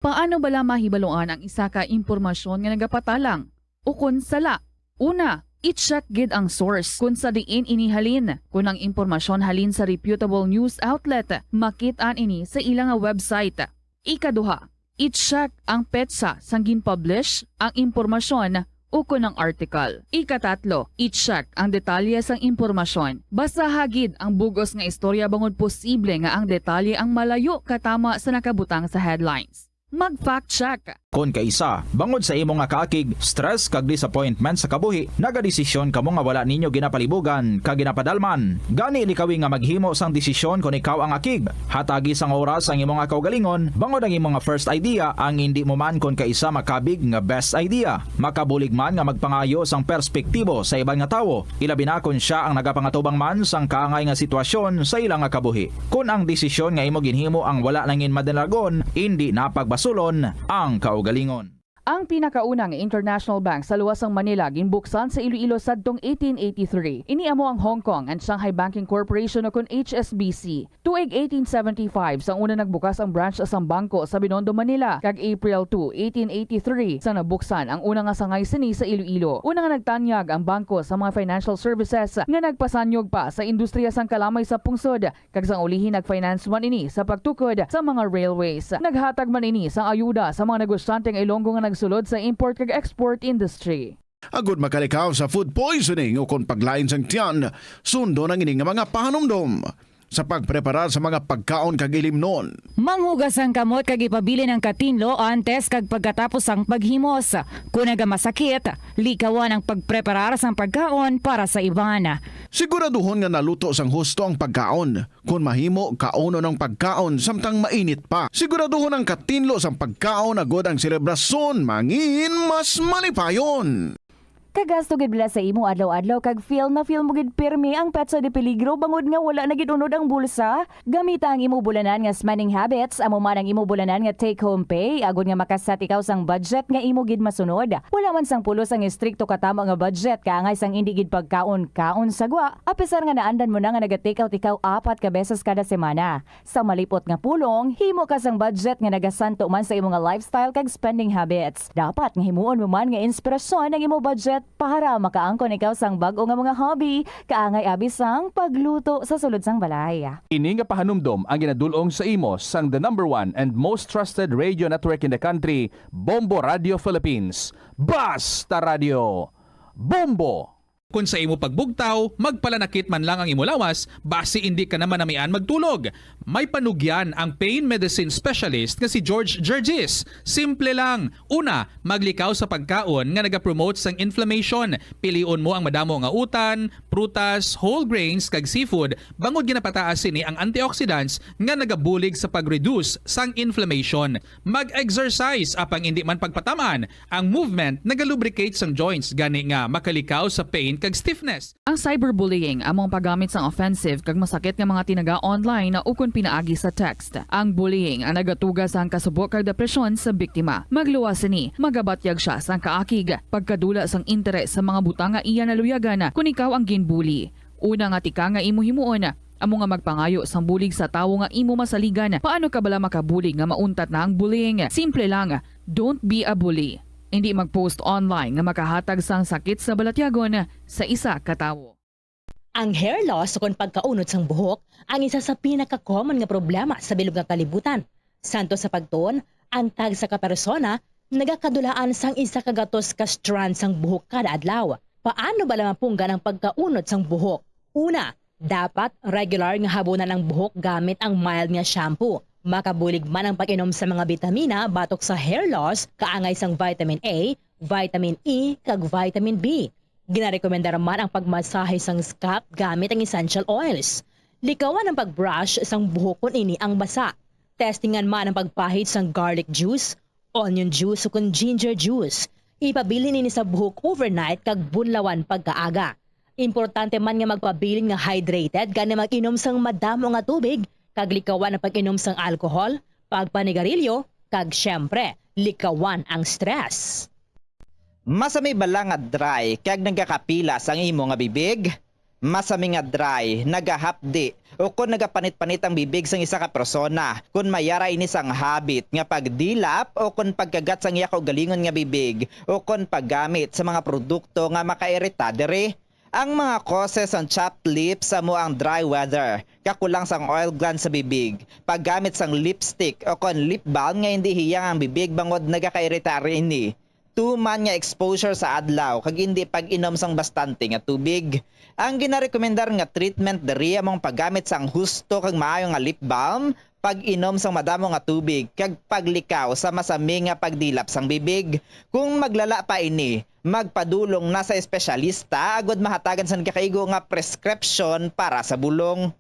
Paano bala mahibaluan ang isa ka impormasyon nga nagapatalang ukon sala? Una, i-check gid ang source kon sa diin ini halin. Kon ang impormasyon halin sa reputable news outlet, makit-an ini sa ila nga website. Ikaduha, i-check ang petsa sang gin-publish ang impormasyon ukon ang article. Ikatatlo, i-check ang detalye sang impormasyon. Basaha gid ang bug-os nga istorya bangod posible nga ang detalye ang malayo katama sa nakabutang sa headlines. Mag-fact check. Kon kaisa, bangod sa imo nga kaakig, stress kag disappointment sa kabuhi, nagadesisyon kamo nga wala ninyo ginapalibugan kag ginapadalman. Gani, likawi nga maghimo sang desisyon kon ikaw ang akig. Hatagi sang oras ang imo nga kaugalingon, bangod ang imo nga first idea ang indi mo man kon kaisa makabig nga best idea. Makabulig man nga magpangayo sang perspektibo sa iban nga tawo, ilabi na kon sia ang nagapangatubang man sang kaangay nga sitwasyon sa ila nga kabuhi. Kon ang desisyon nga imo ginhimo ang wala nangin madalagon, indi na pagbasulon ang kaugalingon. Ang pinakauna nga international bank sa luwas sang Manila ginbuksan sa Iloilo sadtong eighteen eighty-three. Ini amo ang Hong Kong and Shanghai Banking Corporation, o kon H S B C. Tuig eighteen seventy-five sang una nagbukas ang branch sang bangko sa Binondo, Manila, kag April two, eighteen eighty-three sang nabuksan ang una nga sangay sini sa Iloilo. Una nga nagtanyag ang bangko sa mga financial services nga nagpasanyog pa sa industriya sang kalamay sa pungsod, kag sang ulihi nag-finance man ini sa pagtukod sa mga railways. Naghatag man ini sang ayuda sa mga negosyante nga Ilonggo nga nagsulod sa import kag export industry. Agod makalikaw sa food poisoning o kon paglain sang tiyan, sundon ang ini nga mga pahanumdom sa pagpreparar sa mga pagkaon kag ilimnon. Manghugas ang kamot kag ipabilin ang katinlo antes kag pagkatapos sang paghimos. Kon nagamasakit, likawan ang pagpreparar sang pagkaon para sa iban. Siguraduhon nga naluto sang husto ang pagkaon. Kon mahimo, kaunon ang pagkaon samtang mainit pa. Siguraduhon ang katinlo sang pagkaon agod ang selebrasyon mangin mas malipayon. Kagasto gid bala sa imo adlaw-adlaw kag feel na feel mo gid pirmi ang petsa de peligro bangod nga wala na gid unod ang bulsa? Gamita ang imo bulanan nga spending habits, amo man ang imo bulanan nga take-home pay, agod nga makasat ikaw sang budget nga imo gid masunod. Wala man sang pulos ang estrikto katamo nga budget, kaangay sang indi gid pagkaon-kaon sa gwa, apisar nga naandan mo na nga naga-take out ikaw apat ka beses kada semana. Sa malipot nga pulong, himo ka sang budget nga nagasanto man sa imo nga lifestyle kag spending habits. Dapat nga himuon mo man nga inspirasyon ang imo budget para makaangkon ikaw sang bag-o nga mga hobby, kaangay abi sang pagluto sa sulod sang balay. Ini nga pahanumdom ang ginadul-ong sa imo sang the number one and most trusted radio network in the country, Bombo Radio Philippines. Basta Radio, Bombo! Kon sa imo pagbugtaw, magpalanakit man lang ang imo lawas, basi indi ka na manamian magtulog. May panugyan ang pain medicine specialist nga si George Gergis. Simple lang. Una, maglikaw sa pagkaon nga nagapromote sang inflammation. Pilion mo ang madamo nga utan, prutas, whole grains, kag seafood, bangod ginapataas sini ang antioxidants nga nagabulig sa pag-reduce sang inflammation. Mag-exercise, apang indi man pagpatam-an. Ang movement nagalubricate sang joints, gani nga makalikaw sa pain kag stiffness. Ang cyberbullying amo ang paggamit sang offensive kag masakit nga mga tinaga online ukon pinaagi sa text. Ang bullying ang nagatuga sang kasubo kag depresyon sa biktima. Magluwas sini, magabatyag sia sang kaakig, pagkadula sang interes sa mga butang nga iya naluyagan kon ikaw ang ginbully. Una nga tika nga imo himuon, amo nga magpangayo sang bulig sa tawo nga imo masaligan. Paano ka bala makabulig nga mauntat na ang bullying? Simple lang, don't be a bully. Indi mag-post online nga makahatag sang sakit sa balatyagon sa isa ka tawo. Ang hair loss, ukon pagkaunod sang buhok, ang isa sa pinaka-common nga problema sa bilog nga kalibutan. Santo sa pagtuon, ang tagsa ka persona nagakadulaan sang isa ka gatos ka strand sang buhok kada adlaw. Paano bala mapunggan ang pagkaunod sang buhok? Una, dapat regular nga habunan ang buhok gamit ang mild nga shampoo. Makabulig man ang pag-inom sa mga bitamina batok sa hair loss, kaangay sang vitamin A, vitamin E, kag vitamin B. Ginarekomendar man ang pagmasahe sang scalp gamit ang essential oils. Likawan ang pag-brush sang buhok kon ini ang basa. Testingan man ang pagpahid sang garlic juice, onion juice, o kon ginger juice. Ipabilin ini sa buhok overnight kag bunlawan pagkaaga. Importante man nga magpabilin nga hydrated, gani mag-inom sang madamo nga tubig, kag likawan ang pag-inom sang alcohol, pagpanigarilyo, kag, siyempre, likawan ang stress. Masami bala nga dry kag nagakapilas ang imo nga bibig? Masami nga dry, nagahapdi, o kon nagapanit-panit ang bibig sang isa ka persona, kon may ara ini sang habit nga pagdilap o kon pagkagat sang iya kaugalingon nga bibig, o kon paggamit sa mga produkto nga makairita diri. Ang mga causes sang chapped lips amo ang dry weather, kakulang sang oil glands sa bibig, paggamit sang lipstick o kon lip balm nga indi hiyang ang bibig bangod nagakairita ini, tuman nga exposure sa adlaw kag indi pag-inom sang bastante nga tubig. Ang ginarekomendar nga treatment diri amo ang paggamit sang husto kag maayo nga lip balm, pag-inom sang madamo nga tubig, kag paglikaw sa masami nga pagdilap sang bibig. Kung maglala pa ini, magpadulong na sa espesyalista agod mahatagan sang nagakaigo nga prescription para sa bulong.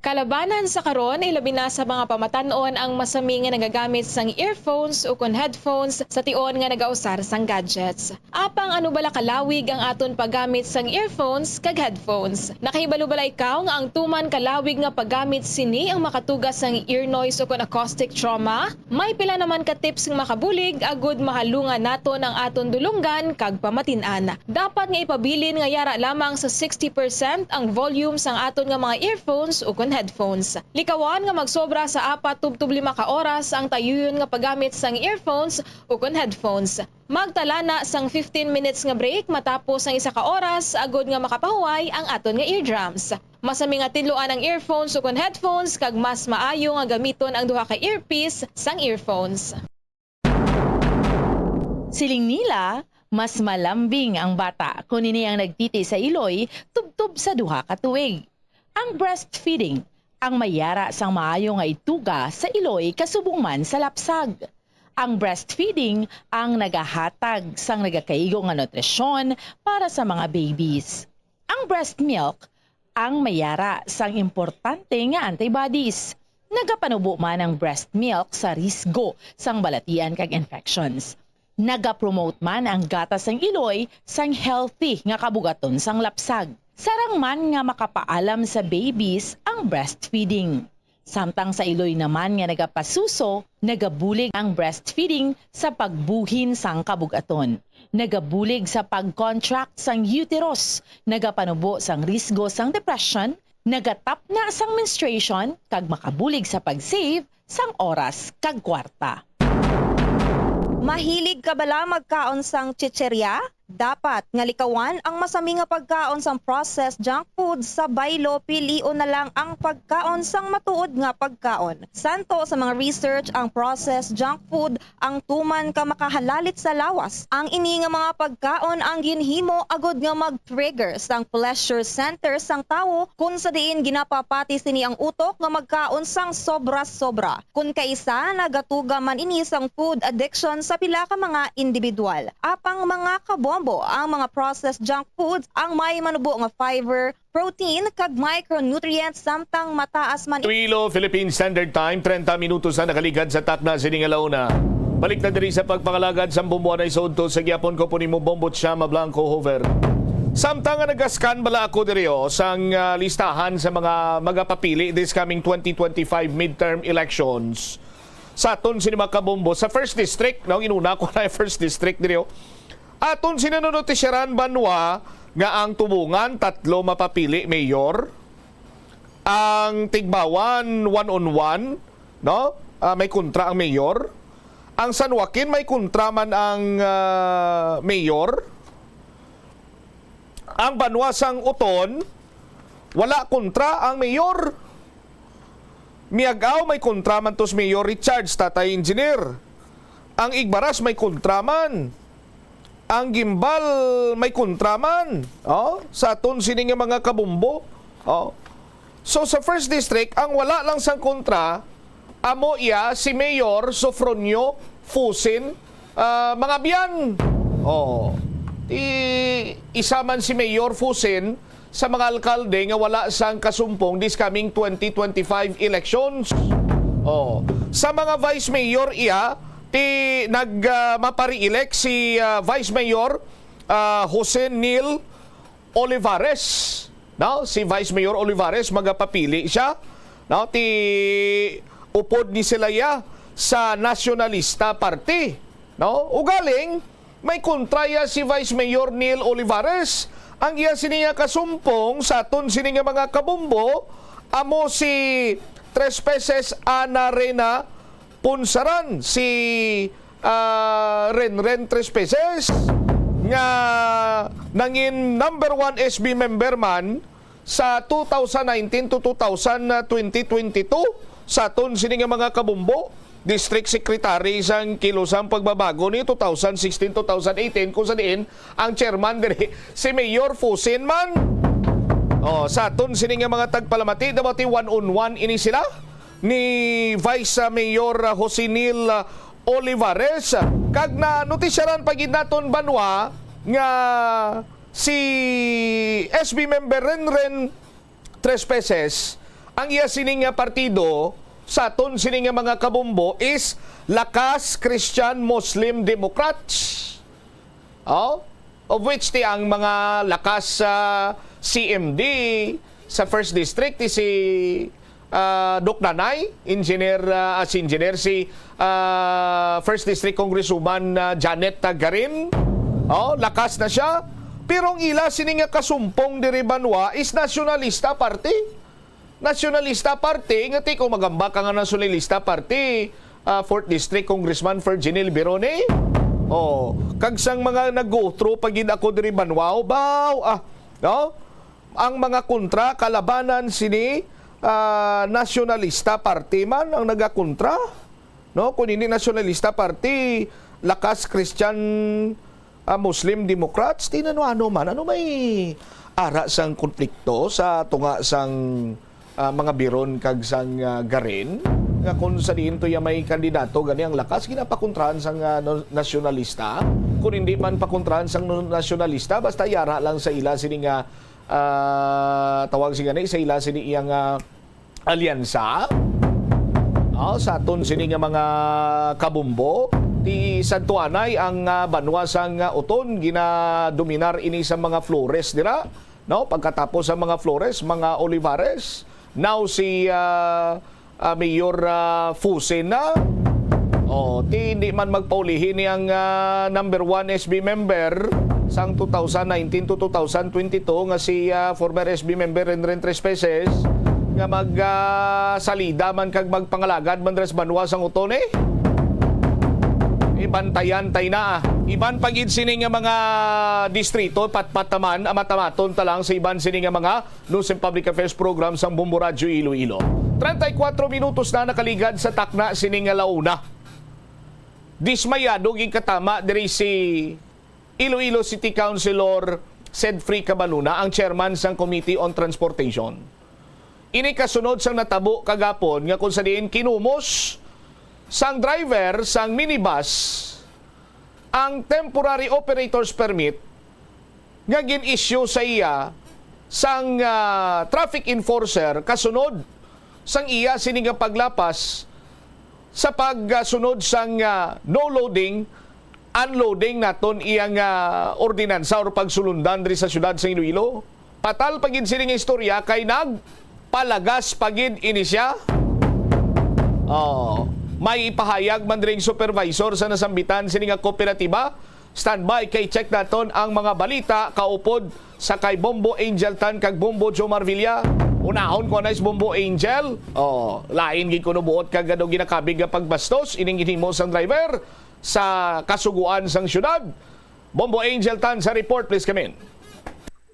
Kalabanan sa karon, ilabi na sa mga pamatan-on ang masami nga nagagamit sang earphones ukon headphones sa tion nga nagausar sang gadgets. Apang ano bala kalawig ang aton paggamit sang earphones kag headphones? Nakahibalo bala ikaw nga ang tuman kalawig nga paggamit sini ang makatuga sang ear noise ukon acoustic trauma? May pila naman ka tips nga makabulig agud mahalungan naton ang aton dulonggan kag pamatin-an. Dapat nga ipabilin nga yara lamang sa sixty percent ang volume sang aton nga mga earphones ukon headphones. Likawan nga magsobra sa apat tubtob lima ka oras ang tayuyon nga paggamit sang earphones ukon headphones. Magtala na sang fifteen minutes nga break matapos ang isa ka oras agud nga makapahuway ang aton nga eardrums. Masami nga tinluan ang earphones ukon headphones kag mas maayo nga gamiton ang duha ka earpiece sang earphones. Siling nila, mas malambing ang bata kon ini ang nagtiti sa iloy tubtob sa duha ka tuig. Ang breastfeeding ang may yara sang maayo nga ituga sa iloy kasubong man sa lapsag. Ang breastfeeding ang nagahatag sang nagakaigo nga nutrisyon para sa mga babies. Ang breast milk ang may yara sang importante nga antibodies. Nagapanubo man ang breast milk sa risgo sang balatian kag infections. Nagapromote man ang gatas sang iloy sang healthy nga kabugaton sang lapsag. Sarang man nga makapaalam sa babies ang breastfeeding. Samtang sa iloy naman nga nagapasuso, nagabulig ang breastfeeding sa pagbuhin sang kabugaton. Nagabulig sa pag-contract sang uterus, nagapanubo sang risgo sang depression, nagatapna sang menstruation, kag makabulig sa pag-save sang oras kag kwarta. Mahilig ka bala magkaon sang chicherya? Dapat nga likawan ang masami nga pagkaon sang processed junk food sa baylo, pilion na lang ang pagkaon sang matuod nga pagkaon. Santo sa mga research, ang processed junk food ang tuman ka makahalalit sa lawas. Ang ini nga mga pagkaon ang ginhimo agud nga mag-trigger sang pleasure center sang tawo, kun sa diin ginapapati sini ang utok nga magkaon sang sobra-sobra. Kun kaisa, nagatuga man ini sang food addiction sa pila ka mga individual. Apang, mga kabombo, ang mga processed junk foods ang may manubo nga fiber, protein, kag micronutrients, samtang mataas man Iloilo, Philippine Standard Time, treinta minutos na nakaligad sa takna sining alauna. Balik na diri sa pagpangalagad sang Bombo Anay sa udto sa gihapon, ko po nimo Bombo Chama Blanco Hover. Samtang nga nagaskan bala ako diri, oh, sang, ah, listahan sa mga magapapili this coming twenty twenty-five midterm elections. Sa aton sini, mga kabombo, sa first district, no, inuna ko na yung first district diri, oh. Aton sini nanutisyaran banwa nga ang Tubungan, tatlo mapapili mayor. Ang Tigbawan, one on one, no? Ah, may kontra ang mayor. Ang San Joaquin, may kontra man ang, ah, mayor. Ang banwa sang Oton, wala kontra ang mayor. Miag-ao, may kontra man to si Mayor Richards, Tatay Engineer. Ang Igbaras, may kontra man. Ang Guimbal, may kontra man. Oh, sa aton sini nga mga kabombo. Oh. So, sa first district, ang wala lang sang kontra, amo iya si Mayor Sofronio Fusin, ah, Mangabian. Oh. Ti, isa man si Mayor Fusin sa mga alkalde nga wala sang kasumpong this coming twenty twenty-five elections. Oh. Sa mga vice mayor iya, ti nag, ah, mapare-elect si, ah, Vice Mayor, ah, Jose Neil Olivares, no? Si Vice Mayor Olivares, magapapili siya, no? Ti upod ni sila iya sa Nacionalista Party, no? Ugaling, may kontra iya si Vice Mayor Neil Olivares. Ang iya sini nga kasumpong sa aton sini nga mga kabombo, amo si Tres Peces Ana Reyna Punsaran, si, ah, Renren Tres Peces, nga nangin number one S B member man sa two thousand nineteen to two thousand twenty twenty-two. Sa aton sini nga mga kabombo, district secretary sang Kilusang Pagbabago ni two thousand sixteen, two thousand eighteen, kung sa diin ang chairman diri si Mayor Fusin man. Oh, sa aton sini nga mga tagpalamati, daw ti one on one ini sila ni Vice, ah, Mayor, ah, Jose Neil, ah, Olivares. Kag nanutisyaran pa gid naton banwa nga si S B member Renren Tres Peces Ang iya sini nga partido, sa aton sini nga mga kabombo, is Lakas Christian Muslim Democrats. Oh? Of which ti ang mga lakas sa C M D sa First District, ti si, ah, Doc Nanay, engineer, ah, si engineer si, ah, First District Congresswoman, ah, Janet Garin. Oh, lakas na siya. Pero ang ila sini nga kasumpong diri banwa is Nasyonalista Party. Nasyonalista Party, nga ti kung magamba ka nga Nasyonalista Party, ah, Fourth District Congressman Fergin Liberone. Oh, kag sang mga nag-go through pa gid ako diri banwa, baw, ah, no? Ang mga kontra, kalabanan sini, ah, Nasyonalista Party man ang nagakontra, no? Kung hindi Nasyonalista Party, Lakas Christian, ah, Muslim Democrats, ti nano-ano man, ano may ara sang konflikto sa tunga sang, ah, mga Biron kag sang, ah, Garin, nga kung sa diin to ya may kandidato gani ang Lakas, ginapakontrahan sang, ah, no-, Nasyonalista? Kung hindi man pakontrahan sang no-, Nasyonalista, basta yara lang sa ila sini nga, ah, tawag si gani, sa ila sini iyang, ah, alyansa. Oh, sa aton sini nga mga kabombo, ti sadto anay ang, ah, banwa sang, ah, Oton ginadominar ini sa mga Flores dira, no? Pagkatapos sa mga Flores, mga Olivares, now si, ah, ah, Mayor, ah, Fusen na. Oh, ti hindi man magpaulihi ni ang, ah, number one S B member sang two thousand nineteen to two thousand twenty-two nga si, ah, former S B member Renren Tres Peces nga mag, ah, salida man kag magpangalagad man dres banwa sang Oton, eh. Ibantayan tay na. Iban pa gid sini nga mga distrito, patpat naman, amat-amaton ta lang sa iban sini nga mga News and Public Affairs Program sang Bombo Radyo Iloilo. Treinta y cuatro minutos na nakaligad sa takna sini nga launa. Dismayado ginkatama diri si Iloilo City Councilor Sedfrey Cabaluna, ang chairman sang Committee on Transportation. Ini kasunod sang natabo kagapon nga kung sa diin kinumos sang driver sang minibus ang temporary operator's permit nga gin-issue sa iya sang, ah, traffic enforcer kasunod sang iya sini nga paglapas sa pagsunod sang, ah, no loading, unloading naton iyang, ah, ordinansa or pagsulundan diri sa siyudad sa Iloilo. Patal pa gid sini nga istorya kay nagpalagas pa gid ini siya. Oh, may ipahayag man diri ang supervisor sa nasambitan sini nga kooperatiba. Standby kay check naton ang mga balita kaupod sa kay Bombo Angel Tan kag Bombo Jomar Villa. Unahon ko na is Bombo Angel. Oh, lain gid kuno buot kag ano ginakabig nga pagbastos ining ginhimo sang driver sa kasugoan sang syudad. Bombo Angel Tan sa report, please come in.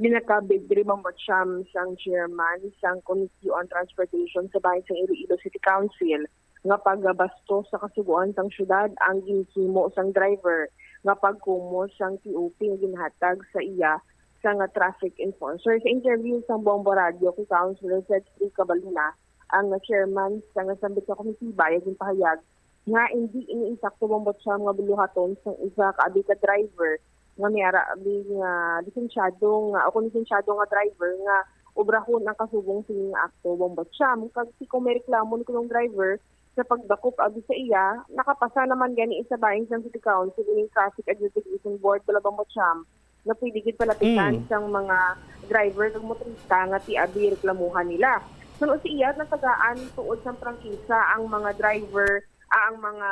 Ginakabig diri, Bombo Cham, sang chairman sang Committee on Transportation sa bahin sang Iloilo City Council nga pagabastos sa kasugoan sang syudad ang ginhimo sang driver nga pagkumos sang T O P nga ginhatag sa iya sang traffic enforcer. Sa interview sang Bombo Radio kay Councilor Sedfrey Cabaluna, ang chairman sang sambit nga komitiba, iya ginpahayag nga indi ini insakto, Bombo Cham, nga buluhaton sang isa ka abi ka driver nga may ara abi nga lisensyado nga, o kung lisensyado nga driver nga obrahon ang kasubong sini nga akto, Bombo Cham. Kag ti kung may reklamo ni kuno ang driver sa pagdakop abi sa iya, nakapasa naman gani sa bahin sang City Council ining Traffic Adjudication Board, bala, Bombo Cham, nga pwede gid palapitan Mm. sang mga driver ug motorista nga ti abi reklamuhan nila. Suno sa iya, natagaan tuod sang prangkisa ang mga driver, ah, ang mga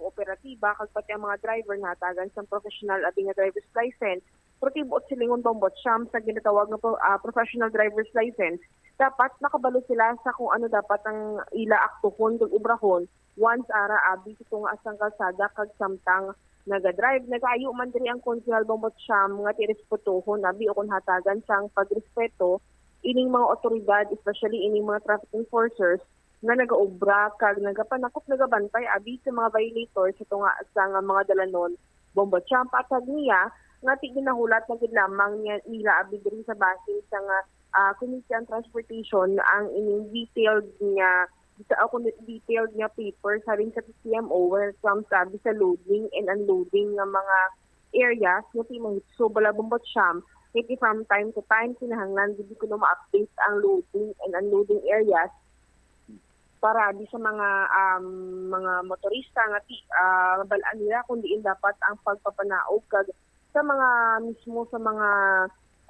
kooperatiba, kag pati ang mga driver nahatagan sang professional abi nga driver's license. Pero tibuot silingon, Bombo Cham, sa ginatawag nga pro-, ah, professional driver's license, dapat nakabalo sila sa kung ano dapat ang ila aktuhon kag obrahon once ara abi sa tunga sang kalsada kag samtang nagadrive. Nagaayo man diri ang Konsehal, Bombo Cham, nga ti respetuhon abi o kon hatagan sang pagrespeto ining mga awtoridad, especially ining mga traffic enforcers nga nagaobra kag nagapanakop, nagabantay abi sa mga violator sa tunga sang mga dalanon, Bombo Cham. Patag niya nga ti ginahulat na gid lamang niya nila abi diri sa bahin sang, ah, Committee on Transportation ang ining detailed nga, sa, o kung detailed nga paper halin sa T C M O when it comes abi sa loading and unloading nga mga areas nga ti mahitso, bala, Bombo Cham, nga ti from time to time kinahanglan gid kuno ma-update ang loading and unloading areas para di sa mga, um, mga motorista nga ti-, ah, mabalaan nila kung diin dapat ang pagpapanaog kag sa mga mismo sa mga,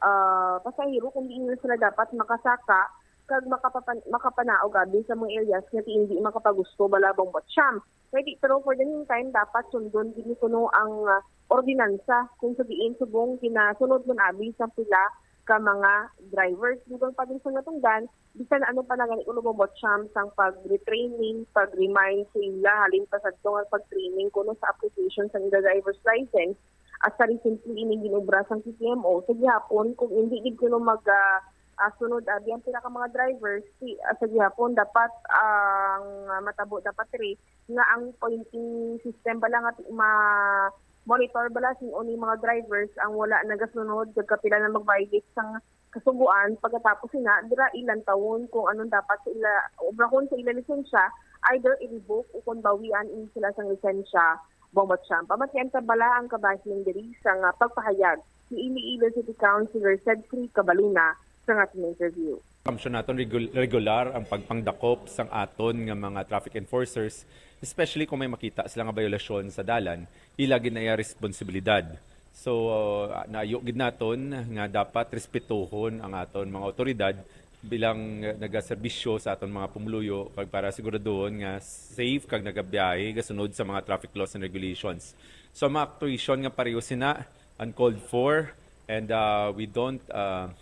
ah, pasahero kung diin na sila dapat makasaka kag makapapan-, makapanaog abi sa mga areas nga ti-, hindi makapagusto bala, Bong Batsyam. Kay di, pero for the meantime, dapat sundon gid ni kuno ang, ah, ordinansa kung sa diin subong ginasunod man abi sa pila ka mga drivers. Dugang pa din sa natungdan, bisan ano pa na gani kuno, Bong Batsyam, sang pag-retraining, pag-remind sa ila halin pa sadto nga pag-training kuno sa application sang ila driver's license. As sa recently ining ginobra sang T T M O, sa gihapon, kung hindi gid kuno mag, ah, ah, sunod abi ang pila ka mga drivers, si, ah, sa gihapon dapat ang, ah, matabo dapat diri nga ang pointing system bala nga ti-, ma-monitor bala sin-o ni mga drivers ang wala nagasunod kag kapila na mag-violate sang kasugoan, pagkatapos sina dira ilantawon kung anong dapat sa ila obrahon sa ila lisensya, either i-revoke o kung bawian ini sila sang lisensya, Bong Batsyam. Pamatian ta bala ang kabahin diri sang pagpahayag ni Iloilo City Councilor Cedric Cabaluna sa aton interview. Assumption naton regul-, regular ang pagpangdakop sang aton nga mga traffic enforcers, especially kung may makita sila nga bayolasyon sa dalan, ila gid na iya responsibilidad. So, uh, naayo gid naton nga dapat respetuhon ang aton mga awtoridad bilang, uh, nagaserbisyo sa aton mga pumuluyo kag para siguraduhon nga safe kag nagabiyahe gasunod sa mga traffic laws and regulations. So, ang mga actuation nga pareho sina uncalled for, and, uh, we don't, uh,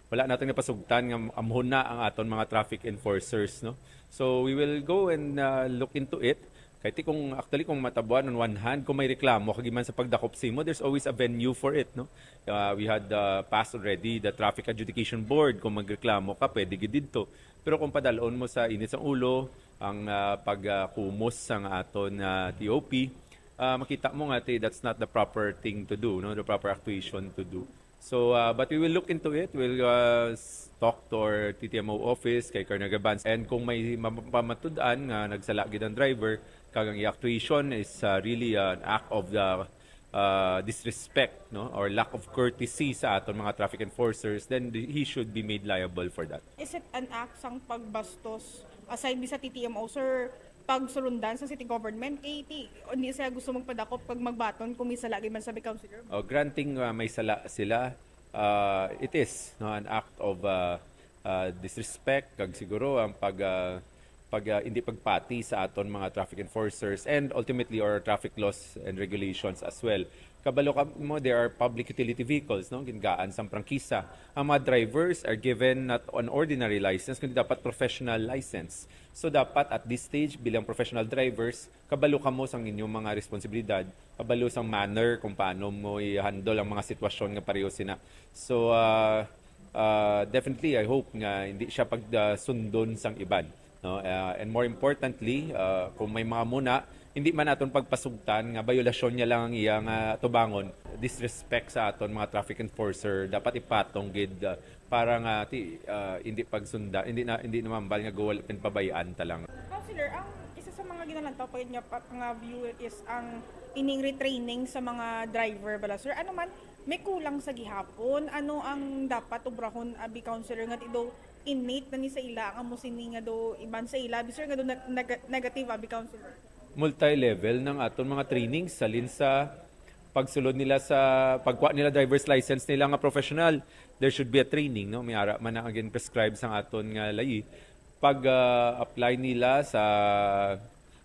wala naton napasugtan nga amhon na ang aton mga traffic enforcers, no? So, we will go and, uh, look into it. Kay ti kung, actually, kung matabuan, on one hand, kung may reklamo ka giman sa pagdakop sa imo, there's always a venue for it, no? Uh, we had, uh, passed already the Traffic Adjudication Board. Kung magreklamo ka, pwede gid didto. Pero kung padalon mo sa init sang ulo ang, uh, pagkumos sang aton, uh, T O P, uh, makita mo nga ti, that's not the proper thing to do, no? The proper actuation to do. So, uh, but we will look into it. We'll, uh, s-, talk to our T T M O office, kay Colonel Gabans. And kung may mapamatud-an nga nagsala gid ang driver, kag ang actuation is, uh, really an act of the, uh, disrespect, no, or lack of courtesy sa aton mga traffic enforcers, then the, he should be made liable for that. Is it an act sang pagbastos, aside bi sa T T M O, sir, pagsulundan sa city government? Kay ti, hindi sila gusto magpadakop pag magbaton kung may sala gid man sa councilor. Oh, granting, uh, may sala sila, uh, it is, no, an act of, uh, uh, disrespect, kag siguro ang pag, uh, pag, uh, hindi pagpati sa aton mga traffic enforcers and ultimately our traffic laws and regulations as well. Kabalo ka mo, there are public utility vehicles, no, gingaan sang prangkisa. Ang mga drivers are given not an ordinary license, kundi dapat professional license. So, dapat at this stage, bilang professional drivers, kabalo kamo sang inyong mga responsibilidad, kabalo sang manner kung paano mo i-handle ang mga sitwasyon nga pareho sina. So, ah, ah, definitely, I hope nga hindi siya pag, ah, sundon sang iban, no? Ah, and more importantly, ah, kung may mga muna, hindi man naton pagpasugtan nga bayolasyon niya lang ang iya nga tubangon, disrespect sa aton mga traffic enforcer, dapat ipatong gid, ah, para nga ti, ah, hindi pagsunda, hindi na, hindi na mambal nga guwal, pinpabayaan ta lang. Councilor, ang isa sa mga ginalantaw pa gid nga pa, nga view is ang ining retraining sa mga driver bala, sir. Ano man, may kulang sa gihapon? Ano ang dapat obrahon, abi, Councilor, nga ti daw innate na ni sa ila ang amo sini nga daw iban sa ila, abi, sir, nga daw nag-, nag-, negative, abi, Councilor? Multi-level ng aton mga trainings, salin sa pagsulod nila sa pagkuha nila driver's license nila nga professional, there should be a training, no? May ara man na again prescribed sang aton nga layi. Pag, ah, apply nila sa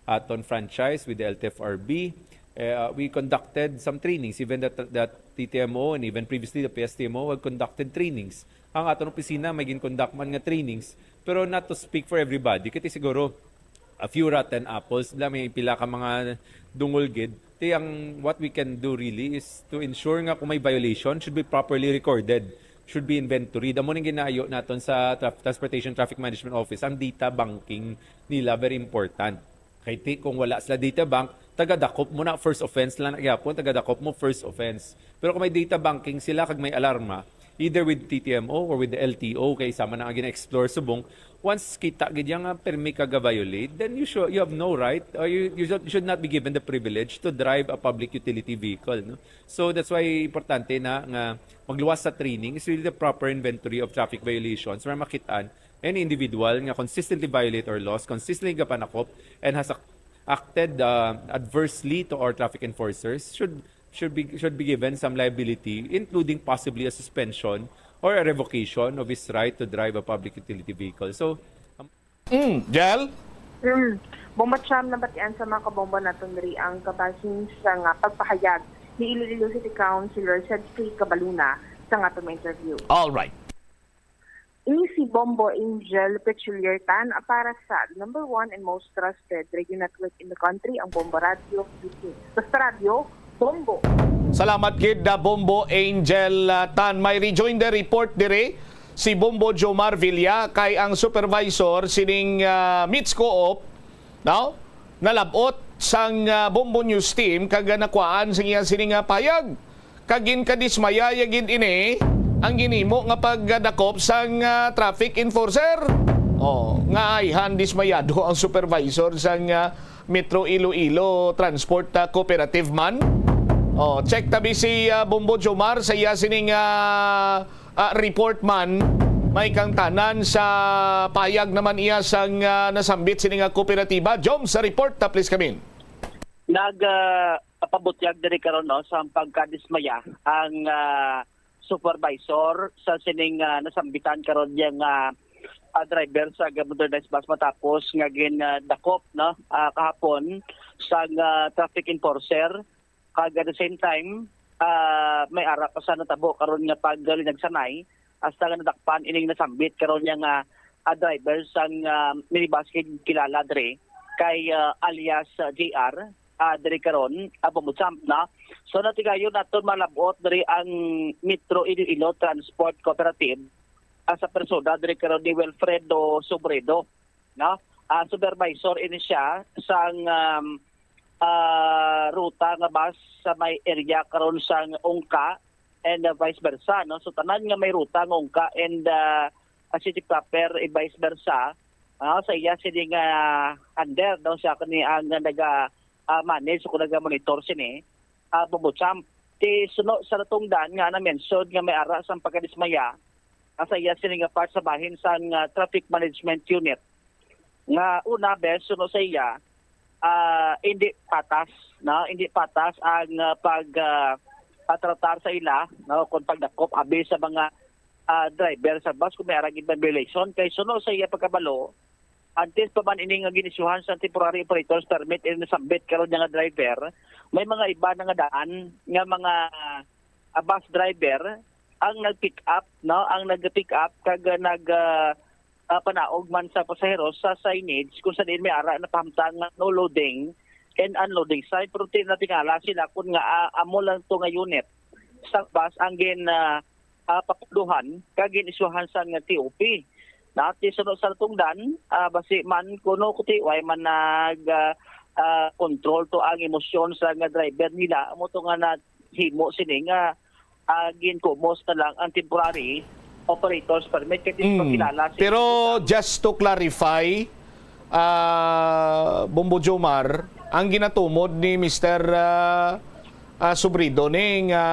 aton franchise with the L T F R B, eh, ah, we conducted some trainings. Even that, that T T M O and even previously the P S T M O have conducted trainings. Ang aton opisina may gin-conduct man nga trainings, pero not to speak for everybody. Kaya siguro, a few rotten apples, la may pila ka mga dungol gid. Ti ang what we can do really is to ensure nga kung may violation, should be properly recorded, should be inventoried. Amo ning ginaayo naton sa Traf-, Transportation Traffic Management Office, ang data banking nila very important. Kay ti kung wala sila data bank, tagadakop mo na first offense lang na gyapon, tagadakop mo first offense. Pero kung may data banking sila kag may alarma, either with T T M O or with the L T O, kay sama na nga gina-explore subong, once kita gid ya nga permi ka ga-violate, then you should, you have no right, or you, you should, should not be given the privilege to drive a public utility vehicle, no? So that's why importante na nga magluwas sa training is really the proper inventory of traffic violations para makitaan any individual nga consistently violate our laws, consistently gapanakop, and has ac-, acted uh, adversely to our traffic enforcers should should be should be given some liability, including possibly a suspension or a revocation of his right to drive a public utility vehicle. So, Mm, Jel? Mm. Bombo Cham, nabatian sa mga kabombo naton diri ang kabahin sa nga pagpahayag ni Iloilo City Councilor Sedfrey Cabaluna sa nga atong interview. All right. Ini si Bombo Angel Pechulier Tan para sa number one and most trusted radio network in the country, ang Bombo Radio Philippines. Basta Radio, Bombo! Salamat gid, uh, Bombo Angel uh, Tan. May rejoinder report diri si Bombo Jomar Villa kay ang supervisor sining uh, Mits Co-op, no? Nalabot sang uh, Bombo News Team kag nakuhaan sa iya sining uh, payag. Kag ginkadismaya ya gid ini ang ginhimo nga pagdakop sang uh, traffic enforcer. Oh, nga ayhan dismayado ang supervisor sang uh, Metro Iloilo Transport uh, Cooperative man. Oh, check tabi si uh, Bombo Jomar sa iya sining uh, uh, report man. May kangtanan sa payag naman iya sang uh, nasambit sini nga kooperatiba. Jom, sa report, uh, please come in. Nag ah, pabutyag diri karon, no, sa pagkadismaya ang ah, supervisor sa sining ah, nasambitan karon yang ah, ah, driver sa modernized bus matapos nga gin ah, dakop, no, ah, kahapon sa ah, traffic enforcer, kag at the same time ah, may ara pa sa natabo karon nga paglinagsanay hasta nga nadakpan ining nasambit karon yang ah, ah, driver sang ah, minibus nga kilala diri kay ah, alias ah, J R, ah, diri karon, ah, Bombo Cham, na. So, natigayon naton malabot diri ang Metro Iloilo Transport Cooperative, ah, sa persona diri karon ni Wilfredo Sobredo, no? Ah, supervisor ini siya sang um, ah, ruta nga bus sa may area karon sang Ungka and ah, vice versa, no? So, tanan nga may ruta nga Ungka and ah, ah, city proper, eh, vice versa, ah, sa iya sini nga under, no, siya kani ang naga ah, manage o naga-monitor sini, ah, Bombo Cham. Ti suno sa natungdan nga na-mention nga may ara sang pagkadismaya, ah, sa iya sini nga part sa bahin sang ah, traffic management unit, nga una, bes, suno sa iya, ah, hindi patas, no, hindi patas ang ah, pag ah, patratar sa ila, no, kung pagdakop abi sa mga ah, driver sa bus kung may ara gid man violation, kay suno sa iya pagkabalo, antes pa man ini nga ginisyuhan sa temporary operator's permit ini nasambit karon niya nga driver, may mga iba na nga daan nga mga ah, bus driver ang nag-pick up, no, ang nag-pick up kag ah, nag ah, ah, panaog man sa pasahero sa signage kung sa diin may ara napahamtang nga no loading and unloading sign, pero ti natingala sila kun nga ah, amo lang to nga unit sa bus ang gin ah, ah, papulohan kag gin-issuhan sa nga T O P. Nati suno sa tungdan, ah, basi man kuno kuti way man nag ah, ah, control to ang emosyon sa nga driver nila, amo to nga nahimo sini nga ah, ginkumos na lang ang temporary operator's permit kay di Mm. pa kilala si Pero just to clarify, ah, Bombo Jomar, ang ginatumod ni Mister ah, ah, Subrido ni nga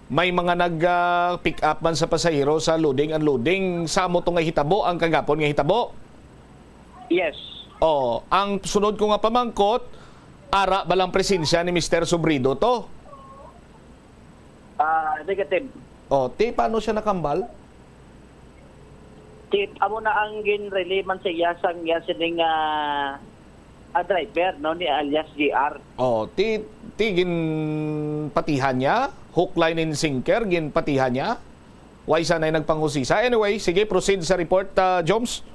may mga nag ah, pick up man sa pasahero sa loading unloading, sa amo to nga hitabo ang kagapon nga hitabo. Yes. Oh, ang sunod ko nga pamangkot, ara ba lang presensya ni Mister Subrido to? Ah, negative. Oh, ti paano siya nakambal? Ti amo na ang gin-relay man sa iya sang iya sining ah, ah, driver, no, ni alias J R. Oh, ti ti ginpatihan niya, hook, line and sinker, ginpatihan niya. Why sanay nagpangusisa? Anyway, sige, proceed sa report, ah, Joms.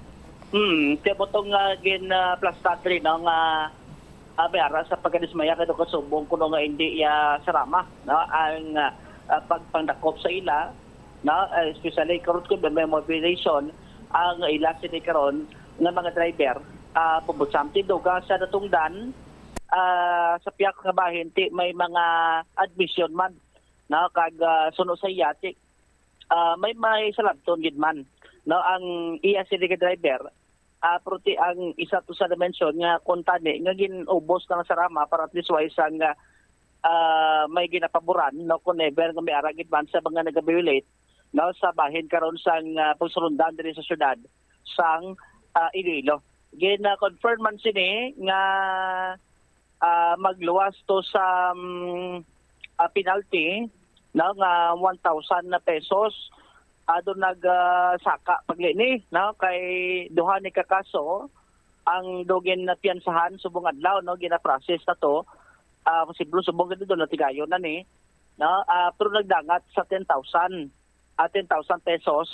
Hmm, kaya mo tong uh, gin uh, plastar diri, no, nga ah, may ara sa pagkadismaya kay kasubong kuno nga hindi iya sarama, no, ang ah, ah, pagpangdakop sa ila, no, ah, especially karon kung may mobilization ang ila sini karon nga mga driver, ah, Bombo Cham, ti dugang sa natungdan ah, sa pihak nga bahin ti may mga admission man, no, kag ah, suno sa iya ti Ah, may, may salabton gid man, no, ang iya sini ka driver. Ah, pero ti ang isa to sa na-mention nga kuntani nga gin-ubos na sa rama para at least way sang, ah, may ginapaboran, no, kung ever nga may ara gid man sa mga nag-violate, no, sa bahin karon sang, ah, pagsulundan diri sa syudad sang, ah, Iloilo. Gina-confirm man sini nga, ah, magluwas to sa, mm, ah, penalty, no, nga one thousand na pesos. Ado nag, ah, saka pagli ni, no, kay duha ni ka kaso ang do ginpiyansahan subong adlaw, no, gina-process na to. Ah, posible subong gid do natigayon na ni, no, ah, pero nagdangat sa ten thousand, ah, ten thousand pesos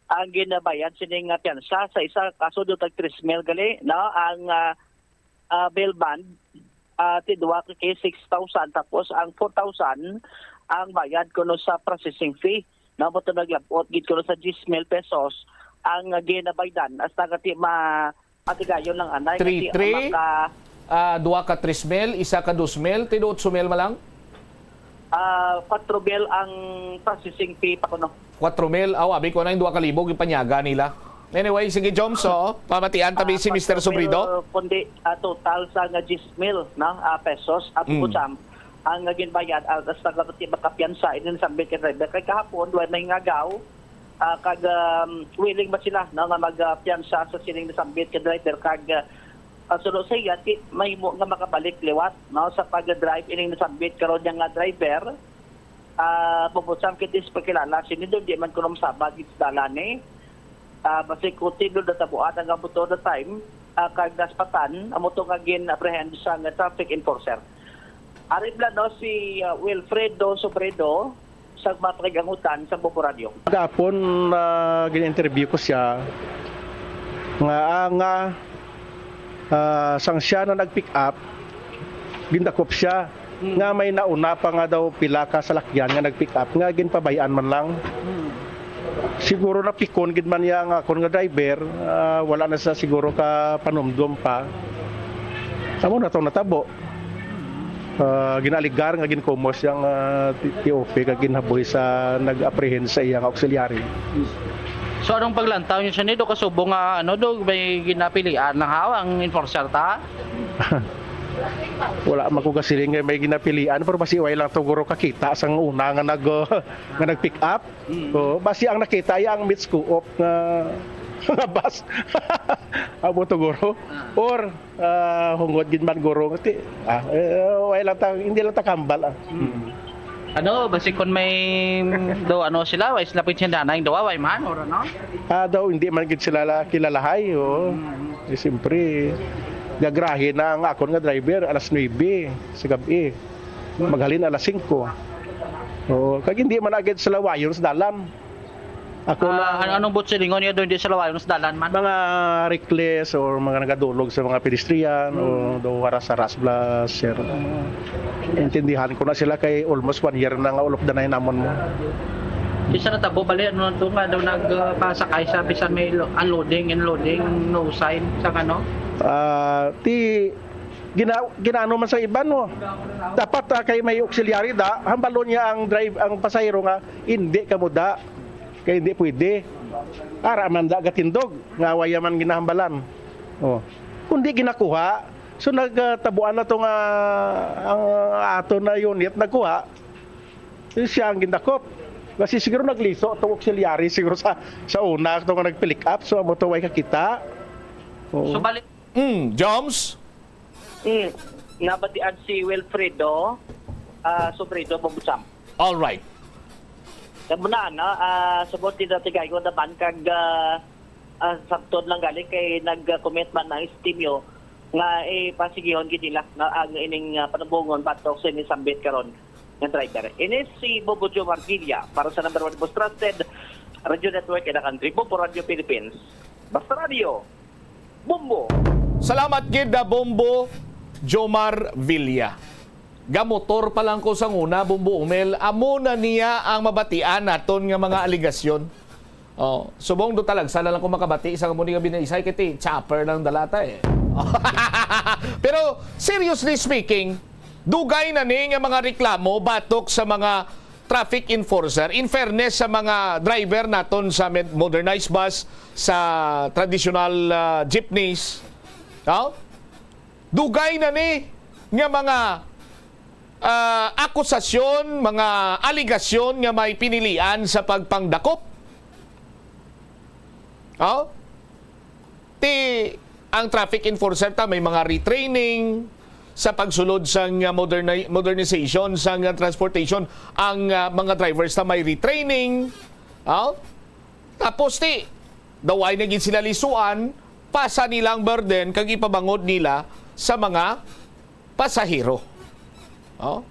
ang ginabayad sining, ah, piyansa. Sa isa ka kaso do tag tres mil gali, no, ang, ah, ah, bail bond, ah, ti duha ka case, six thousand, tapos ang four thousand ang bayad kuno sa processing fee. Namo to naglabot gid kuno sa diyes mil pesos ang ginabaydan hasta nga ti ma-, matigayon lang anay nga ti Three, three? maka- Ah, duha ka tres mil, isa ka dos mil, ti otso mil man lang? Ah, kwatro mil ang processing fee pa kuno. Kwatro mil, aw, abi ko na yung duha ka libo, gipanyaga nila. Anyway, sige, Joms, oh, pamatian tabi Ah, si Mister kwatro mil, Sobrido. Kundi, ah, total sa nga diyes mil, no? Ah, pesos, ah, Mm. Bukod sa ang nga ginbayad, ah, hasta nga ti makapiyansa, ini sambit kay driver. Kay kahapon, duha may ngagaw, ah, kag, um, willing ba sila, no, nga magpiyansa sa sining nasambit kay driver, kag, ah, ang suno sa iya, ti mahimo nga makabalik liwat, no, sa pag-drive ining nasambit karon niya nga driver. Ah, Bobotsang, kit is pagkilala sini do, di man kuno masabad gid sa dalan ni. Ah, basi kuti do natabuan ang abuto the time, ah, kag naspatan, amo to nga gin-apprehend sa nga traffic enforcer. Ari bala, no, si, ah, Wilfredo Sobredo sa mga pakigangutan sa Bombo Radio. Gapon, ah, gin-interview ko siya nga, ah, nga, ah, sang siya na nag-pick up, gindakop siya. Hmm. Nga may nauna pa nga daw pila ka salakyan nga nag-pick up nga ginpabay-an man lang. Hmm. Siguro napikon gid man niya ang akon nga driver, ah, wala na sa siguro ka panumdom pa. Amo na to natabo. Ah, ginaaligar nga ginkumos yang, ah, T-, T O P kag ginhaboy sa nag-apprehend sa iya nga auxiliary. So, anong paglantaw niyo sa nido? Kasubong nga, ano, do, may ginapilian lang haw ang enforcer ta? Wala man ko kasiling nga may ginapilian, pero basi way lang to guro kakita sang una nga nag-, nga nag-pick up. Mm. Oo, basi ang nakita iya ang Mitsuko nga, nga bus. Amo to guro. Ah. Or, ah, hungod gid man guro. Ti-, ah, eh, way lang ta, hindi lang ta kambal, ah. Mm. Ano, basi kon may do, ano sila, way sila pinsindanay, do, way man, or ano? Ah, daw, hindi man gid sila la-, kilalahay, oo. Mm. Eh, siyempre, gagrahe na ang akon nga driver, alas nuebe sa gab-i. Maghalin alas singko. Oo, kag hindi man agad sila wayon sa dalan. Ako Ah, lang ano, anong buot silingon niya doon, di sila wayon sa dalan man? Mga reckless or mga nagadulog sa mga pedestrian o Mm. daw haras-haras bla, sir. Intindihan ko na sila kay almost one year na nga ulop danay namon mo. Isa na tabo, bali, ano na to nga daw nagpasakay sa bisan may lo-, unloading, unloading, no sign, sa ano? Ah, ti, gina-, ginaano man sa iban mo. Dapat, ah, kay may auxiliary da, hambalon niya ang drive, ang pasahero nga, hindi ka mo da. Kay hindi pwede. Ara man da gatindog, nga waya man ginahambalan. Oh. Kundi ginakuha, so nagtabuan na to nga ang ato na unit nagkuha, siya ang gindakop. Kasi siguro nagliso to auxiliary siguro sa, sa una to nga nag-pick up, so amo to way kakita. Oo. So, bali- Mm, Joms? Mm, nabatian si Wilfredo, ah, Sobredo Bubusam. All right. Kamo na, no? Ah, subot din natin kayo naman kag, ah, ah, sabton lang gali kay nag-comment man ang istimyo nga ipasigihon gid nila nga ang ining, ah, panubongon batok sa ining sambit karon nga driver. Ini si Bobo Joe Marvilla para sa number one most trusted radio network in the country, Bombo Radio Philippines. Basta Radio, Bombo. Salamat gid na Bombo Jomar Villa. Gamotor pa lang ko sa una, Bombo Umel, amo na niya ang mabatian naton nga mga aligasyon. Oh, subong do talagsa na lang ko makabati sa amo ni nga binaisay kay ti chopper lang dalata eh. Pero seriously speaking, dugay na ni nga mga reklamo batok sa mga traffic enforcer, in fairness sa mga driver naton sa med-, modernized bus, sa traditional, ah, jeepneys, no? Dugay na ni nga mga, ah, akusasyon, mga aligasyon nga may pinilian sa pagpangdakop. Oh? Ti ang traffic enforcer ta may mga retraining sa pagsulod sang, ah, moderni-, modernization sang, ah, transportation ang, ah, mga drivers ta may retraining. Oh? Tapos ti daw ay naging sila lisuan, pasa nila ang burden kag ipabangod nila sa mga pasahero. Oh?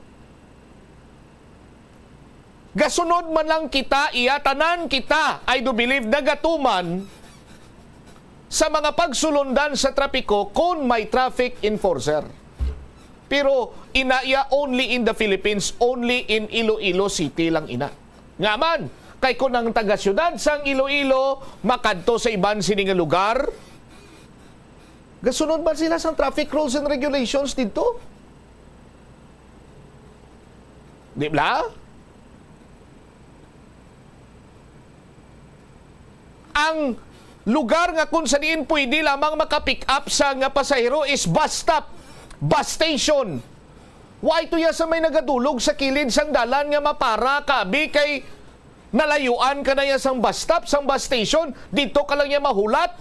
Gasunod man lang kita, iya tanan kita, I do believe, nagatuman sa mga pagsulundan sa trapiko kon may traffic enforcer. Pero ina iya only in the Philippines, only in Iloilo City lang ina. Nga man, kay kon ang taga-siyudad sang Iloilo makadto sa iban sini nga lugar, gasunod man sila sang traffic rules and regulations didto. Di ba? Ang lugar nga kung sa diin pwede lamang maka-pick up sa nga pasahero is bus stop, bus station. Why to ya sa may nagadulog sa kilid sang dalan nga mapara ka abi kay nalayuan ka na ya sang bus stop, sang bus station, dito ka lang ya mahulat?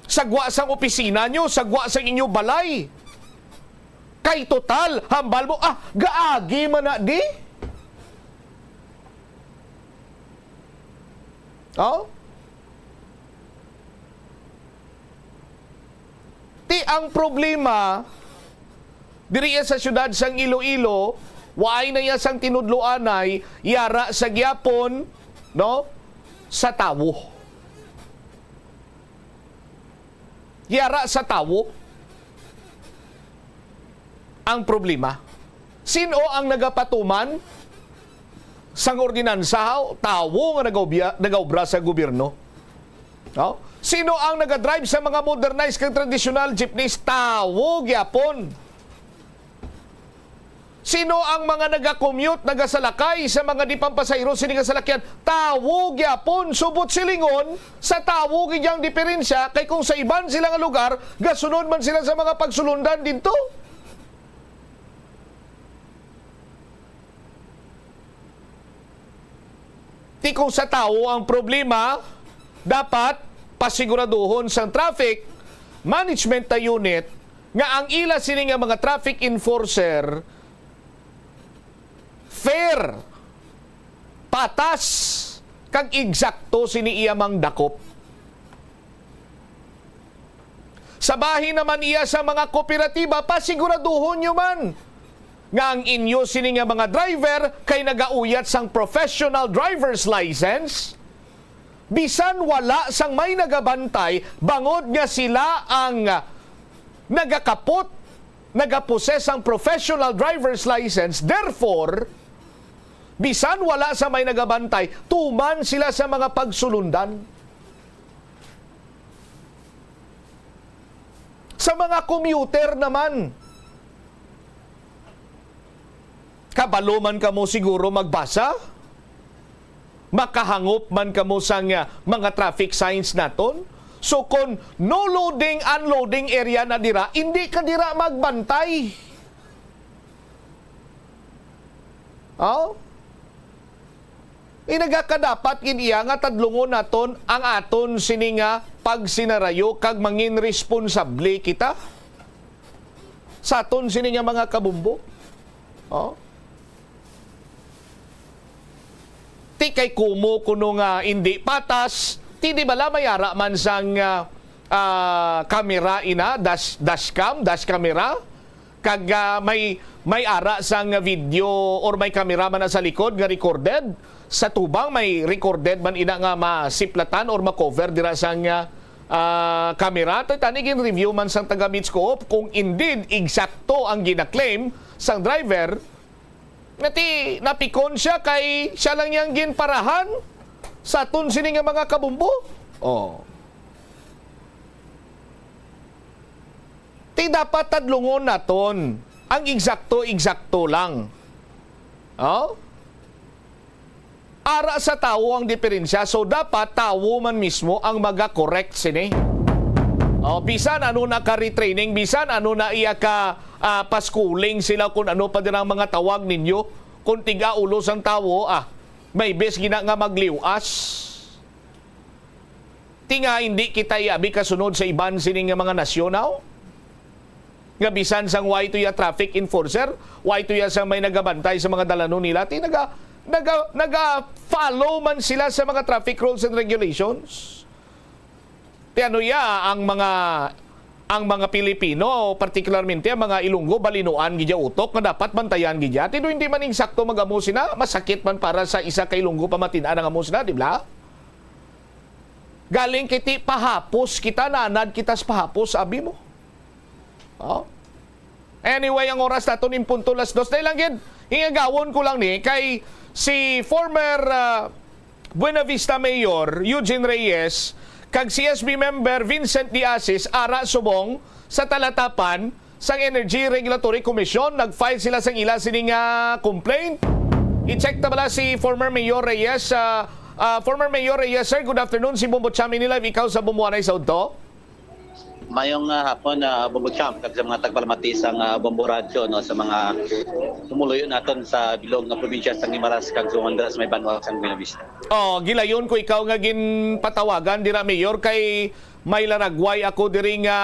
Sa gwa sang opisina nyo, sa gwa sang inyo balay. Kay total, hambal mo, ah, gaagi man na di. Oh? Ti ang problema, diri sa siyudad sang Iloilo, waay na iya sang tinudloanay, yara sa gyapon, no? Sa tawo. Yara sa tawo ang problema. Sin-o ang nagapatuman sang ordinansa? Tawo nga nagaubya-, nagaobra sa gobyerno. No? Sino ang nagadrive sa mga modernized kag tradisyonal jeepneys? Tawo gyapon. Sino ang mga nagakommute, nagasalakay sa mga di pampasahero sini nga salakyan? Tawo gyapon. Subot silingon, sa tawo gid ang diferensya, kay kung sa iban sila nga lugar, gasunod man sila sa mga pagsulundan didto. Ti kung sa tawo ang problema, dapat pasiguraduhon sang traffic management na unit nga ang ila sini nga mga traffic enforcer fair, patas, kag eksakto sini iya mang dakop. Sa bahin naman iya sa mga kooperatiba, pasiguraduhon nyo man nga ang inyo sini nga mga driver kay nagauyat sang professional driver's license, bisan wala sang may nagabantay, bangod nga sila ang nagakapot, nagaposes sang professional driver's license. Therefore, bisan wala sa may nagabantay, tuman sila sa mga pagsulundan. Sa mga commuter naman, kabalo man kamo siguro magbasa? Makahangop man kamo sang, ah, mga traffic signs naton? So, kon no loading, unloading area na dira, indi ka dira magbantay. Oh? Inagakadapat gid iya nga tadlungon naton ang aton sini nga pagsinarayo kag mangin responsable kita sa aton sini nga mga kabumbo. Oh? Ti kay kumo kuno nga indi patas, ti di bala may ara man sang, ah, ah, kamera ina, dash, dashcam, dash camera? Kag, ah, may, may ara sang video or may kamera man na sa likod nga recorded. Sa tubang may recorded man ina nga masiplatan or ma-cover dira sang, ah, ah, kamera. Tay tani gin-review man sang taga Beach Co-op kung indeed eksakto ang gina-claim sang driver nga ti napikon siya kay siya lang yang ginparahan sa aton sini nga mga kabumbo. Oh. Ti dapat tadlungon naton ang eksakto-eksakto lang. Oh? Ara sa tawo ang diferensya, so dapat tawo man mismo ang maga-correct sini. O, bisan ano na ka retraining, bisan ano na iya ka, ah, paschooling sila, kung ano pa din ang mga tawag ninyo, kung tiga-ulo sang tawo, ah, may bes gina nga magliwas. Ti nga hindi kita iabi kasunod sa iban sini nga mga nasyon, aw? Nga bisan sang way to ya traffic enforcer, way to ya sang may nagabantay sa mga dalanon nila, ti naga, naga, naga-follow man sila sa mga traffic rules and regulations. Ti ano ya ang mga, ang mga Pilipino, particularmente ang mga Ilonggo, balinuan gid ya utok nga dapat bantayan gid ya. Ti do hindi man insakto mag-amo sina, masakit man para sa isa ka Ilonggo pamatin-an ang amo sina, di ba? Galing kay ti pahapos kita, nanad kita sa pahapos, abi mo. Oh. Anyway, ang oras naton in punto las dos na lang gid. Hingagawon ko lang ni kay si former, ah, Buenavista Mayor Eugene Reyes kag C S B member Vincent De Asis ara subong sa talatapan sang Energy Regulatory Commission. Nag-file sila sang ila sining, ah, complaint. I-check ta bala si former Mayor Reyes. Ah, ah, former Mayor Reyes, sir, good afternoon. Si Bombo Cham ini live, ikaw sa Bombo Anay sa Udto. Mayong, ah, hapon, ah, Bombo Cham, kag sa mga tagpalamati sang, ah, Bombo Radyo, no, sa mga pumuluyo naton sa bilog nga probinsya sang Guimaras kag sa mga sa may banwa sang Buenavista. Oh, gilayon ko ikaw nga ginpatawagan dira, Mayor, kay may laragway ako diri nga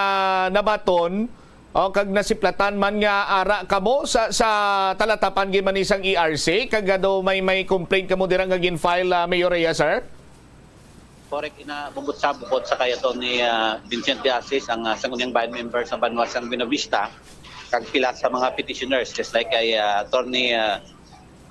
nabaton. O, kag nasiplatan man nga ara kamo sa, sa talatapan gid man ni sang E R C, kag ado may, may complaint kamo dira nga gin-file, ah, Mayor Reyes, sir? Correct, ina, Bombo Cham, bukod sa kay aton ni, ah, Vincent De Asis, ang, ah, Sangguniang Bayan member sa banwa sang Buenavista, kag pila sa mga petitioners, just like kay, ah, Attorney, ah,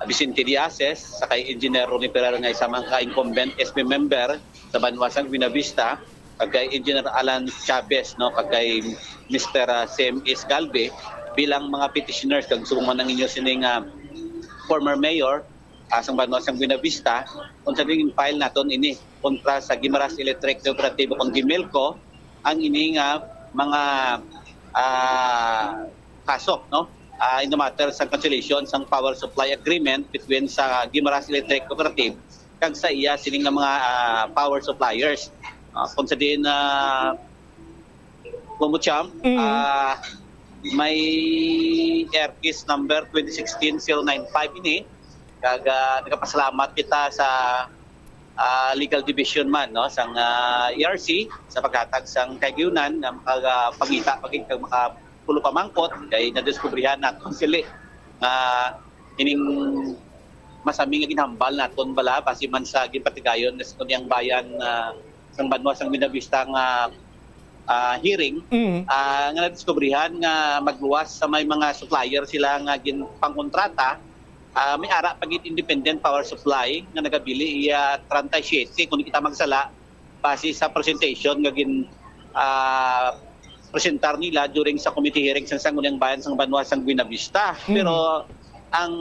Vicente De Asis, sa kay Engineer Ronnie Ferrer nga isa man ka incumbent S B member sa banwa sang Buenavista, kag kay Engineer Alan Chavez, no, kag kay Mister, ah, Sam S Galve, bilang mga petitioners kag subong man ang inyo sining, ah, former mayor, ah, sang banwa sang Buenavista, unsa din file naton ini kontra sa Guimaras Electric Cooperative o kang Gimelco, ang ini nga mga, ah, kaso, no? Ah, in the matter sa cancellation sang power supply agreement between sa Guimaras Electric Cooperative kag sa iya sini nga mga, ah, power suppliers. Ah, kung sa diin, ah, Bombo Cham, Mm. ah, may ERCIS number twenty sixteen zero nine five ini. Kag, ah, nagapasalamat kita sa, ah, Legal Division man, no, sang, ah, E R C sa paghatag sang kahigayonan nga makapangita pa gid kag makapulo pa mangkot kay nadiskubrihan naton sila nga ining masami nga ginhambal naton bala basi man sa ginpatigayon nga sa Sangguniang Bayan, ah, sang banwa sang Buenavista nga, ah, hearing, Mm. ah, nga nadiskubrihan nga magluwas sa may mga supplier sila nga ginpangkontrata, ah, may ara pa gid independent power supply nga nagabili iya treinta y siete, kung di kita magsala, base sa presentation nga gin, ah, presentar nila during sa committee hearing sa Sangguniang Bayan sang banwa sang Buenavista. Mm. Pero ang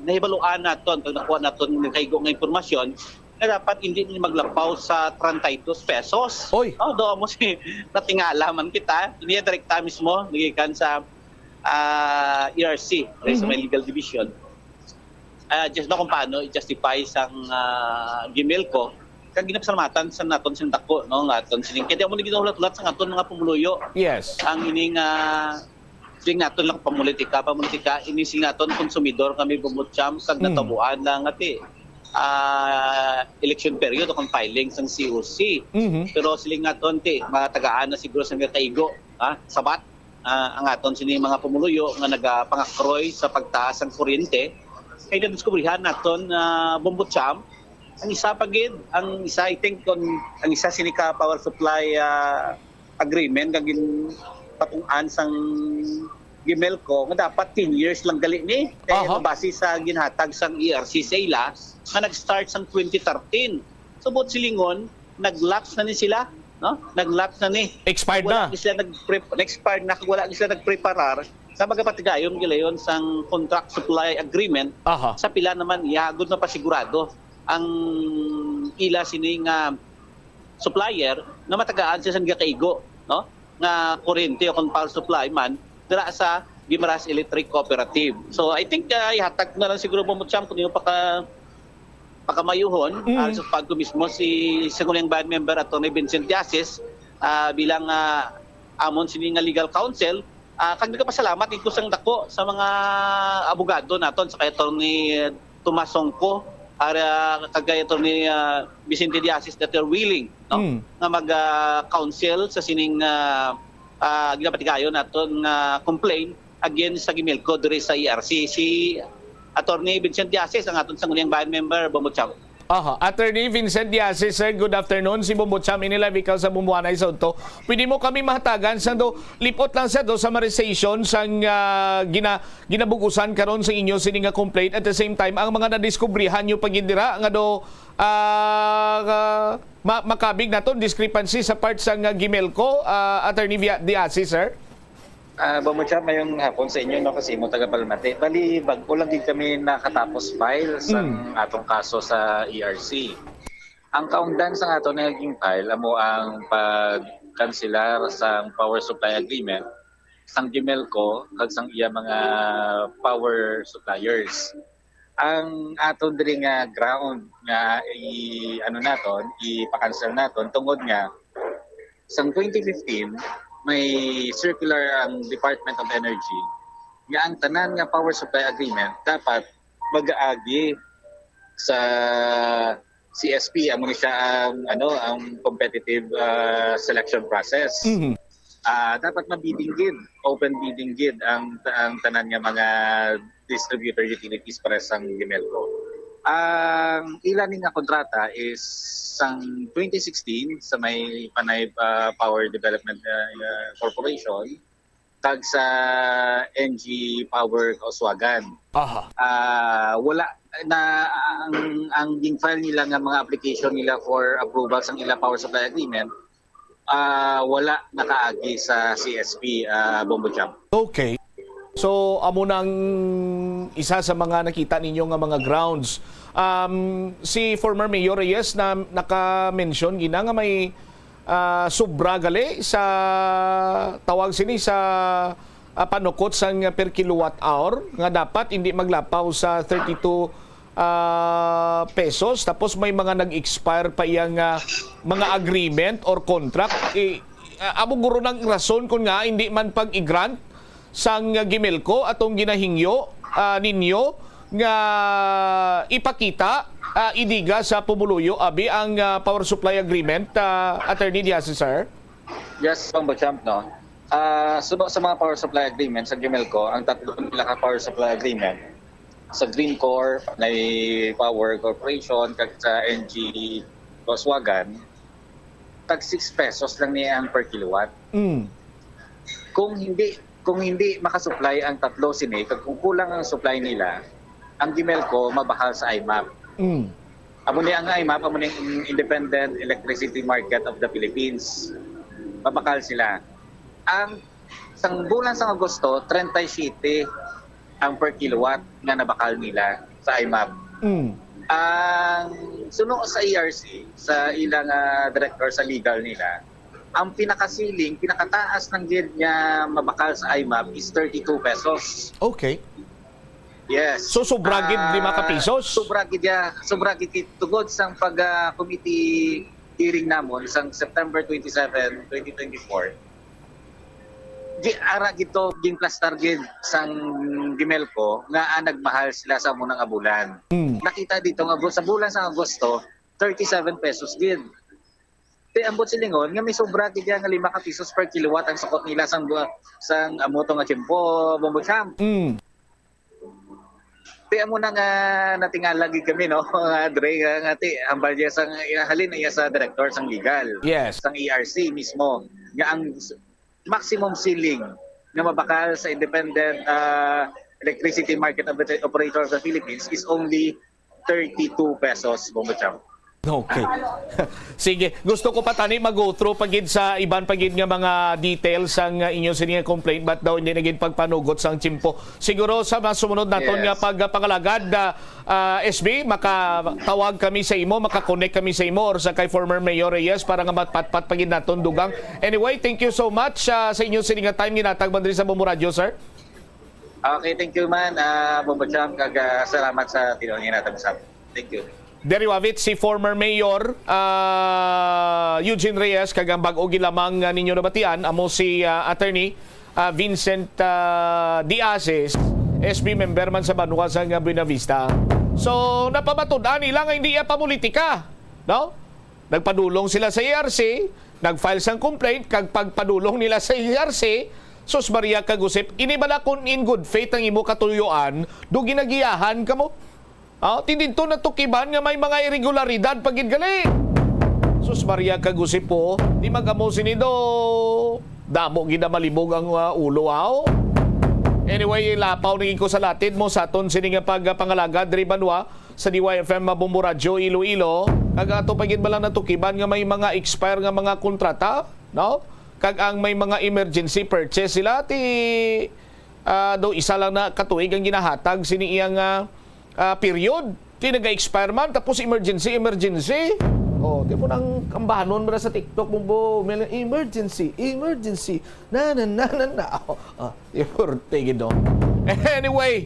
nahibaluan naton, pag nakuha naton nga kaigo nga impormasyon, nga dapat hindi ni maglapaw sa treinta y dos pesos. Oy! Oh, do mo si natingala man kita, niya direkta mismo nagikan sa, ah, E R C, sa Mhm. may legal division. Ah, just na kung paano i-justify sang, ah, Gimelco, kag ginapasalamatan sa naton sing dako, no, nga aton sining, kaya di mo na ginahulat-hulat sa aton mga pumuluyo. Yes. Ang ining, ah, sing naton lang pamulitika, pamulitika, ini sing naton konsumidor kami, Bombo Cham, kag Mm. natabuan lang ati, ah, election period o kung filing sang C O C. Mhm. Pero siling naton, ti, matagaan na siguro sa mga kaigo, ha, sabat, ah, ang aton sini mga pumuluyo nga nagapangakroy sa pagtaas sang kuryente. Kay nadiskubrihan naton, ah, Bombo Cham, ang isa pa gid, ang isa, I think, kon ang isa sini ka power supply, ah, agreement nga ginpatung-an sang Gimelco nga dapat ten years lang gali ni. Kay Aha. Base sa ginhatag sang E R C sa ila nga nag-start sang twenty thirteen. So, buot silingon, nag-lapse na ni sila, no? Nag-lapse na ni. Expired Wala na. ni sila nagpre-, nag-expired na, wala ni sila nagpreparar sa magapatigayon gilayon sang contract supply agreement Aha. sa pila naman iya agud mapasigurado ang ila sini nga supplier nga matagaan siya sa nagakaigo, no? Nga kuryente o kung power supply man dira sa Guimaras Electric Cooperative. So, I think, ah, ihatag na lang siguro, Bombo Cham, kung yung paka pakamayuhon, Mm. ah, sa pagko mismo si Sangguniang Bayan Member Attorney Vincent Diasis, ah, bilang, ah, amon sini nga legal counsel, ah, kag nagapasalamat gid ko sang dako sa mga abogado naton, sa kay Attorney Tomas Songco, ara, kag kay Attorney, ah, Vicente Diasis, that are willing, no, Mm. nga mag, ah, counsel sa sining, ah, ah, ginapatigayon naton nga complaint against sa Gimelco diri sa E R C. Si Attorney Vincent Diasis, ang aton Sangguniang Bayan Member, Bombo Cham. Aha, Attorney Vincent Diasis, sir, good afternoon. Si Bombo Cham ini live, ikaw sa Bombo Anay sa Udto. Pwede mo kami mahatagan sa do, lipot lang sa do summarization sang, ah, gina-, ginabugusan karon sa inyo sini nga complaint. At the same time, ang mga nadiskubrihan nyo pa gid dira nga do, ah, ah, ma-, makabig naton discrepancy sa part sang, ah, Gimelco, ah, Attorney Via-, Diasis, sir? Ah, Bombo Cham, mayong hapon sa inyo, no, kasi imo taga Palmate. Bali, bag-o lang gid kami nakatapos file sa Mm. atong kaso sa E R C. Ang kaungdan sa ato nga naging file amo ang pagkanselar sang power supply agreement sang Gimelco kag sang iya mga power suppliers. Ang aton diri nga ground nga i-, ano naton, ipa-cancel naton tungod nga sang twenty fifteen, may circular ang Department of Energy nga ang tanan nga power supply agreement dapat mag-agi sa C S P, amo ni siya ang, ano, ang competitive, ah, selection process. Mhm. Ah, dapat ma-bidding gid, open bidding gid ang, ang tanan nga mga distributor utilities para sang Gimelco. Ang ila ni nga kontrata is sang twenty sixteen sa may Panay, ah, Power Development, ah, ah, Corporation kag sa N G Power Kauswagan. Aha. Ah, wala na ang, ang gin-file nila nga mga application nila for approval sang ila power supply agreement, ah, wala nakaagi sa C S P, ah, Bombo Jam. Okay. So, amo nang isa sa mga nakita ninyo nga mga grounds. Um, si former Mayor Reyes na naka-mention gina nga may, ah, sobra gali sa tawag sini sa, ah, panukot sang per kilowatt hour nga dapat hindi maglapaw sa thirty-two ah, pesos, tapos may mga nag-expire pa iya nga mga agreement or contract. Eh, ah, amo guro nang rason kun nga hindi man pag-i-grant sang Gimelco atong ginahingyo, ah, ninyo nga ipakita, ah, idiga sa pumuluyo, abi ang, ah, power supply agreement, ah, Attorney Diaz, sir? Yes, Bombo Champ, no? Ah, suno sa mga power supply agreement sa Gimelco, ang tatlo nila ka power supply agreement, sa Greencore, may Power Corporation, kag sa N G Volkswagen, tag six pesos lang niya ang per kilowatt. Mm. Kung hindi, kung hindi makasupply ang tatlo sini, kag kung kulang ang supply nila, ang Gimelco mabakal sa I M A P. Mm. Amo ni ang I M A P, amo ni ang Independent Electricity Market of the Philippines. Mabakal sila. Ang sang bulan sang Agosto, treinta y siete ang per kilowatt nga nabakal nila sa I M A P. Mm. Ang suno sa E R C, sa ilang, ah, director sa legal nila, ang pinakasiling, pinakataas ng gid nga mabakal sa I M A P is thirty-two pesos. Okay. Yes. So, sobra gid Ah, lima ka pisos? Sobra gid ya, sobra gid kay tungod sang pag, ah, committee hearing namon sang September twenty-seven, twenty twenty-four. Di ara gid to, ginplastar gid sang Gimelco nga, ah, nagmahal sila sa amo nga bulan. Mm. Nakita dito nga bu-, sa bulan sa Agosto, thirty-seven pesos gid. Te, ambot silingon nga may sobra gid ya nga lima ka pisos per kilowatt ang sukot nila sang bu-, sang amo to nga tiyempo, Bombo Champ. Mm. Te, amo na nga natingala gid kami, no? Nga, Dre, nga, nga, te, hambal niya sang, halin na iya sa director sang legal. Yes. Sang E R C mismo. Nga ang s-, maximum ceiling nga mabakal sa Independent, ah, Electricity Market Operator of the Philippines is only thirty-two pesos, Bombo Champ. Okay. Sige, gusto ko pa tani mag-go through pa gid sa iban pa gid nga mga details sang, uh, inyo sini nga complaint, but daw hindi na gid pagpanugot sang tiyempo. Siguro sa mga sumunod naton Yes. nga pagpangalagad, uh, uh, S B, makatawag kami sa imo, makakonek kami sa imo or sa kay former Mayor Reyes para nga mapatpat pa gid naton dugang. Anyway, thank you so much, uh, sa inyo sini nga time ginatag man diri sa Bombo Radio, sir. Okay, thank you man, uh, Bombo Champ, kag, uh, salamat sa tinuod nga natag usab. Thank you. Diri wavit si former Mayor, ah, Eugene Reyes, kag ang bag-o gilamang nga ninyo nabatian amo si, ah, Attorney, ah, Vincent, ah, Diases, S B member man sa banwa sang Buenavista. So, napamatud-an nila nga hindi iya pamulitika, no? Nagpadulong sila sa E R C, nag-file sang complaint, kag pagpadulong nila sa E R C, sus Maria kag Josep, ini bala kun in good faith ang imo katuyuan, do ginagiyahan kamo? Ah, ti didto natukiban nga may mga irregularidad pa gid gali. Sus Maria kag Josep po, di magamo sini do. Damo gid na malibog ang, ah, ulo, aw. Anyway, lapaw na gid ko sa latid mo sa aton sini nga pagpangalagad diri banwa sa D Y F M Bombo Radyo Iloilo. Kag ato pa gid bala natukiban nga may mga expire nga mga kontrata, no? Kag ang may mga emergency purchase sila, ti, ah, do isa lang na katuig ang ginahatag sini iyang, ah, ah, period. Ti naga-expire man, tapos emergency, emergency. Oh, di mo nang kambanon mo sa TikTok mo, bo, may emergency, emergency. Na, na, na, na, na. Oh, ah, importante gid, no? Anyway,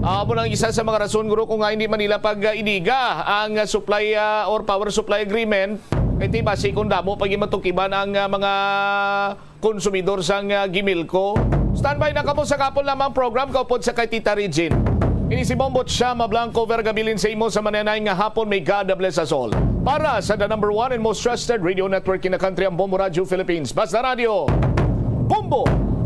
ah, mo lang isa sa mga rason, guro, kung nga hindi man nila pag, ah, iniga ang, ah, supply, ah, or power supply agreement. Kay ti basi kung damo pa gid matukiban ang, ah, mga konsumidor sang, ah, Gimilco. Standby na kamo sa kahapon lamang program kaupod sa kay Tita Regine. Ini si Bombot siya, Mablanco Vergabilin sa imo sa mananay nga hapon. May God bless us all. Para sa the number one and most trusted radio network in the country, ang Bombo Radio Philippines. Basta Radio, Bombo!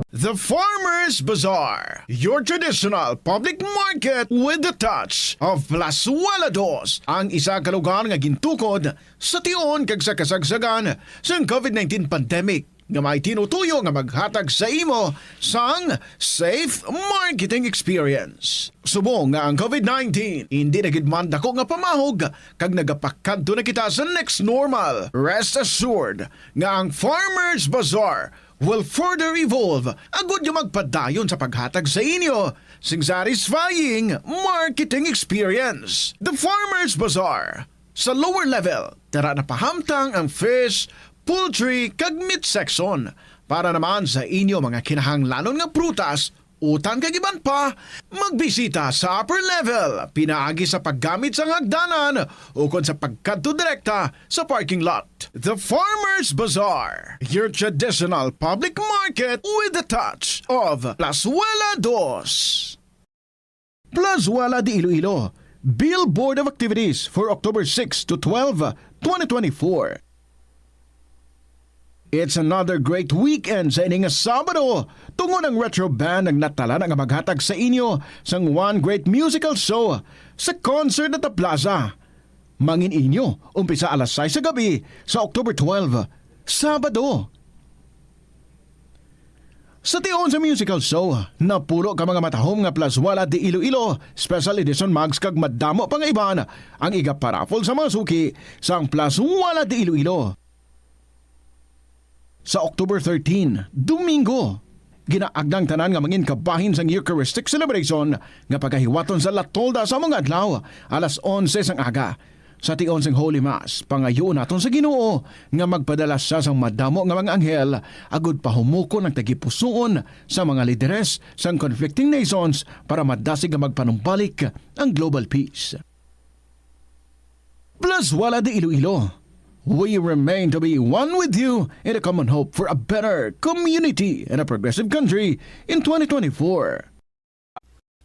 The Farmers Bazaar, your traditional public market with the touch of Plazuela Dos, ang isa ka lugar nga gintukod sa tion kag sa kasagsagan sang COVID nineteen pandemic, nga may tinutuyo nga maghatag sa imo sang safe marketing experience. Subong nga ang COVID nineteen hindi na gid man dako nga pamahog kag nagapakadto na kita sa next normal, rest assured nga ang Farmers Bazaar will further evolve agud nga magpadayon sa paghatag sa inyo sing satisfying marketing experience. The Farmers Bazaar, sa lower level, tara na pahamtang ang fish, poultry, kag meat section. Para naman sa inyo mga kinahanglanon nga prutas, utan kag iban pa, magbisita sa upper level pinaagi sa paggamit sang hagdanan ukon sa pagkadto direkta sa parking lot. The Farmers Bazaar, your traditional public market with the touch of Plazuela Dos. Plazuela de Iloilo, Billboard of Activities for October six to twelve, twenty twenty-four. It's another great weekend sa ini nga Sabado, tungod ang Retro Band ang natala na nga maghatag sa inyo sang one great musical show sa Concert at the Plaza. Mangin inyo, umpisa alas sais sa gabi sa October twelve, Sabado. Sa tion sa musical show, napulo ka mga matahom nga Plazuela de Iloilo Special Edition mugs kag madamo pa nga iban ang iga-paraffle sa mga suki sang Plazuela de Iloilo. Sa October thirteen, Domingo, ginaagda ang tanan nga mangin kabahin sang Eucharistic celebration nga pagahiwaton sa La Tolda sa mga adlaw, alas onse sang aga. Sa tion sing Holy Mass, pangayuon naton sa Ginoo nga magpadala sia sang madamo nga mga anghel agud pahumukon ang tagipusoon sa mga lideres sang conflicting nations para madasig nga magpanumbalik ang global peace. Plazuela de Iloilo, we remain to be one with you in the common hope for a better community and a progressive country in twenty twenty-four.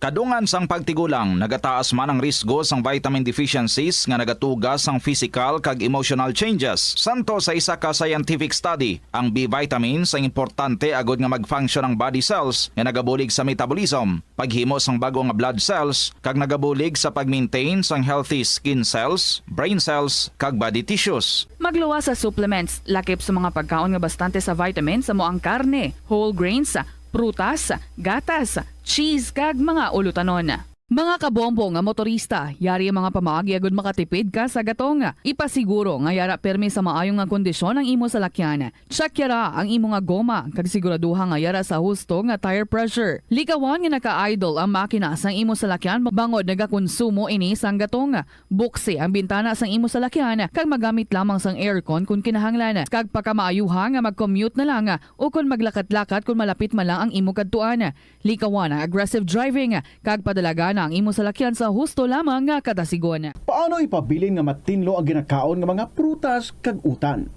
Kadungan sang pagtigulang, nagataas man ang risgo sang vitamin deficiencies nga nagatuga sang physical kag emotional changes. Santo sa isa ka scientific study, ang B vitamins ang importante agud nga mag-function ang body cells nga nagabulig sa metabolism, paghimo sang bag-o nga blood cells, kag nagabulig sa pag-maintain sang healthy skin cells, brain cells, kag body tissues. Magluwas sa supplements, lakip sa mga pagkaon nga bastante sa vitamins amo ang karne, whole grains, prutas, gatas, cheese, kag mga ulutanon. Mga kabombo nga motorista, yari ang mga pamaagi agud makatipid ka sa gatong. Ipasiguro nga yara pirmi sa maayo nga kondisyon ang imo salakyan. Check yara ang imo nga goma kag siguraduha nga yara sa husto nga tire pressure. Likawan nga naka-idle ang makina sang imo salakyan bangod nagakonsumo ini sang gatong. Buksi ang bintana sang imo salakyan kag magamit lamang sang aircon kon kinahanglan. Kag pakamaayuha nga mag-commute na lang o kon maglakat-lakat kon malapit man lang ang imo kadtuan. Likawan ang aggressive driving kag padalagan Na ang imo salakyan sa husto lamang nga kadasigon. Paano ipabilin nga matinlo ang ginakaon nga mga prutas kag utan?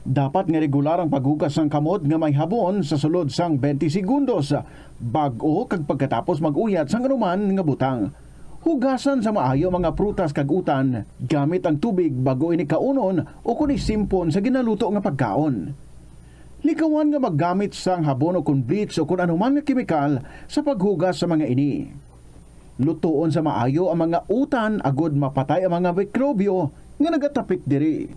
Dapat nga regular ang paghugas sang kamot nga may habon sa sulod sang twenty segundos, bag-o kag pagkatapos mag-uyat sang anuman nga butang. Hugasan sa maayo ang mga prutas kag utan gamit ang tubig bag-o ini kaunon o kon isimpon sa ginaluto nga pagkaon. Likawan nga maggamit sang habon o kon bleach o kon anuman nga kemikal sa paghugas sa mga ini. Lutoon sa maayo ang mga utan agod mapatay ang mga mikrobyo nga nagatapik diri.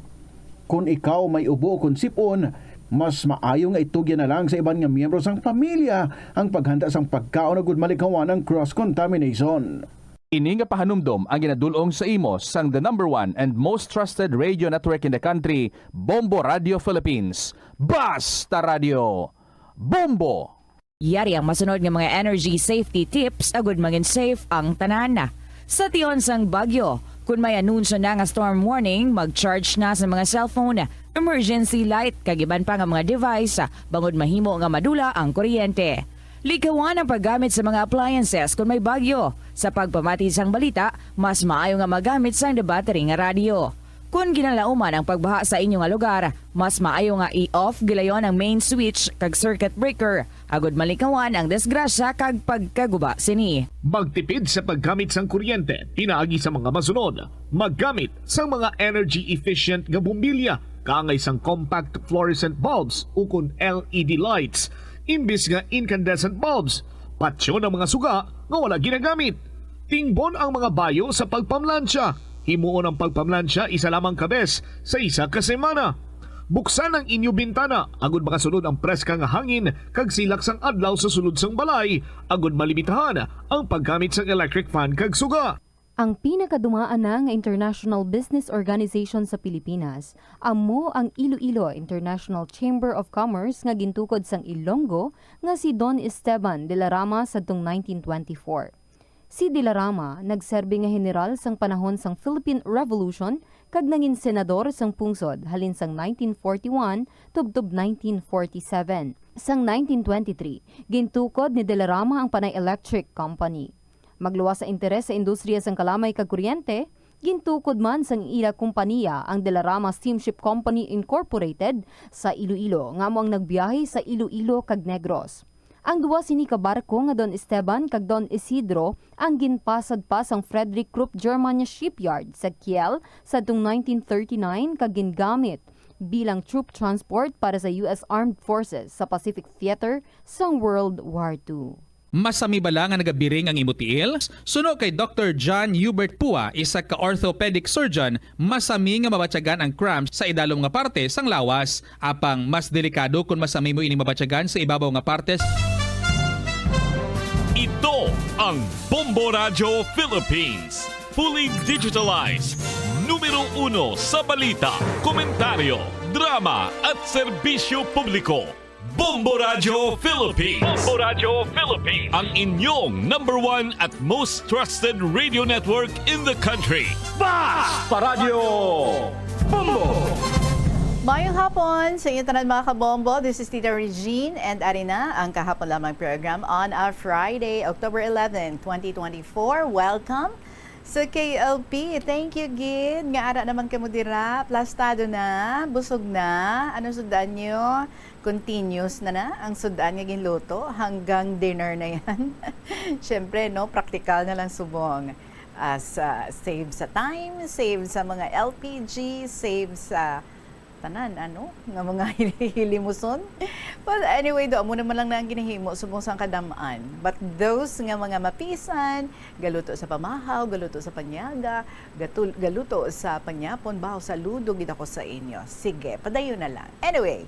Kon ikaw may ubo kon sip-on, mas maayo nga itugyan na lang sa iban nga miyembro sang pamilya ang paghanda sang pagkaon agud malikawan ang cross-contamination. Ini nga pahanumdom ang ginadul-ong sa imo sang the number one and most trusted radio network in the country, Bombo Radio Philippines. Basta Radio! Bombo! Yari ang masunod nga mga energy safety tips agud mangin safe ang tanan. Sa tion sang bagyo, kun may anunsyo na nga storm warning, mag-charge na sa mga cellphone, emergency light, kag iban pa nga mga device, bangod mahimo nga madula ang kuryente. Likawan ang paggamit sa mga appliances kun may bagyo. Sa pagpamati sang balita, mas maayo nga magamit sang the battery nga radyo. Kon ginalauman ang pagbaha sa inyo nga lugar, mas maayo nga i-off gilayon ang main switch kag circuit breaker agud malikawan ang disgrasya kag pagkaguba sini. Magtipid sa paggamit sang kuryente pinaagi sa mga masunod: maggamit sang mga energy-efficient nga bombilya kaangay sang compact fluorescent bulbs ukon L E D lights imbis nga incandescent bulbs. Patyon ang mga suga nga wala ginagamit. Tingbon ang mga bayo sa pagpamlansya. Himuon ang pagpamlansya isa lamang ka bes sa isa ka semana. Buksan ang inyo bintana agud makasulod ang preska nga hangin kag silak sang adlaw sa sulod sang balay, agud malimitahan ang paggamit sang electric fan kag suga. Ang pinakadumaan na nga international business organization sa Pilipinas amo ang Iloilo International Chamber of Commerce nga gintukod sang Ilonggo nga si Don Esteban de la Rama sadtong nineteen twenty-four. Si de la Rama nagserbi nga heneral sang panahon sang Philippine Revolution kag nangin senador sang pungsod halin sang nineteen forty-one tubtob nineteen forty-seven. Sang nineteen twenty-three, gintukod ni de la Rama ang Panay Electric Company. Magluwas sa interes sa industriya sang kalamay kag kuryente, gintukod man sang ila kompaniya ang De La Rama Steamship Company Incorporated sa Iloilo, nga amo ang nagbiyahe sa Iloilo kag Negros. Ang duha sini ka barko nga Don Esteban kag Don Isidro ang ginpasad pa sang Frederick Krupp Germania Shipyard sa Kiel sadtong nineteen thirty-nine kag gingamit bilang troop transport para sa U S Armed Forces sa Pacific Theater sang World War Two. Masami bala nga nagabiring ang imo tiil? Suno kay Doktor John Hubert Pua, isa ka orthopedic surgeon, masami nga mabatyagan ang cramps sa idalom nga parte sang lawas. Apang mas delikado kon masami mo ining mabatyagan sa ibabaw nga parte. Ito ang Bombo Radyo Philippines. Fully digitalized. Numero uno sa balita, komentaryo, drama at serbisyo publiko. Bombo Radyo Philippines. Bombo Radyo Philippines. Ang inyong number one at most trusted radio network in the country. Basta Radyo Bombo! Mayong hapon sa inyo tanan, mga kabombo. This is Tita Regine and ari na ang kahapon lamang program on a Friday, October eleven, twenty twenty-four. Welcome sa K L P. Thank you, gid, nga ara naman kamo dira. Plastado na, busog na. Anong sudaan nyo? Continuous na na ang sudaan nga ginluto hanggang dinner na yan. Siyempre, no, praktikal na lang subong. As, ah, save sa time, save sa mga L P G, save sa tanan, ano, nga mga hilimuson. Well, anyway, do, amo naman lang na ang ginahimo subong sang kadam-an. But those nga mga mapisan, galuto sa pamahaw, galuto sa panyaga, gatul-, galuto sa panyapon, baho sa ludo, gid ako sa inyo. Sige, padayon na lang. Anyway,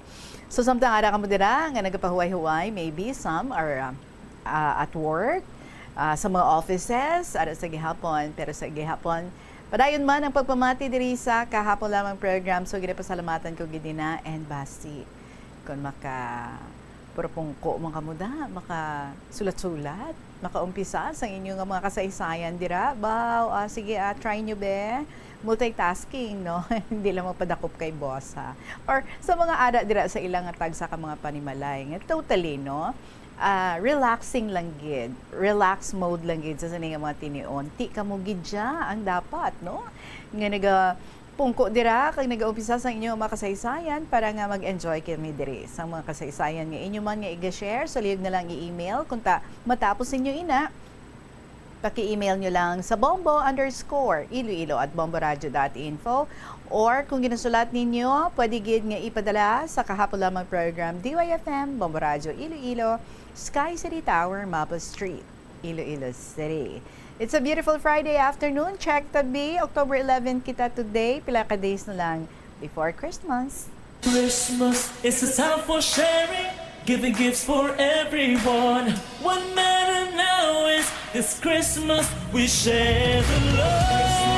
so samtang ara kamo dira nga nagapahuway-huway, maybe some are, ah, ah, at work, ah, sa mga offices, ara sa gihapon, pero sa gihapon, padayon man ang pagpamati diri sa kahapon lamang program. So, ginapasalamatan ko gid na and basi kon maka purpungko man kamo da, makasulat-sulat, makaumpisa sa inyo nga mga kasaysayan dira. Baw, ah, sige, ah, try nyo, be. Multitasking, no? Hindi lang magpadakop kay boss, ha? Or sa mga ara dira sa ilang nga tagsa ka mga panimalay. Nga totally, no? Ah, relaxing lang gid. Relax mode lang gid sa sini nga mga tinion. Ti kamo gid siya ang dapat, no? Nga naga pungko dira kag nagaumpisa sa inyo mga kasaysayan para nga mag-enjoy kami diri sa mga kasaysayan nga inyo man nga iga-share. So, lihog na lang i-email. Kung ta, matapos ninyo ina, paki-email nyo lang sa bombo underscore iloilo at bomboradio dot info. Or kung ginasulat ninyo, pwede gid nga ipadala sa kahapon lamang program, D Y F M, Bombo Radio Iloilo, Sky City Tower, Mapa Street, Iloilo City. It's a beautiful Friday afternoon. Check tabi, October eleven kita today. Pila ka days na lang before Christmas. Christmas is a time for sharing, giving gifts for everyone. What matter now is this Christmas we share the love.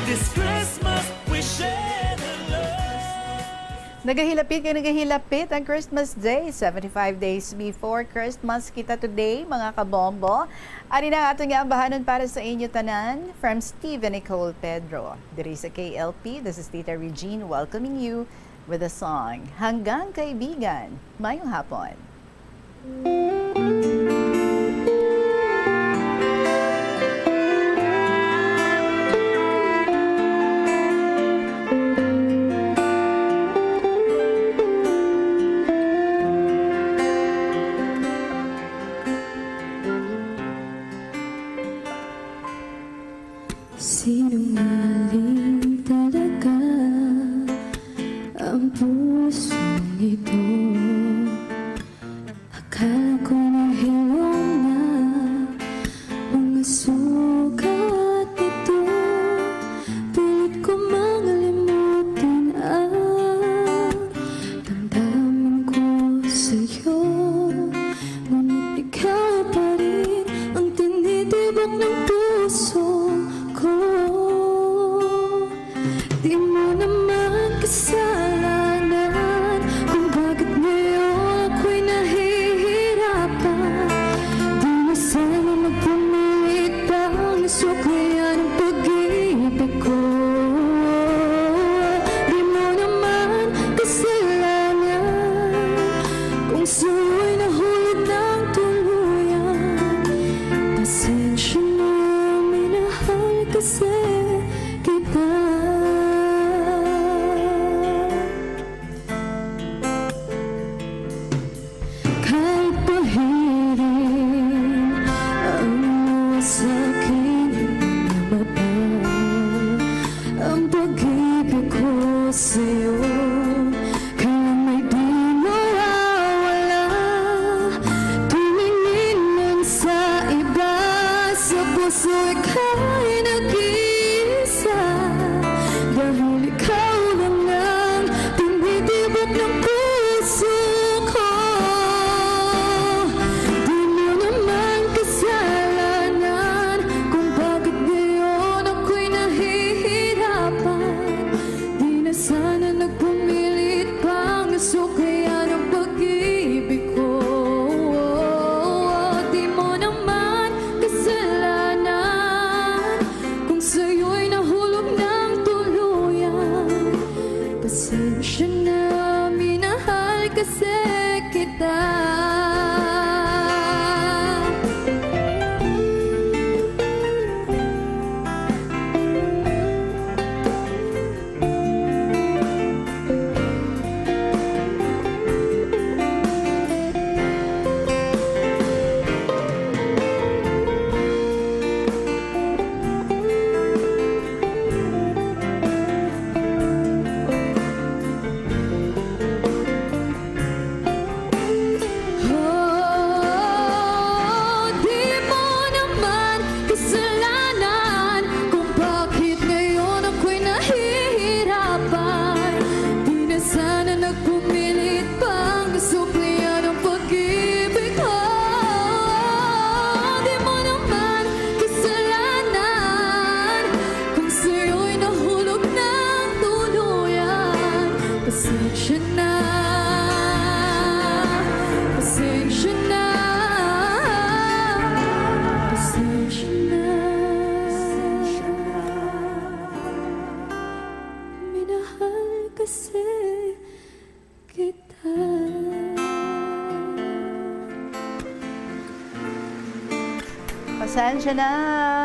This Christmas we share the love. Nagahilapit kay nagahilapit ang Christmas Day. Seventy-five days before Christmas kita today, mga kabombo. Ari na ang aton nga ambahanon para sa inyo tanan from Steve and Nicole Pedro. Diri sa K L P, this is Tita Regine welcoming you with a song. Hanggang kaibigan, mayong hapon. Sinungaling talaga ang pusong ito. Akala ko nahilom na mga sugat nito. Pilit ko mang limutin ang damdamin ko sa'yo. Ngunit ikaw pa rin ang tinitibok ng puso ko. Di mo naman kasalanan kung bakit ngayon ako'y nahihirapan. Di na sana magpumilit pang nasuklian ang pag-ibig ko. Di mo naman kasalanan kung sa'yo'y nahulog ng tuluyan. Pasensya na, minahal kasi kita. Kahit pahirin ang luha sa aking mga mata, ang pag-ibig ko sa'yo, kailan may di mawawala. Tumingin lang sa iba, sa puso ika'y nag-iisa. Pasensya na,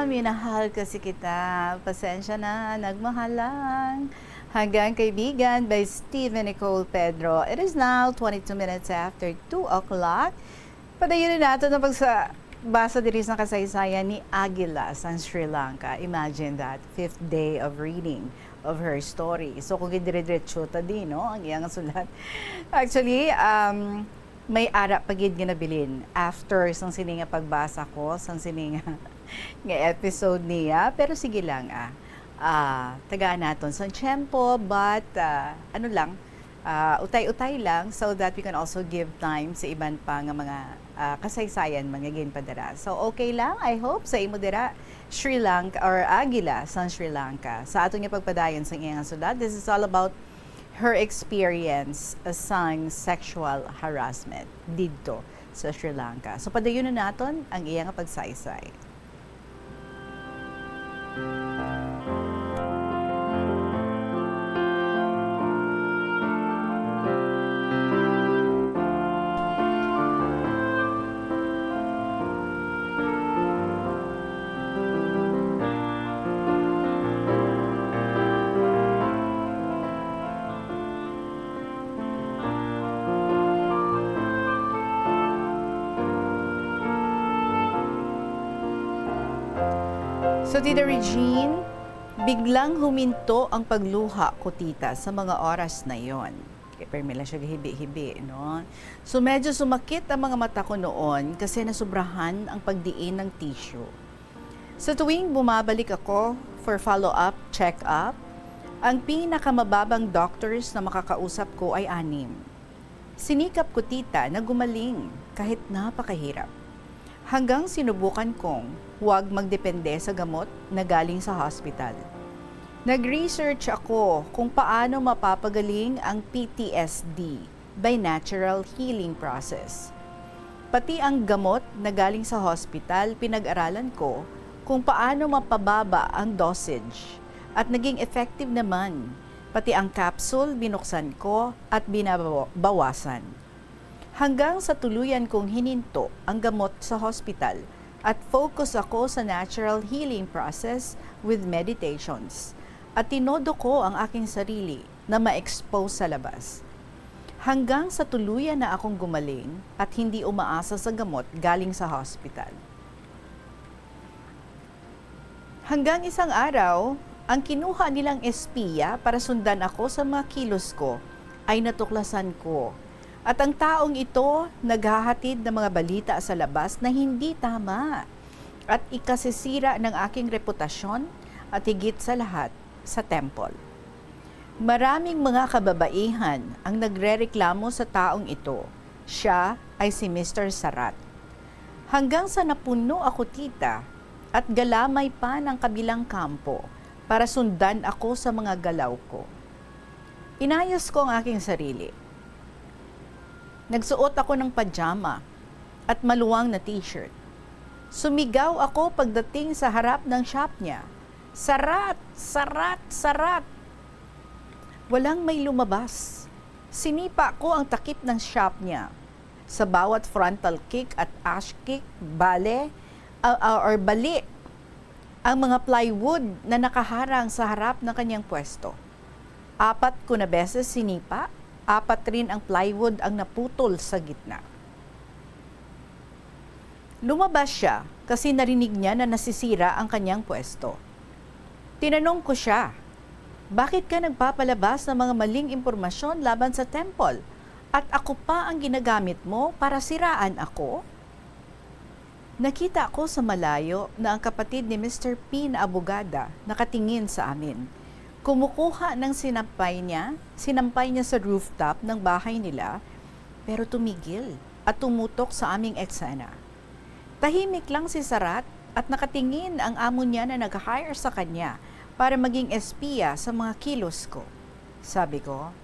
minahal kasi kita. Pasensya na, nagmahal lang. Hanggang Kaibigan by Stephen Nicole Pedro. It is now twenty-two minutes after two o'clock. Padayon nato ang pagbasa diri sa kasaysayan ni Agila sang Sri Lanka. Imagine that, fifth day of reading of her story. So, kung gidire-diretso ta di, no, ang iyang sulat. Actually, um, may ara pa gid nga nabilin after sang sini nga pagbasa ko, sang sini nga, nga episode niya. Pero sige lang, ah. Ah, tagaan naton sang tiyempo, but, ah, ano lang, ah, utay-utay lang so that we can also give time sa iban pa nga mga, ah, kasaysayan, mga ginpadara. So, okay lang, I hope, sa imo dira, Sri Lanka, or Agila sang Sri Lanka. Sa aton nga pagpadayon sang iyang sulat, this is all about her experience sang sexual harassment didto sa Sri Lanka. So, padayon na naton ang iya nga pagsaysay. So, Tita Regine, biglang huminto ang pagluha ko, tita, sa mga oras na yon. Kay permi lang siya gahibi-hibi, no? So, medyo sumakit ang mga mata ko noon kasi nasubrahan ang pagdiin ng tissue. Sa tuwing bumabalik ako for follow-up check-up, ang pinakamababang doctors na makakausap ko ay anim. Sinikap ko, tita, na gumaling kahit napakahirap. Hanggang sinubukan kong huwag magdepende sa gamot na galing sa hospital. Nag-research ako kung paano mapapagaling ang P T S D by natural healing process. Pati ang gamot na galing sa hospital, pinag-aralan ko kung paano mapababa ang dosage at naging effective naman. Pati ang capsule, binuksan ko at binabawasan. Hanggang sa tuluyan kong hininto ang gamot sa hospital at focus ako sa natural healing process with meditations. At tinodo ko ang aking sarili na ma-expose sa labas. Hanggang sa tuluyan na akong gumaling at hindi umaasa sa gamot galing sa hospital. Hanggang isang araw, ang kinuha nilang espiya para sundan ako sa mga kilos ko ay natuklasan ko. At ang taong ito naghahatid ng mga balita sa labas na hindi tama at ikasisira ng aking reputasyon at higit sa lahat, sa temple. Maraming mga kababaihan ang nagrereklamo sa taong ito. Siya ay si Mister Sarat. Hanggang sa napuno ako, tita, at galamay pa ng kabilang kampo para sundan ako sa mga galaw ko. Inayos ko ang aking sarili. Nagsuot ako ng pajama at maluwang na t-shirt. Sumigaw ako pagdating sa harap ng shop niya, "Sarat! Sarat! Sarat!" Walang may lumabas. Sinipa ko ang takip ng shop niya. Sa bawat frontal kick at ash kick, bale, ah, ah, or bali, ang mga plywood na nakaharang sa harap ng kanyang pwesto. Apat ko na beses sinipa, apat rin ang plywood ang naputol sa gitna. Lumabas siya kasi narinig niya na nasisira ang kanyang pwesto. Tinanong ko siya, "Bakit ka nagpapalabas ng mga maling impormasyon laban sa temple? At ako pa ang ginagamit mo para siraan ako?" Nakita ko sa malayo na ang kapatid ni Mister P na abogada nakatingin sa amin. Kumukuha ng sinampay niya, sinampay niya sa rooftop ng bahay nila, pero tumigil at tumutok sa aming eksena. Tahimik lang si Sarat at nakatingin ang amo niya na nag-hire sa kanya para maging espiya sa mga kilos ko. Sabi ko,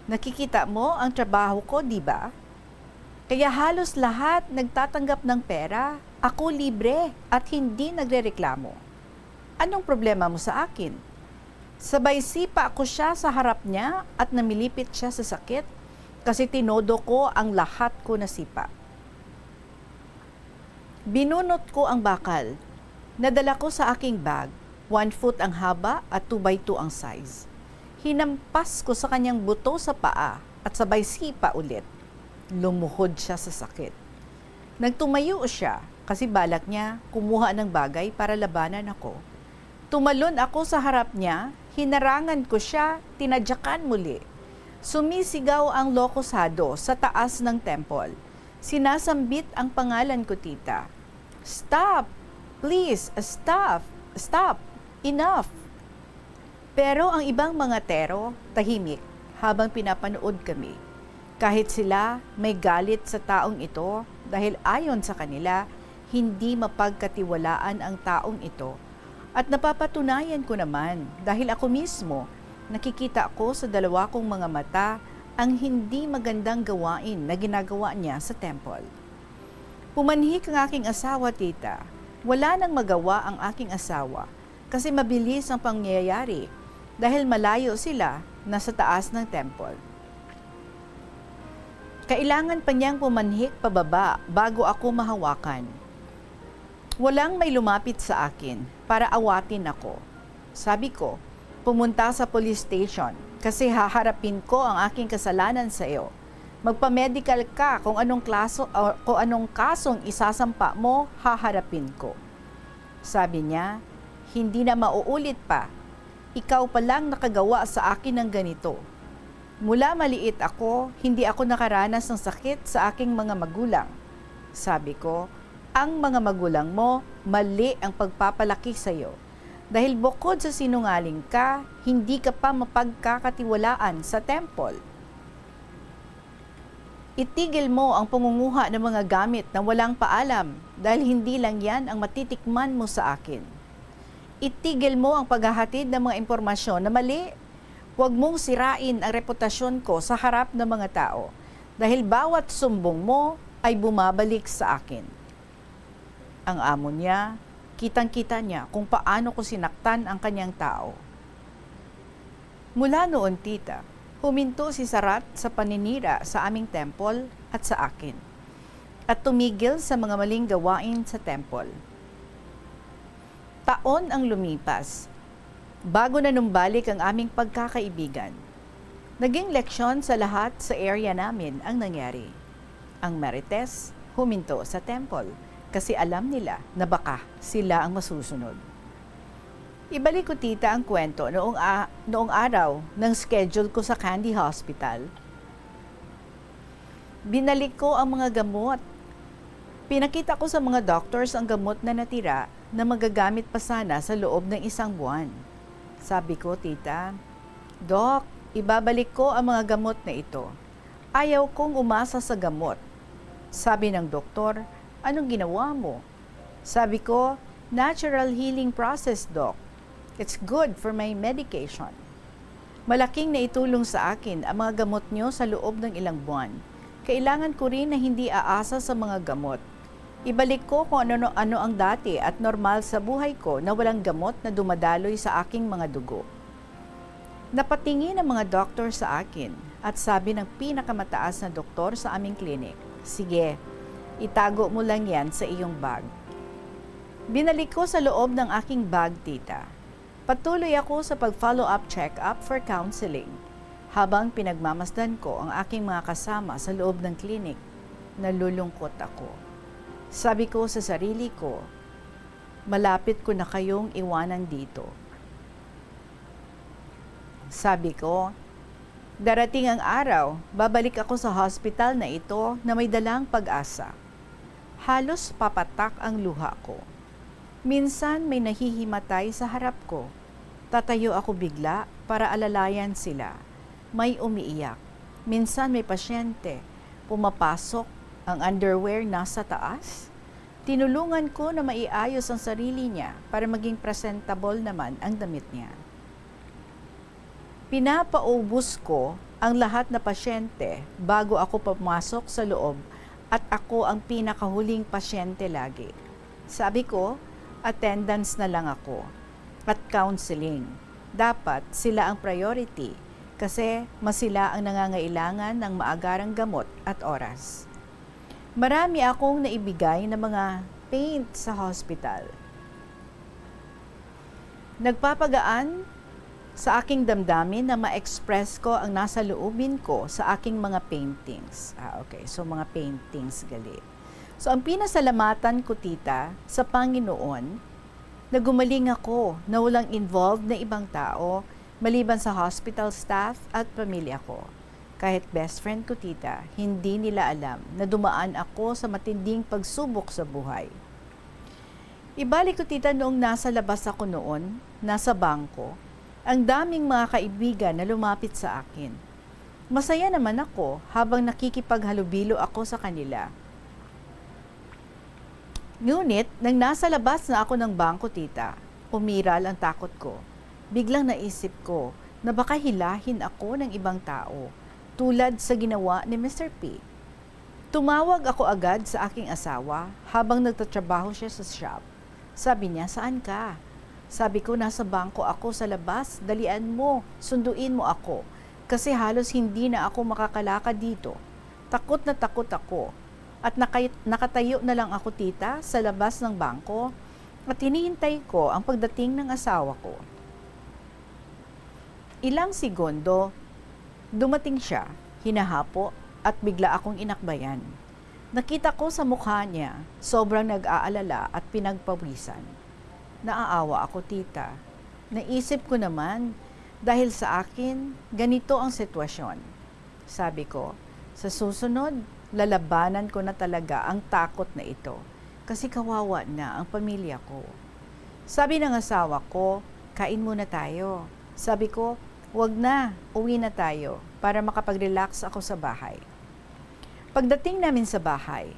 "Nakikita mo ang trabaho ko, di ba? Kaya halos lahat nagtatanggap ng pera, ako libre at hindi nagrereklamo. Anong problema mo sa akin?" Sabay sipa ko siya sa harap niya at namilipit siya sa sakit kasi tinodo ko ang lahat ko na sipa. Binunot ko ang bakal. Nadala ko sa aking bag, one foot ang haba at two by two ang size. Hinampas ko sa kanyang buto sa paa at sabay sipa ulit. Lumuhod siya sa sakit. Nagtumayo siya kasi balak niya kumuha ng bagay para labanan ako. Tumalon ako sa harap niya, hinarangan ko siya, tinadyakan muli. Sumisigaw ang lokusado sa taas ng temple. Sinasambit ang pangalan ko, tita. "Stop! Please, stop! Stop! Enough!" Pero ang ibang mga tero, tahimik habang pinapanood kami. Kahit sila may galit sa taong ito dahil ayon sa kanila, hindi mapagkatiwalaan ang taong ito. At napapatunayan ko naman dahil ako mismo, nakikita ko sa dalawa kong mga mata ang hindi magandang gawain na ginagawa niya sa temple. Pumanhik ang aking asawa, tita. Wala nang magawa ang aking asawa kasi mabilis ang pangyayari dahil malayo sila na sa taas ng temple. Kailangan pa niyang pumanhik pababa bago ako mahawakan. Walang may lumapit sa akin para awatin ako. Sabi ko, "Pumunta sa police station kasi haharapin ko ang aking kasalanan sa iyo. Magpa-medical ka kung anong klaso, o kung anong kasong isasampa mo, haharapin ko." Sabi niya, "Hindi na mauulit pa. Ikaw pa lang nakagawa sa akin ng ganito." Mula maliit ako, hindi ako nakaranas ng sakit sa aking mga magulang. Sabi ko, "Ang mga magulang mo, mali ang pagpapalaki sa iyo. Dahil bukod sa sinungaling ka, hindi ka pa mapagkakatiwalaan sa temple. Itigil mo ang pangunguha ng mga gamit na walang paalam, dahil hindi lang yan ang matitikman mo sa akin. Itigil mo ang paghahatid ng mga impormasyon na mali. Huwag mong sirain ang reputasyon ko sa harap ng mga tao, dahil bawat sumbong mo ay bumabalik sa akin." Ang amo niya, kitang-kita niya kung paano ko sinaktan ang kanyang tao. Mula noon, tita, huminto si Sarat sa paninira sa aming temple at sa akin, at tumigil sa mga maling gawain sa temple. Taon ang lumipas bago nanumbalik ang aming pagkakaibigan. Naging leksyon sa lahat sa area namin ang nangyari. Ang Marites huminto sa temple kasi alam nila na baka sila ang masusunod. Ibalik ko, tita, ang kwento noong, a- noong araw ng schedule ko sa Kandy Hospital. Binalik ko ang mga gamot. Pinakita ko sa mga doctors ang gamot na natira na magagamit pa sana sa loob ng isang buwan. Sabi ko, "Tita, Doc, ibabalik ko ang mga gamot na ito. Ayaw kong umasa sa gamot." Sabi ng doktor, "Anong ginawa mo?" Sabi ko, "Natural healing process, Doc. It's good for my medication." Malaking naitulong sa akin ang mga gamot niyo sa loob ng ilang buwan. Kailangan ko rin na hindi aasa sa mga gamot. Ibalik ko kung ano, ano ang dati at normal sa buhay ko na walang gamot na dumadaloy sa aking mga dugo. Napatingin ang mga doktor sa akin at sabi ng pinakamataas na doktor sa aming klinik, "Sige, itago mo lang yan sa iyong bag." Binalik ko sa loob ng aking bag, tita. Patuloy ako sa pag-follow-up check-up for counseling. Habang pinagmamasdan ko ang aking mga kasama sa loob ng klinik, nalulungkot ako. Sabi ko sa sarili ko, "Malapit ko na kayong iwanan dito." Sabi ko, "Darating ang araw, babalik ako sa hospital na ito na may dalang pag-asa." Halos papatak ang luha ko. Minsan may nahihimatay sa harap ko. Tatayo ako bigla para alalayan sila. May umiiyak. Minsan may pasyente. Pumapasok, ang underwear nasa taas. Tinulungan ko na maiayos ang sarili niya para maging presentable naman ang damit niya. Pinapaubos ko ang lahat na pasyente bago ako pumasok sa loob, at ako ang pinakahuling pasyente lagi. Sabi ko, "Attendance na lang ako at counseling. Dapat sila ang priority kasi mas sila ang nangangailangan ng maagarang gamot at oras." Marami akong naibigay na mga paint sa hospital. Nagpapagaan sa aking damdamin na ma-express ko ang nasa loobin ko sa aking mga paintings. Ah, okay. So, mga paintings gali. So, ang pinasalamatan ko, tita, sa Panginoon, na gumaling ako, na walang involved na ibang tao, maliban sa hospital staff at pamilya ko. Kahit best friend ko, tita, hindi nila alam na dumaan ako sa matinding pagsubok sa buhay. Ibalik ko, tita, noong nasa labas ako noon, nasa bangko, ang daming mga kaibigan na lumapit sa akin. Masaya naman ako habang nakikipaghalubilo ako sa kanila. Ngunit, nang nasa labas na ako ng bangko, tita, umiral ang takot ko. Biglang naisip ko na baka hilahin ako ng ibang tao, tulad sa ginawa ni Mister P. Tumawag ako agad sa aking asawa habang nagtatrabaho siya sa shop. Sabi niya, "Saan ka?" Sabi ko, "Nasa bangko ako sa labas. Dalian mo, sunduin mo ako. Kasi halos hindi na ako makakalakad dito. Takot na takot ako. At nakay-, nakatayo na lang ako, tita, sa labas ng bangko at hinihintay ko ang pagdating ng asawa ko." Ilang segundo, dumating siya, hinahapo, at bigla akong inakbayan. Nakita ko sa mukha niya, sobrang nag-aalala at pinagpawisan. "Naaawa ako, tita. Naisip ko naman, dahil sa akin, ganito ang sitwasyon." Sabi ko, "Sa susunod, lalabanan ko na talaga ang takot na ito, kasi kawawa na ang pamilya ko." Sabi ng asawa ko, "Kain muna tayo." Sabi ko, "Wag na, uwi na tayo para makapag-relax ako sa bahay." Pagdating namin sa bahay,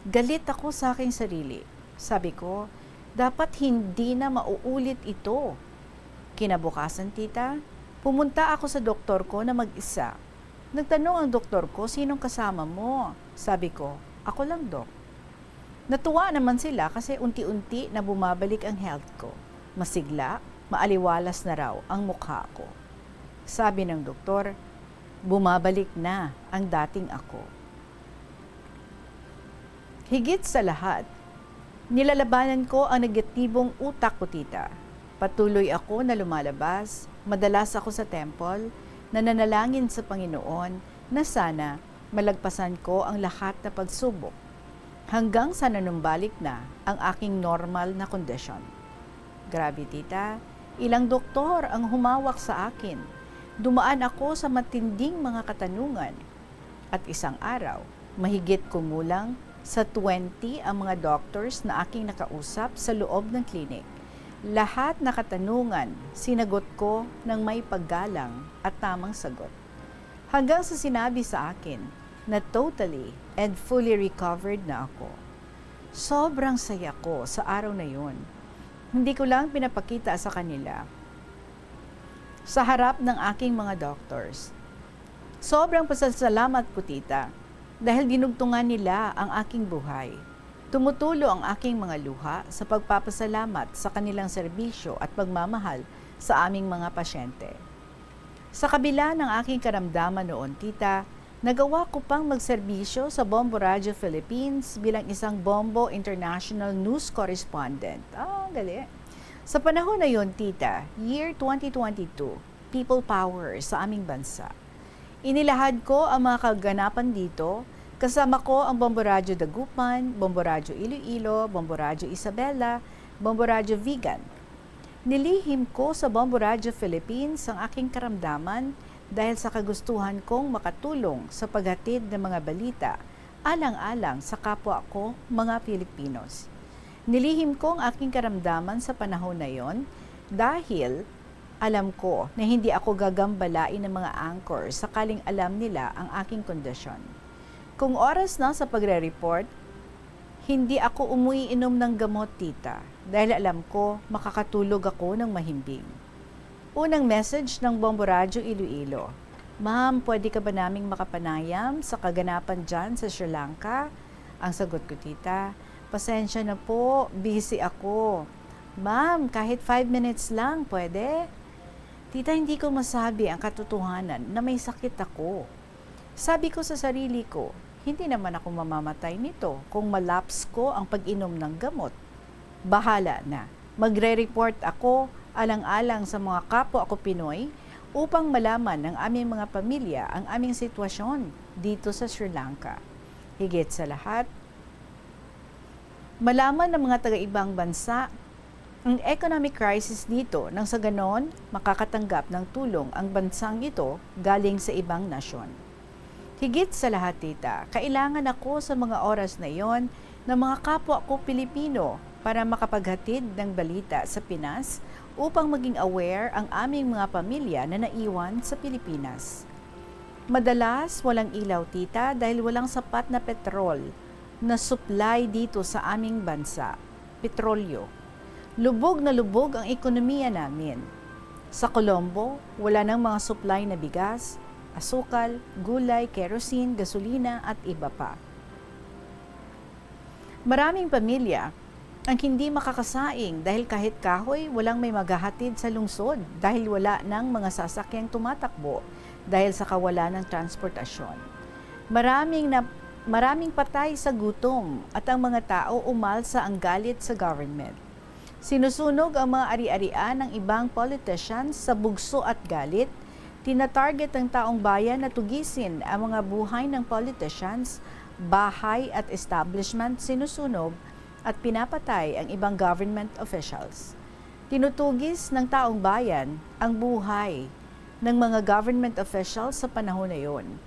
galit ako sa aking sarili. Sabi ko, "Dapat hindi na mauulit ito." Kinabukasan, tita, pumunta ako sa doktor ko na mag-isa. Nagtanong ang doktor ko, "Sinong kasama mo?" Sabi ko, "Ako lang, Dok." Natuwa naman sila kasi unti-unti na bumabalik ang health ko. Masigla, maaliwalas na raw ang mukha ko. Sabi ng doktor, "Bumabalik na ang dating ako." Higit sa lahat, nilalabanan ko ang negatibong utak ko, tita. Patuloy ako na lumalabas, madalas ako sa temple, nananalangin sa Panginoon na sana malagpasan ko ang lahat na pagsubok, hanggang sa nanumbalik na ang aking normal na kondisyon. Grabe, tita, ilang doktor ang humawak sa akin. Dumaan ako sa matinding mga katanungan. At isang araw, mahigit kumulang sa twenty ang mga doctors na aking nakausap sa loob ng klinik. Lahat na katanungan, sinagot ko ng may paggalang at tamang sagot. Hanggang sa sinabi sa akin na totally and fully recovered na ako. Sobrang saya ko sa araw na yun. Hindi ko lang pinapakita sa kanila sa harap ng aking mga doctors. Sobrang pasasalamat ko, tita, dahil dinugtungan nila ang aking buhay. Tumutulo ang aking mga luha sa pagpapasalamat sa kanilang serbisyo at pagmamahal sa aming mga pasyente. Sa kabila ng aking karamdaman noon, tita, nagawa ko pang magserbisyo sa Bombo Radio Philippines bilang isang Bombo International News Correspondent. Ah, gali. Sa panahon na yon, tita, year twenty twenty-two, people power sa aming bansa. Inilahad ko ang mga kaganapan dito, kasama ko ang Bombo Radyo Dagupan, Bombo Radyo Iloilo, Bombo Radyo Isabela, Bombo Radyo Vigan. Nilihim ko sa Bombo Radyo Philippines ang aking karamdaman dahil sa kagustuhan kong makatulong sa paghatid ng mga balita alang-alang sa kapwa ko, mga Filipinos. Nilihim ko ang aking karamdaman sa panahon na yon dahil alam ko na hindi ako gagambalain ng mga anchor sakaling alam nila ang aking kondisyon. Kung oras na sa pagre-report, hindi ako umuiinom ng gamot, tita, dahil alam ko makakatulog ako ng mahimbing. Unang message ng Bombo Radyo Iloilo, "Ma'am, pwede ka ba naming makapanayam sa kaganapan dyan sa Sri Lanka?" Ang sagot ko, tita, "Pasensya na po, busy ako." "Ma'am, kahit five minutes lang, pwede?" "Tita, hindi ko masabi ang katotohanan na may sakit ako." Sabi ko sa sarili ko, Hindi naman ako mamamatay nito kung ma-lapse ko ang pag-inom ng gamot. Bahala na. Magre-report ako alang-alang sa mga kapwa ko Pinoy upang malaman ng aming mga pamilya ang aming sitwasyon dito sa Sri Lanka. Higit sa lahat, malaman ng mga taga-ibang bansa ang economic crisis dito, nang sa ganon makakatanggap ng tulong ang bansang ito galing sa ibang nasyon. Higit sa lahat, tita, kailangan ako sa mga oras na iyon ng mga kapwa ko Pilipino para makapaghatid ng balita sa Pinas upang maging aware ang aming mga pamilya na naiwan sa Pilipinas. Madalas walang ilaw, tita, dahil walang sapat na petrol na supply dito sa aming bansa. Petrolyo. Lubog na lubog ang ekonomiya namin. Sa Colombo, wala nang mga supply na bigas, asukal, gulay, kerosene, gasolina, at iba pa. Maraming pamilya ang hindi makakasaing dahil kahit kahoy, walang may maghahatid sa lungsod dahil wala nang mga sasakyang tumatakbo dahil sa kawalan ng transportasyon. Maraming na, maraming patay sa gutom at ang mga tao umalsa ang galit sa government. Sinusunog ang mga ari-arian ng ibang politicians sa bugso at galit. Tinatarget ng taong bayan na tugisin ang mga buhay ng politicians, bahay at establishment sinusunog at pinapatay ang ibang government officials. Tinutugis ng taong bayan ang buhay ng mga government officials sa panahon na iyon.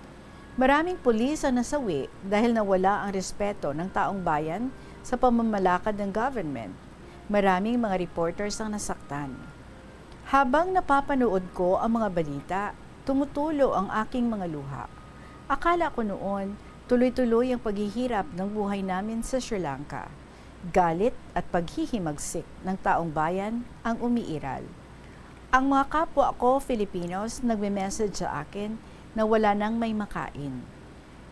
Maraming pulis ang nasawi dahil nawala ang respeto ng taong bayan sa pamamalakad ng government. Maraming mga reporters ang nasaktan. Habang napapanood ko ang mga balita, tumutulo ang aking mga luha. Akala ko noon, tuloy-tuloy ang paghihirap ng buhay namin sa Sri Lanka. Galit at paghihimagsik ng taong bayan ang umiiral. Ang mga kapwa ko Filipinos nagme-message sa akin na wala nang may makain.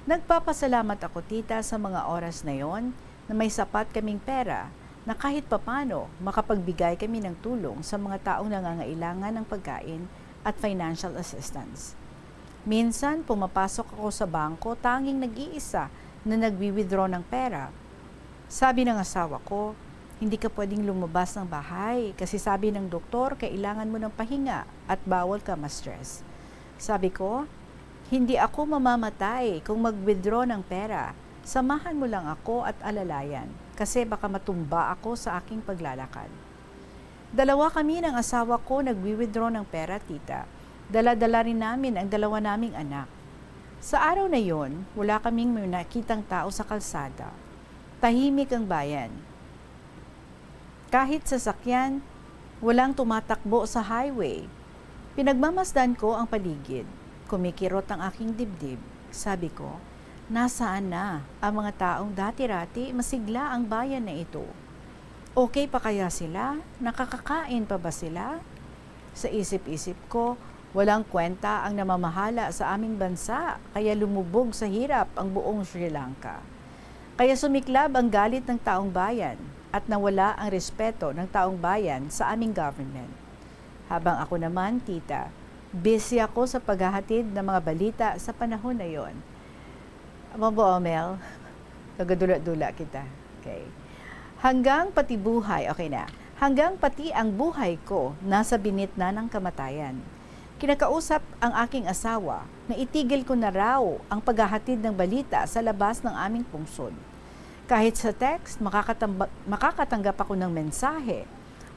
Nagpapasalamat ako, tita, sa mga oras na yon na may sapat kaming pera na kahit papano makapagbigay kami ng tulong sa mga taong nangangailangan ng pagkain at financial assistance. Minsan, pumapasok ako sa bangko tanging nag-iisa na nagwi-withdraw ng pera. Sabi ng asawa ko, "Hindi ka pwedeng lumabas ng bahay kasi sabi ng doktor kailangan mo ng pahinga at bawal ka ma-stress." Sabi ko, "Hindi ako mamamatay kung mag-withdraw ng pera. Samahan mo lang ako at alalayan kasi baka matumba ako sa aking paglalakad." Dalawa kami ng asawa ko nagwi-withdraw ng pera, tita. Dala-dala rin namin ang dalawa naming anak. Sa araw na yon, wala kaming may nakitang tao sa kalsada. Tahimik ang bayan. Kahit sasakyan, walang tumatakbo sa highway. Pinagmamasdan ko ang paligid. Kumikirot ang aking dibdib. Sabi ko, "Nasaan na ang mga taong dati-rati masigla ang bayan na ito? Okay pa kaya sila? Nakakakain pa ba sila?" Sa isip-isip ko, walang kwenta ang namamahala sa aming bansa, kaya lumubog sa hirap ang buong Sri Lanka. Kaya sumiklab ang galit ng taong bayan at nawala ang respeto ng taong bayan sa aming government. Habang ako naman, tita, busy ako sa paghahatid ng mga balita sa panahon na yon. Amo ba, Omel? Nagadula-dula kita. Okay. Hanggang pati buhay, okay na. Hanggang pati ang buhay ko nasa binit na ng kamatayan. Kinakausap ang aking asawa na itigil ko na raw ang paghahatid ng balita sa labas ng aming pungsod. Kahit sa text, makakatamba-, makakatanggap ako ng mensahe.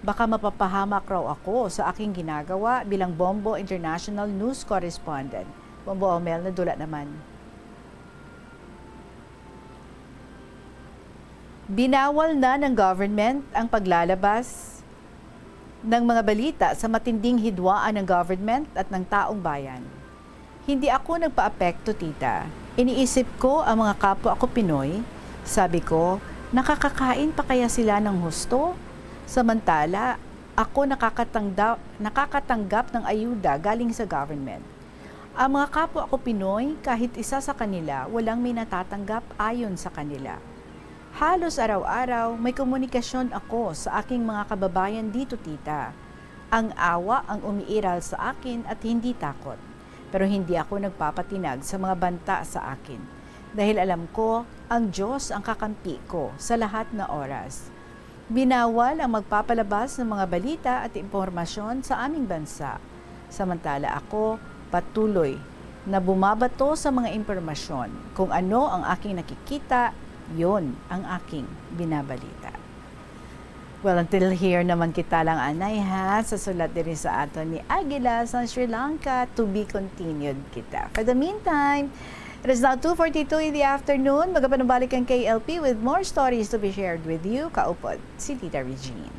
Baka mapapahamak raw ako sa aking ginagawa bilang Bombo International News Correspondent. Bombo Omel, nadula naman. Binawal na ng government ang paglalabas ng mga balita sa matinding hidwaan ng government at ng taong bayan. "Hindi ako nagpaapekto, tita. Iniisip ko ang mga kapwa ko Pinoy. Sabi ko, nakakakain pa kaya sila ng husto? Samantala, ako nakakatangda-, nakakatanggap ng ayuda galing sa government. Ang mga kapwa ko Pinoy, kahit isa sa kanila, walang may natatanggap ayon sa kanila. Halos araw-araw, may komunikasyon ako sa aking mga kababayan dito, tita. Ang awa ang umiiral sa akin at hindi takot. Pero hindi ako nagpapatinag sa mga banta sa akin. Dahil alam ko, ang Diyos ang kakampi ko sa lahat na oras. Binawal ang magpapalabas ng mga balita at impormasyon sa aming bansa. Samantala ako, patuloy na bumabato sa mga impormasyon. Kung ano ang aking nakikita, yon ang aking binabalita. Well, until here naman kita lang, anay, ha, sa sulat diri sa aton ni Aguila sa Sri Lanka. To be continued kita. For the meantime, it is now two forty-two in the afternoon. Magapanumbalik ang K L P with more stories to be shared with you. Kaupod si Tita Regine.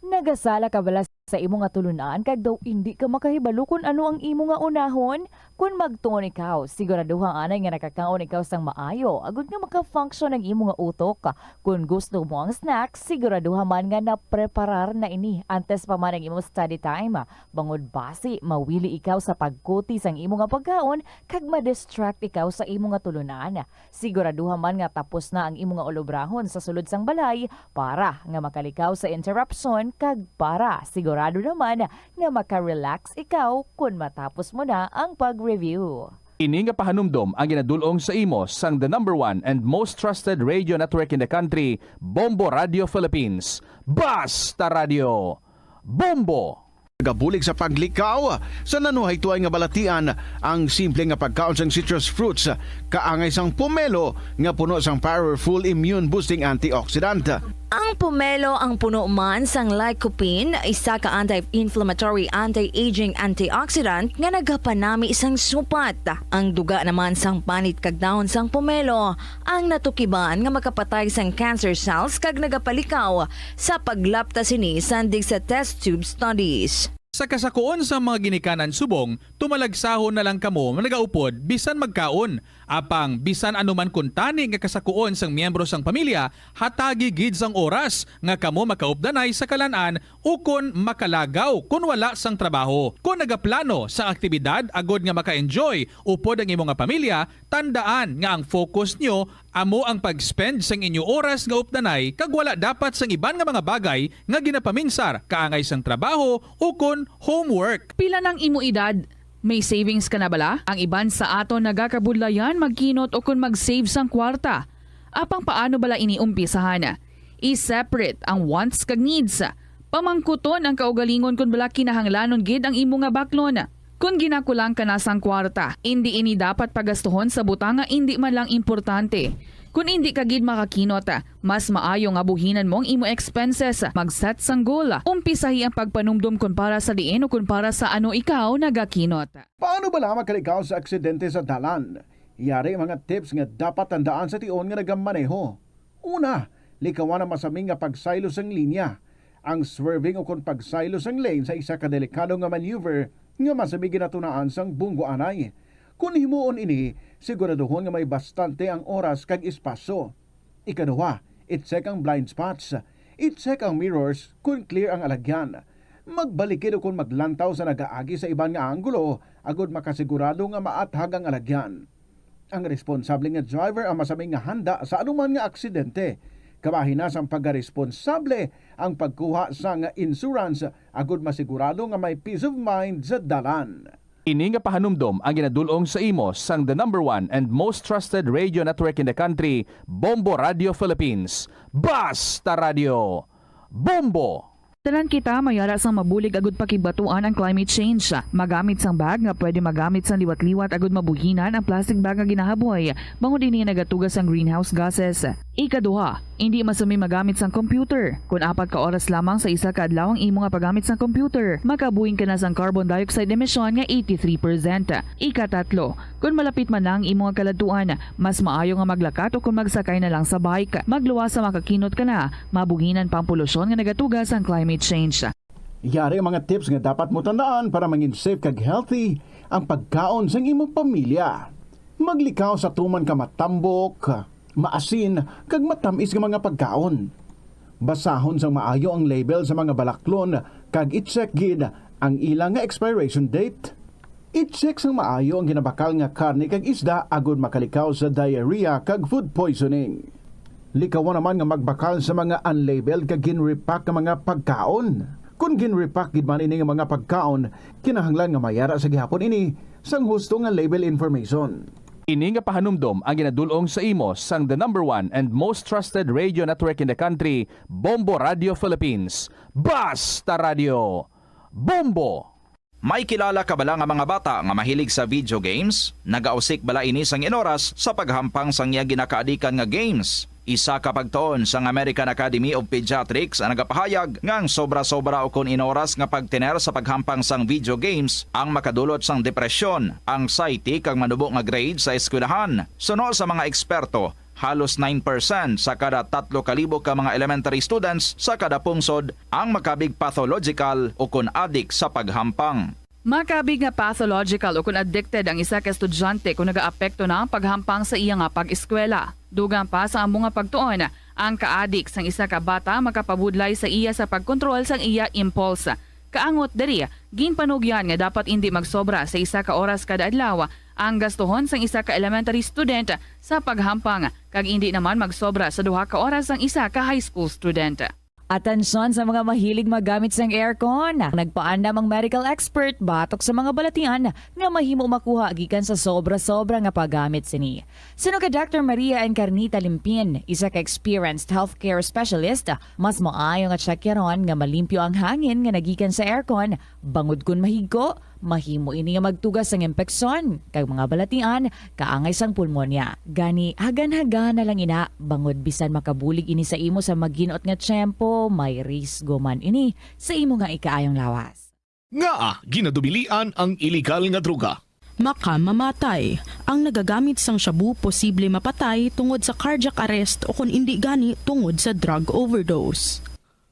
Nagasala ka bala sa imo nga tulunan kag daw indi ka makahibalo kon ano ang imo nga unahon? Kon magtuon ikaw, siguraduha anay nga nakakaon ikaw sang maayo agod nga maka-function ang imo nga utok. Kon gusto mo ang snack, siguraduha man nga napreparar na ini antes pa man ang imo study time. Bangod basi mawili ikaw sa pagkuti sang imo nga pagkaon kag ma-distract ikaw sa imo nga tulunan. Siguraduha man nga tapos na ang imo nga ulobrahon sa sulod sang balay para nga makalikaw sa interruption kag para sigurado naman nga maka-relax ikaw kon matapos mo na ang pag-review. Ini nga pahanumdom ang ginadul-ong sa imo sang the number one and most trusted radio network in the country, Bombo Radio Philippines. Basta Radio, Bombo! Nagabulig sa paglikaw sa nanuhaytoay nga balatian ang simple nga pagkaon sang citrus fruits, kaangay sang pomelo nga puno sang powerful immune boosting antioxidant. Ang pomelo ang puno man sang lycopene, isa ka anti-inflammatory, anti-aging antioxidant nga nagapanami sang supat. Ang duga naman sang panit kag dahon sang pomelo ang natukiban nga makapatay sang cancer cells kag nagapalikaw sa paglapta sini sandig sa test tube studies. Sa kasakuon sang mga ginikanan subong, tumalagsahon na lang kamo nga nagaupod bisan magkaon. Apang bisan ano man kuntani nga kasakuon sang miyembro sang pamilya, hatagi gid sang oras nga kamo makaupdanay sa kalan-an ukon makalagaw kon wala sang trabaho. Kon nagaplano sang aktibidad agod nga maka-enjoy upod ang imo nga pamilya, tandaan nga ang focus nyo amo ang pag-spend sang inyo oras nga updanay kag wala dapat sang iban nga mga bagay nga ginapaminsar kaangay sang trabaho ukon homework. Pila nang imo edad? May savings ka na bala? Ang iban sa aton nagakabudlayan magkinot ukon mag-save sang kwarta. Apang paano bala ini umpisahan? I-separate ang wants kag needs. Pamangkuton ang kaugalingon kon bala kinahanglanon gid ang imo nga baklon. Kon ginakulang ka na sang kwarta, indi ini dapat pagastuhon sa butang nga indi man lang importante. Kon indi ka gid makakinot, mas maayo nga buhinan mo ang imo expenses, mag-set sang goal, umpisahi ang pagpanumdom kon para sa diin o kon para sa ano ikaw nagakinot. Paano bala makalikaw sa aksidente sa dalan? Yari mga tips nga dapat tandaan sa tion nga nagamaneho. Una, likawan ang masami nga pagsaylo sang linya. Ang swerving ukon pagsaylo sang lane sa isa ka delikado nga maneuver nga masami ginatunaan sang bunggo anay. Kon himuon ini, siguraduhon nga may bastante ang oras kag espasyo. Ikaduha, i-check ang blind spots. I-check ang mirrors kon clear ang alagyan. Magbalikid ukon maglantaw sa nagaagi sa iban nga anggulo agod makasigurado nga maathag ang alagyan. Ang responsable nga driver ang masami nga handa sa anuman nga aksidente. Kabahin na sang pagkaresponsable ang pagkuha sang insurance agod masigurado nga may peace of mind sa dalan. Ini nga pahanumdom ang ginadul-ong sa imo sang the number one and most trusted radio network in the country, Bombo Radio Philippines. Basta Radio, Bombo! Tanan kita may ara sang mabulig agud pakigbatuan ang climate change. Magamit sang bag nga pwede magamit sang liwat-liwat agud mabuhinan ang plastic bag nga ginahaboy, bangod ini nagatuga sang greenhouse gases. Ikaduha, indi masami magamit sang computer. Kon apat ka oras lamang sa isa ka adlaw ang imo nga paggamit sang computer, makabuhin ka na sang carbon dioxide emission nga eighty-three percent. Ikatatlo, kon malapit man na ang imo nga kaladtuan, mas maayo nga maglakat o kon magsakay na lang sa bike. Magluwas sa makakinot ka na, mabuhinan pa ang polusyon nga nagatuga sang climate change. Yari ang mga tips nga dapat mo tandaan para mangin safe kag healthy ang pagkaon sang imong pamilya. Maglikaw sa tuman ka matambok, maasin, kag matamis nga mga pagkaon. Basahon sang maayo ang label sa mga balaklon kag i-check gid ang ila nga expiration date. I-check sang maayo ang ginabakal nga karne kag isda agud makalikaw sa diarrhea kag food poisoning. Likawan naman nga magbakal sa mga unlabeled kag gin-repack nga mga pagkaon. Kon gin-repack gid man ini nga mga pagkaon, kinahanglan nga mayara sa gihapon ini sang husto nga label information. Ini nga pahanumdom ang ginadul-ong sa imo sang the number one and most trusted radio network in the country, Bombo Radio Philippines. Basta Radio! Bombo! May kilala ka bala nga mga bata nga mahilig sa video games? Nagausik bala ini sang inoras sa paghampang sang iya ginakaadikan nga games? Isa ka pagtuon sang American Academy of Pediatrics ang nagapahayag nga ang sobra-sobra ukon inoras nga pagtener sa paghampang sang video games ang makadulot sang depresyon, anxiety, kag manubo nga grade sa eskwelahan. Suno sa mga eksperto, halos nine percent sa kada tatlo ka libo ka mga elementary students sa kada pungsod ang makabig pathological ukon adik sa paghampang. Makabig nga pathological ukon addicted ang isa ka estudyante kon nagaapekto na ang paghampang sa iya nga pag-eskwela. Dugang pa sa amo nga pagtuon, ang kaadik sang isa ka bata makapabudlay sa iya sa pagkontrol sang iya impulse. Kaangot diri, ginpanugyan nga dapat indi magsobra sa isa ka oras kada adlaw ang gastuhon sang isa ka elementary student sa paghampang, kag indi naman magsobra sa duha ka oras ang isa ka high school student. Atensyon sa mga mahilig maggamit sang aircon. Nagpaandam ang medical expert batok sa mga balatian nga mahimo makuha gikan sa sobra-sobra nga paggamit sini. Suno kay Doctor Maria Encarnita Limpin, isa ka experienced healthcare specialist, mas maayo nga tsakyaron nga malimpyo ang hangin nga nagikan sa aircon, bangod kon mahigko, mahimo ini nga magtuga sang impeksyon kag mga balatian, kaangay sang pulmonya. Gani, hagan-hagan na lang ina, bangod bisan makabulig ini sa imo sa maginot nga tiyempo, may risgo man ini sa imo nga ikaayong lawas. Ngaa ginadubilian ang iligal nga droga? Makamamatay. Ang nagagamit sang shabu posible mapatay tungod sa cardiac arrest o kon indi gani tungod sa drug overdose.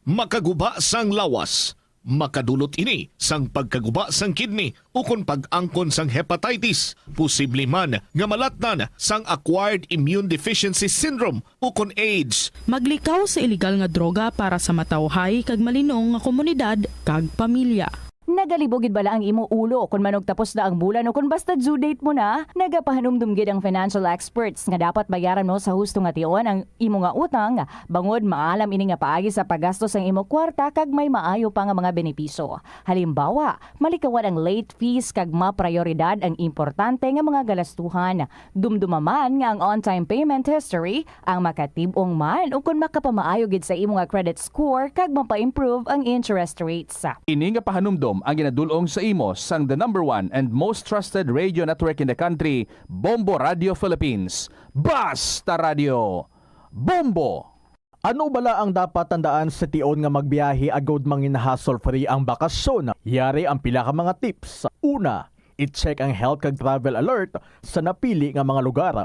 Makaguba sang lawas. Makadulot ini sang pagkaguba sang kidney ukon pag-angkon sang hepatitis, posible man nga malatnan sang acquired immune deficiency syndrome ukon AIDS. Maglikaw sa iligal nga droga para sa matawhay kag malinong nga komunidad kag pamilya. Nagalibog gid bala ang imo ulo kon manugtapos na ang bulan o kon basta due date mo na? Nagapahanumdom gid ang financial experts nga dapat bayaran mo sa husto nga tion ang imo nga utang, bangod maalam ini nga paagi sa paggasto sang imo kwarta kag may maayo pa nga mga benepisyo. Halimbawa, malikawan ang late fees kag maprayoridad ang importante nga mga galastuhan. Dumduma man nga ang on-time payment history ang makatib-ong man ukon makapamaayo gid sa imo nga credit score kag mapa-improve ang interest rates. Ini nga pahanumdom ang ginadul-ong sa imo sang the number one and most trusted radio network in the country, Bombo Radio Philippines. Basta Radio! Bombo! Ano bala ang dapat tandaan sa tion nga magbiyahe agod mangin hassle-free ang bakasyon? Yari ang pila ka mga tips. Una, i-check ang health kag travel alert sa napili nga mga lugar.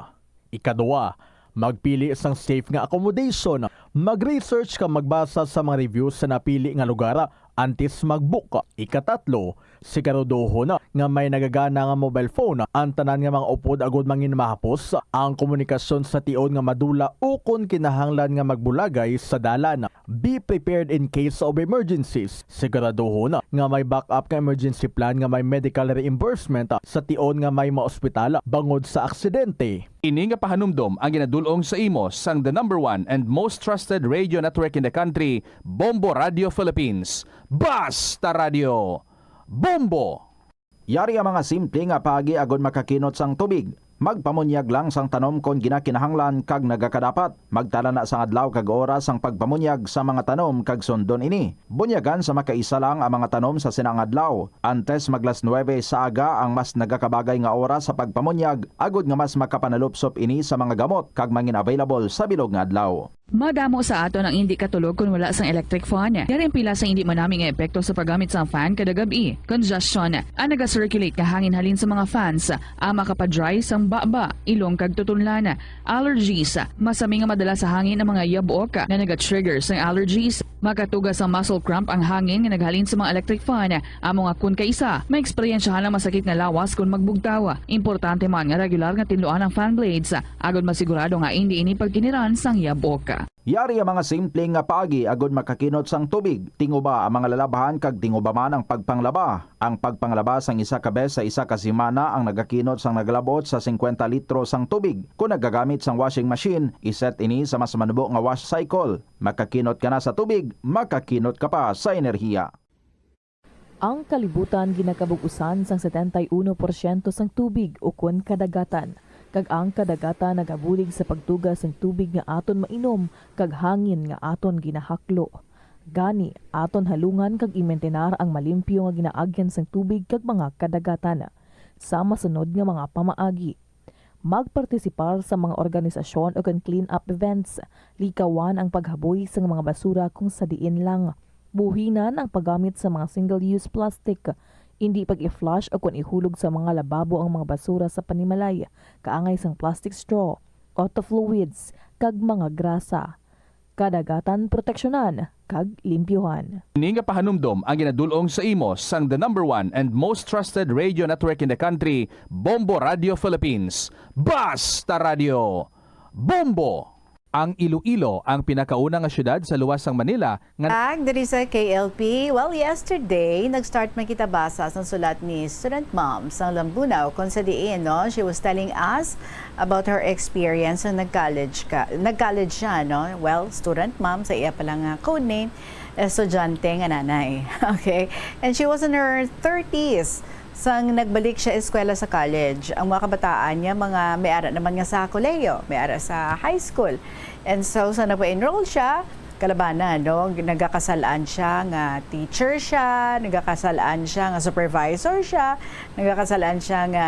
Ikaduha, magpili sang safe nga accommodation. Mag-research kag magbasa sa mga reviews sa napili nga lugar antes mag-book. Ikatatlo, siguraduhon nga may nagagana nga mobile phone ang tanan nga mga upod agod mangin mahapos ang komunikasyon sa tion nga madula ukon kinahanglan nga magbulagay sa dalan. Be prepared in case of emergencies. Siguraduhon nga may backup nga emergency plan nga may medical reimbursement sa tion nga may maospital bangod sa aksidente. Ini nga pahanumdom ang ginadul-ong sa imo sang the number one and most trusted radio network in the country, Bombo Radio Philippines. Basta Radio! Bombo! Yari ang mga simple nga paagi agod makakinot sang tubig. Magpamunyag lang sang tanom kon ginakinahanglan kag nagakadapat. Magtala na sang adlaw kag oras sang pagpamunyag sa mga tanom kag sundon ini. Bunyagan sa makaisa lang ang mga tanom sa sina nga adlaw. Antes mag las nuebe sa aga ang mas nagakabagay nga oras sa pagpamunyag, agod nga mas makapanalupsop ini sa mga gamot kag mangin available sa bilog nga adlaw. Madamo sa aton ang indi katulog kon wala sang electric fan. Yari ang pila sa indi manami nga epekto sa paggamit sang fan kada gab-i. Congestion, ang naga-circulate nga hangin halin sa mga fans, ang makapa-dry sang baba, ilong kag tutunlan. Allergies, masami nga madala sa hangin ang mga yabok nga naga-trigger sang allergies. Makatuga sang muscle cramp ang hangin nga naghalin sa mga electric fan. Amo nga kon kaisa, maeksperiensyahan ang masakit nga lawas kon magbugtaw. Importante man nga regular nga tinluan ang fan blades, agod masigurado nga indi ini pagkiniran sang yabok. Yari ang mga simple nga paagi agod makakinot sang tubig. Tinguba ang mga lalabhan kag tinguba man ang pagpanglaba. Ang pagpanglaba sang isa ka bes sa isa ka semana ang nagakinot sang nagalabot sa singkwenta litro sang tubig. Kon nagagamit sang washing machine, iset ini sa mas manubo nga wash cycle. Makakinot ka na sa tubig, makakinot ka pa sa enerhiya. Ang kalibutan ginakabug-usan sang setenta y uno porsyento sang tubig ukon kadagatan. Kag ang kadagatan nagabulig sa pagtuga sang tubig nga aton mainom kag hangin nga aton ginahaklo. Gani, aton halungan kag imintenar ang malimpyo nga ginaagyan sang tubig kag mga kadagatan. Sa masunod nga mga pamaagi, magpartisipar sa mga organisasyon ukon clean-up events. Likawan ang paghaboy sang mga basura kung sa diin lang. Buhinan ang paggamit sa mga single-use plastic. Indi pag-i-flush ukon ihulog sa mga lababo ang mga basura sa panimalay, kaangay sang plastic straw, auto fluids, kag mga grasa. Kadagatan proteksyonan kag limpyuhan. Ini nga pahanumdom ang ginadul-ong sa imo sang the number one and most trusted radio network in the country, Bombo Radio Philippines. Basta Radio Bombo! Ang Iloilo ang pinakauna nga siyudad sa luwas sang Manila nga Back diri sa K L P. Well, yesterday, nag-start man kita basa sang sulat ni Student Mom sang Lambunao, kung sa diin, no, she was telling us about her experience nung nag-college ka, nag-college siya, no? Well, Student Mom sa iya pala nga code name, estudyante nga nanay. Okay? And she was in her thirties sang nagbalik siya eskwela sa college. Ang mga kabataan niya, mga may ara naman nga sa kolehiyo, may ara sa high school. And so, sa nagpa-enroll siya, kalabanan, no? Nagakasal-an siya nga teacher siya, nagakasal-an siya nga supervisor siya, nagakasal-an siya nga,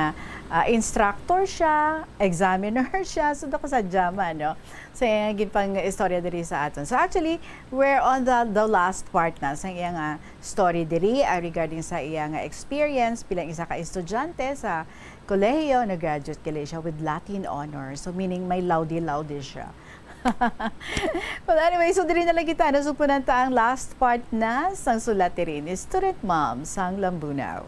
ah, instructor siya, examiner siya. So, daw kasadya man, no? Sa iyang ginpang-istorya diri sa aton. So, actually, we're on the, the last part na sa iyang, ah, story diri, ah, regarding sa iyang, ah, experience bilang isa ka estudyante sa kolehiyo, nag-graduate gali siya with Latin honor. So, meaning may laude-laude siya. But anyway, so diri na lang kita, nasugpunan ta ang last part na sang sulat diri ni Student Mom sang Lambunao.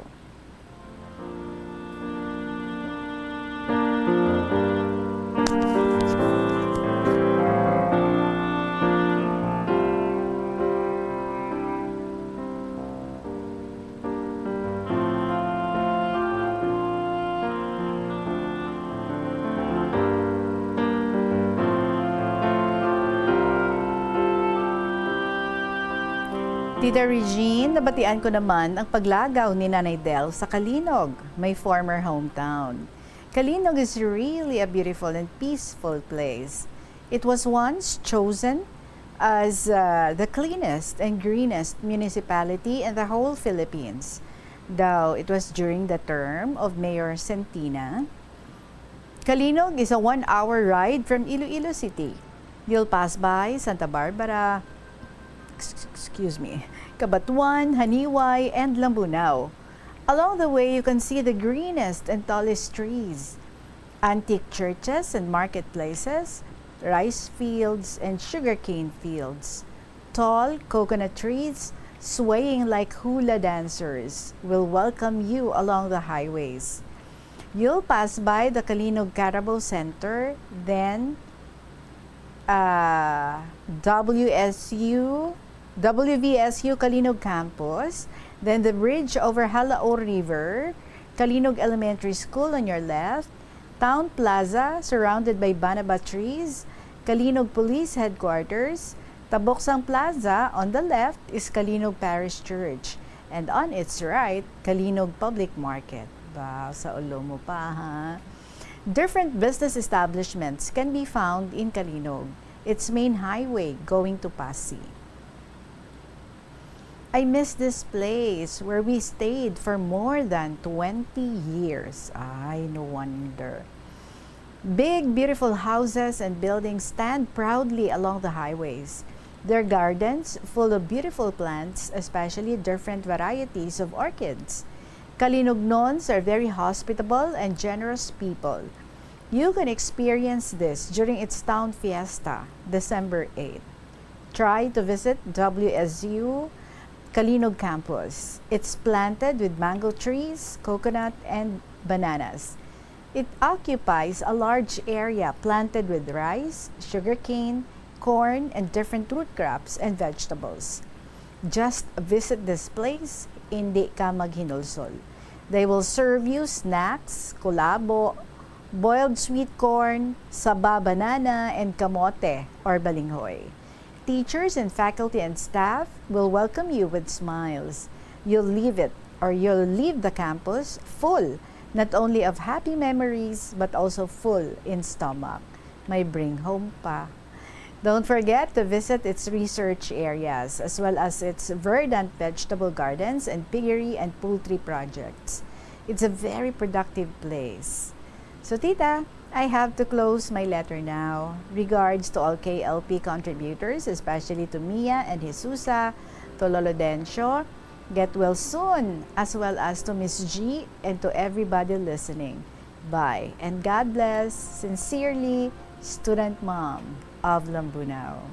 Tita Regine, nabatian ko naman ang paglagaw ni Nanay Del sa Calinog, my former hometown. Calinog is really a beautiful and peaceful place. It was once chosen as, uh, the cleanest and greenest municipality in the whole Philippines, though it was during the term of Mayor Centina. Calinog is a one-hour ride from Iloilo City. You'll pass by Santa Barbara, ex-, excuse me, Cabatuan, Janiuay, and Lambunao. Along the way, you can see the greenest and tallest trees, antique churches and marketplaces, rice fields and sugarcane fields. Tall coconut trees swaying like hula dancers will welcome you along the highways. You'll pass by the Calinog Carabao Center, then, uh, W S U, W V S U Calinog Campus, then the bridge over Jalao River, Calinog Elementary School on your left, Town Plaza, surrounded by banaba trees, Calinog Police Headquarters, Taboksang Plaza, on the left is Calinog Parish Church, and on its right, Calinog Public Market. Ba, sa ulo mo pa, ha? Different business establishments can be found in Calinog, its main highway going to Passi. I miss this place where we stayed for more than twenty years. Ay, no wonder. Big, beautiful houses and buildings stand proudly along the highways. Their gardens, full of beautiful plants, especially different varieties of orchids. Calinognons are very hospitable and generous people. You can experience this during its town fiesta, December eighth. Try to visit W S U Calinog Campus. It's planted with mango trees, coconut, and bananas. It occupies a large area planted with rice, sugarcane, corn, and different root crops and vegetables. Just visit this place, indi ka maghinulsol. They will serve you snacks, kulabo, boiled sweet corn, saba banana, and kamote or balinghoy. Teachers and faculty and staff will welcome you with smiles. You'll leave it, or you'll leave the campus full not only of happy memories, but also full in stomach. May bring home pa. Don't forget to visit its research areas, as well as its verdant vegetable gardens and piggery and poultry projects. It's a very productive place. So, Tita, I have to close my letter now. Regards to all K L P contributors, especially to Mia and Jesusa, to Lolo Dencio. Get well soon, as well as to Miss G and to everybody listening. Bye, and God bless. Sincerely, Student Mom of Lambunao.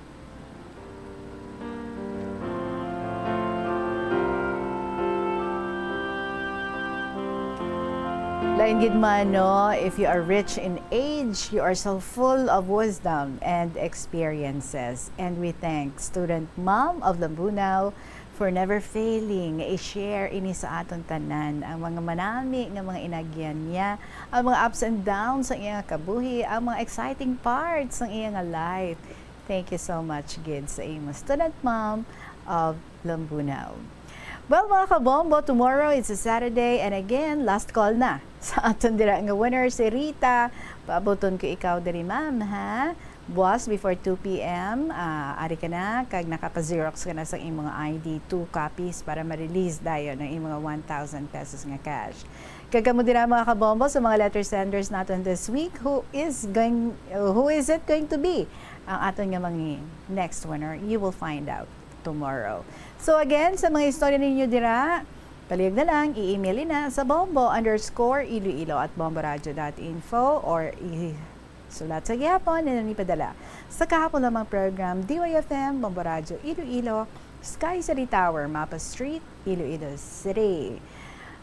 Lain gid man, no, if you are rich in age, you are so full of wisdom and experiences. And we thank Student Mom of Lambunao for never failing nga i-share ini sa aton tanan, ang mga manami nga mga inagyan niya, ang mga ups and downs sang iya nga kabuhi, ang mga exciting parts sang iya nga life. Thank you so much gid sa imo, Student Mom of Lambunao. Well, mga kabombo, tomorrow is a Saturday, and again, last call na sa aton dira nga winner, si Rita. Paabuton ko ikaw diri, ma'am, ha? Buwas before two p m, ah, ari ka na, kag nakapa-xerox ka na sa imong I D, two copies, para ma-release dayon ang imong one thousand pesos nga cash. Kag kamo dira, mga kabombo, sa mga letter senders naton this week, who is going, who is it going to be? Ang aton nga mga next winner, you will find out tomorrow. So again, sa mga istorya ninyo dira, palihog na lang, i-email ina sa bombo underscore iloilo at bomboradio dot info or i-, sulat sa gihapon na nipadala sa kahapon lamang program, D Y F M, Bombo Radio Iloilo, Sky City Tower, Mapa Street, Iloilo City.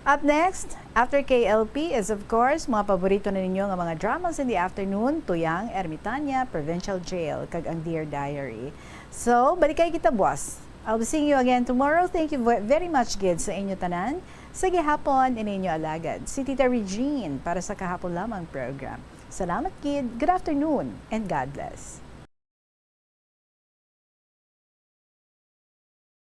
Up next, after K L P is, of course, mga paborito na ninyo nga mga dramas in the afternoon, Tuyang, Ermitaña, Provincial Jail, kag ang Dear Diary. So, balikay kita buwas. I'll be seeing you again tomorrow. Thank you ve-, very much gid sa inyo tanan. Sa gihapon, ini inyo alagad, si Tita Regine para sa kahapon lamang program. Salamat gid. Good afternoon and God bless.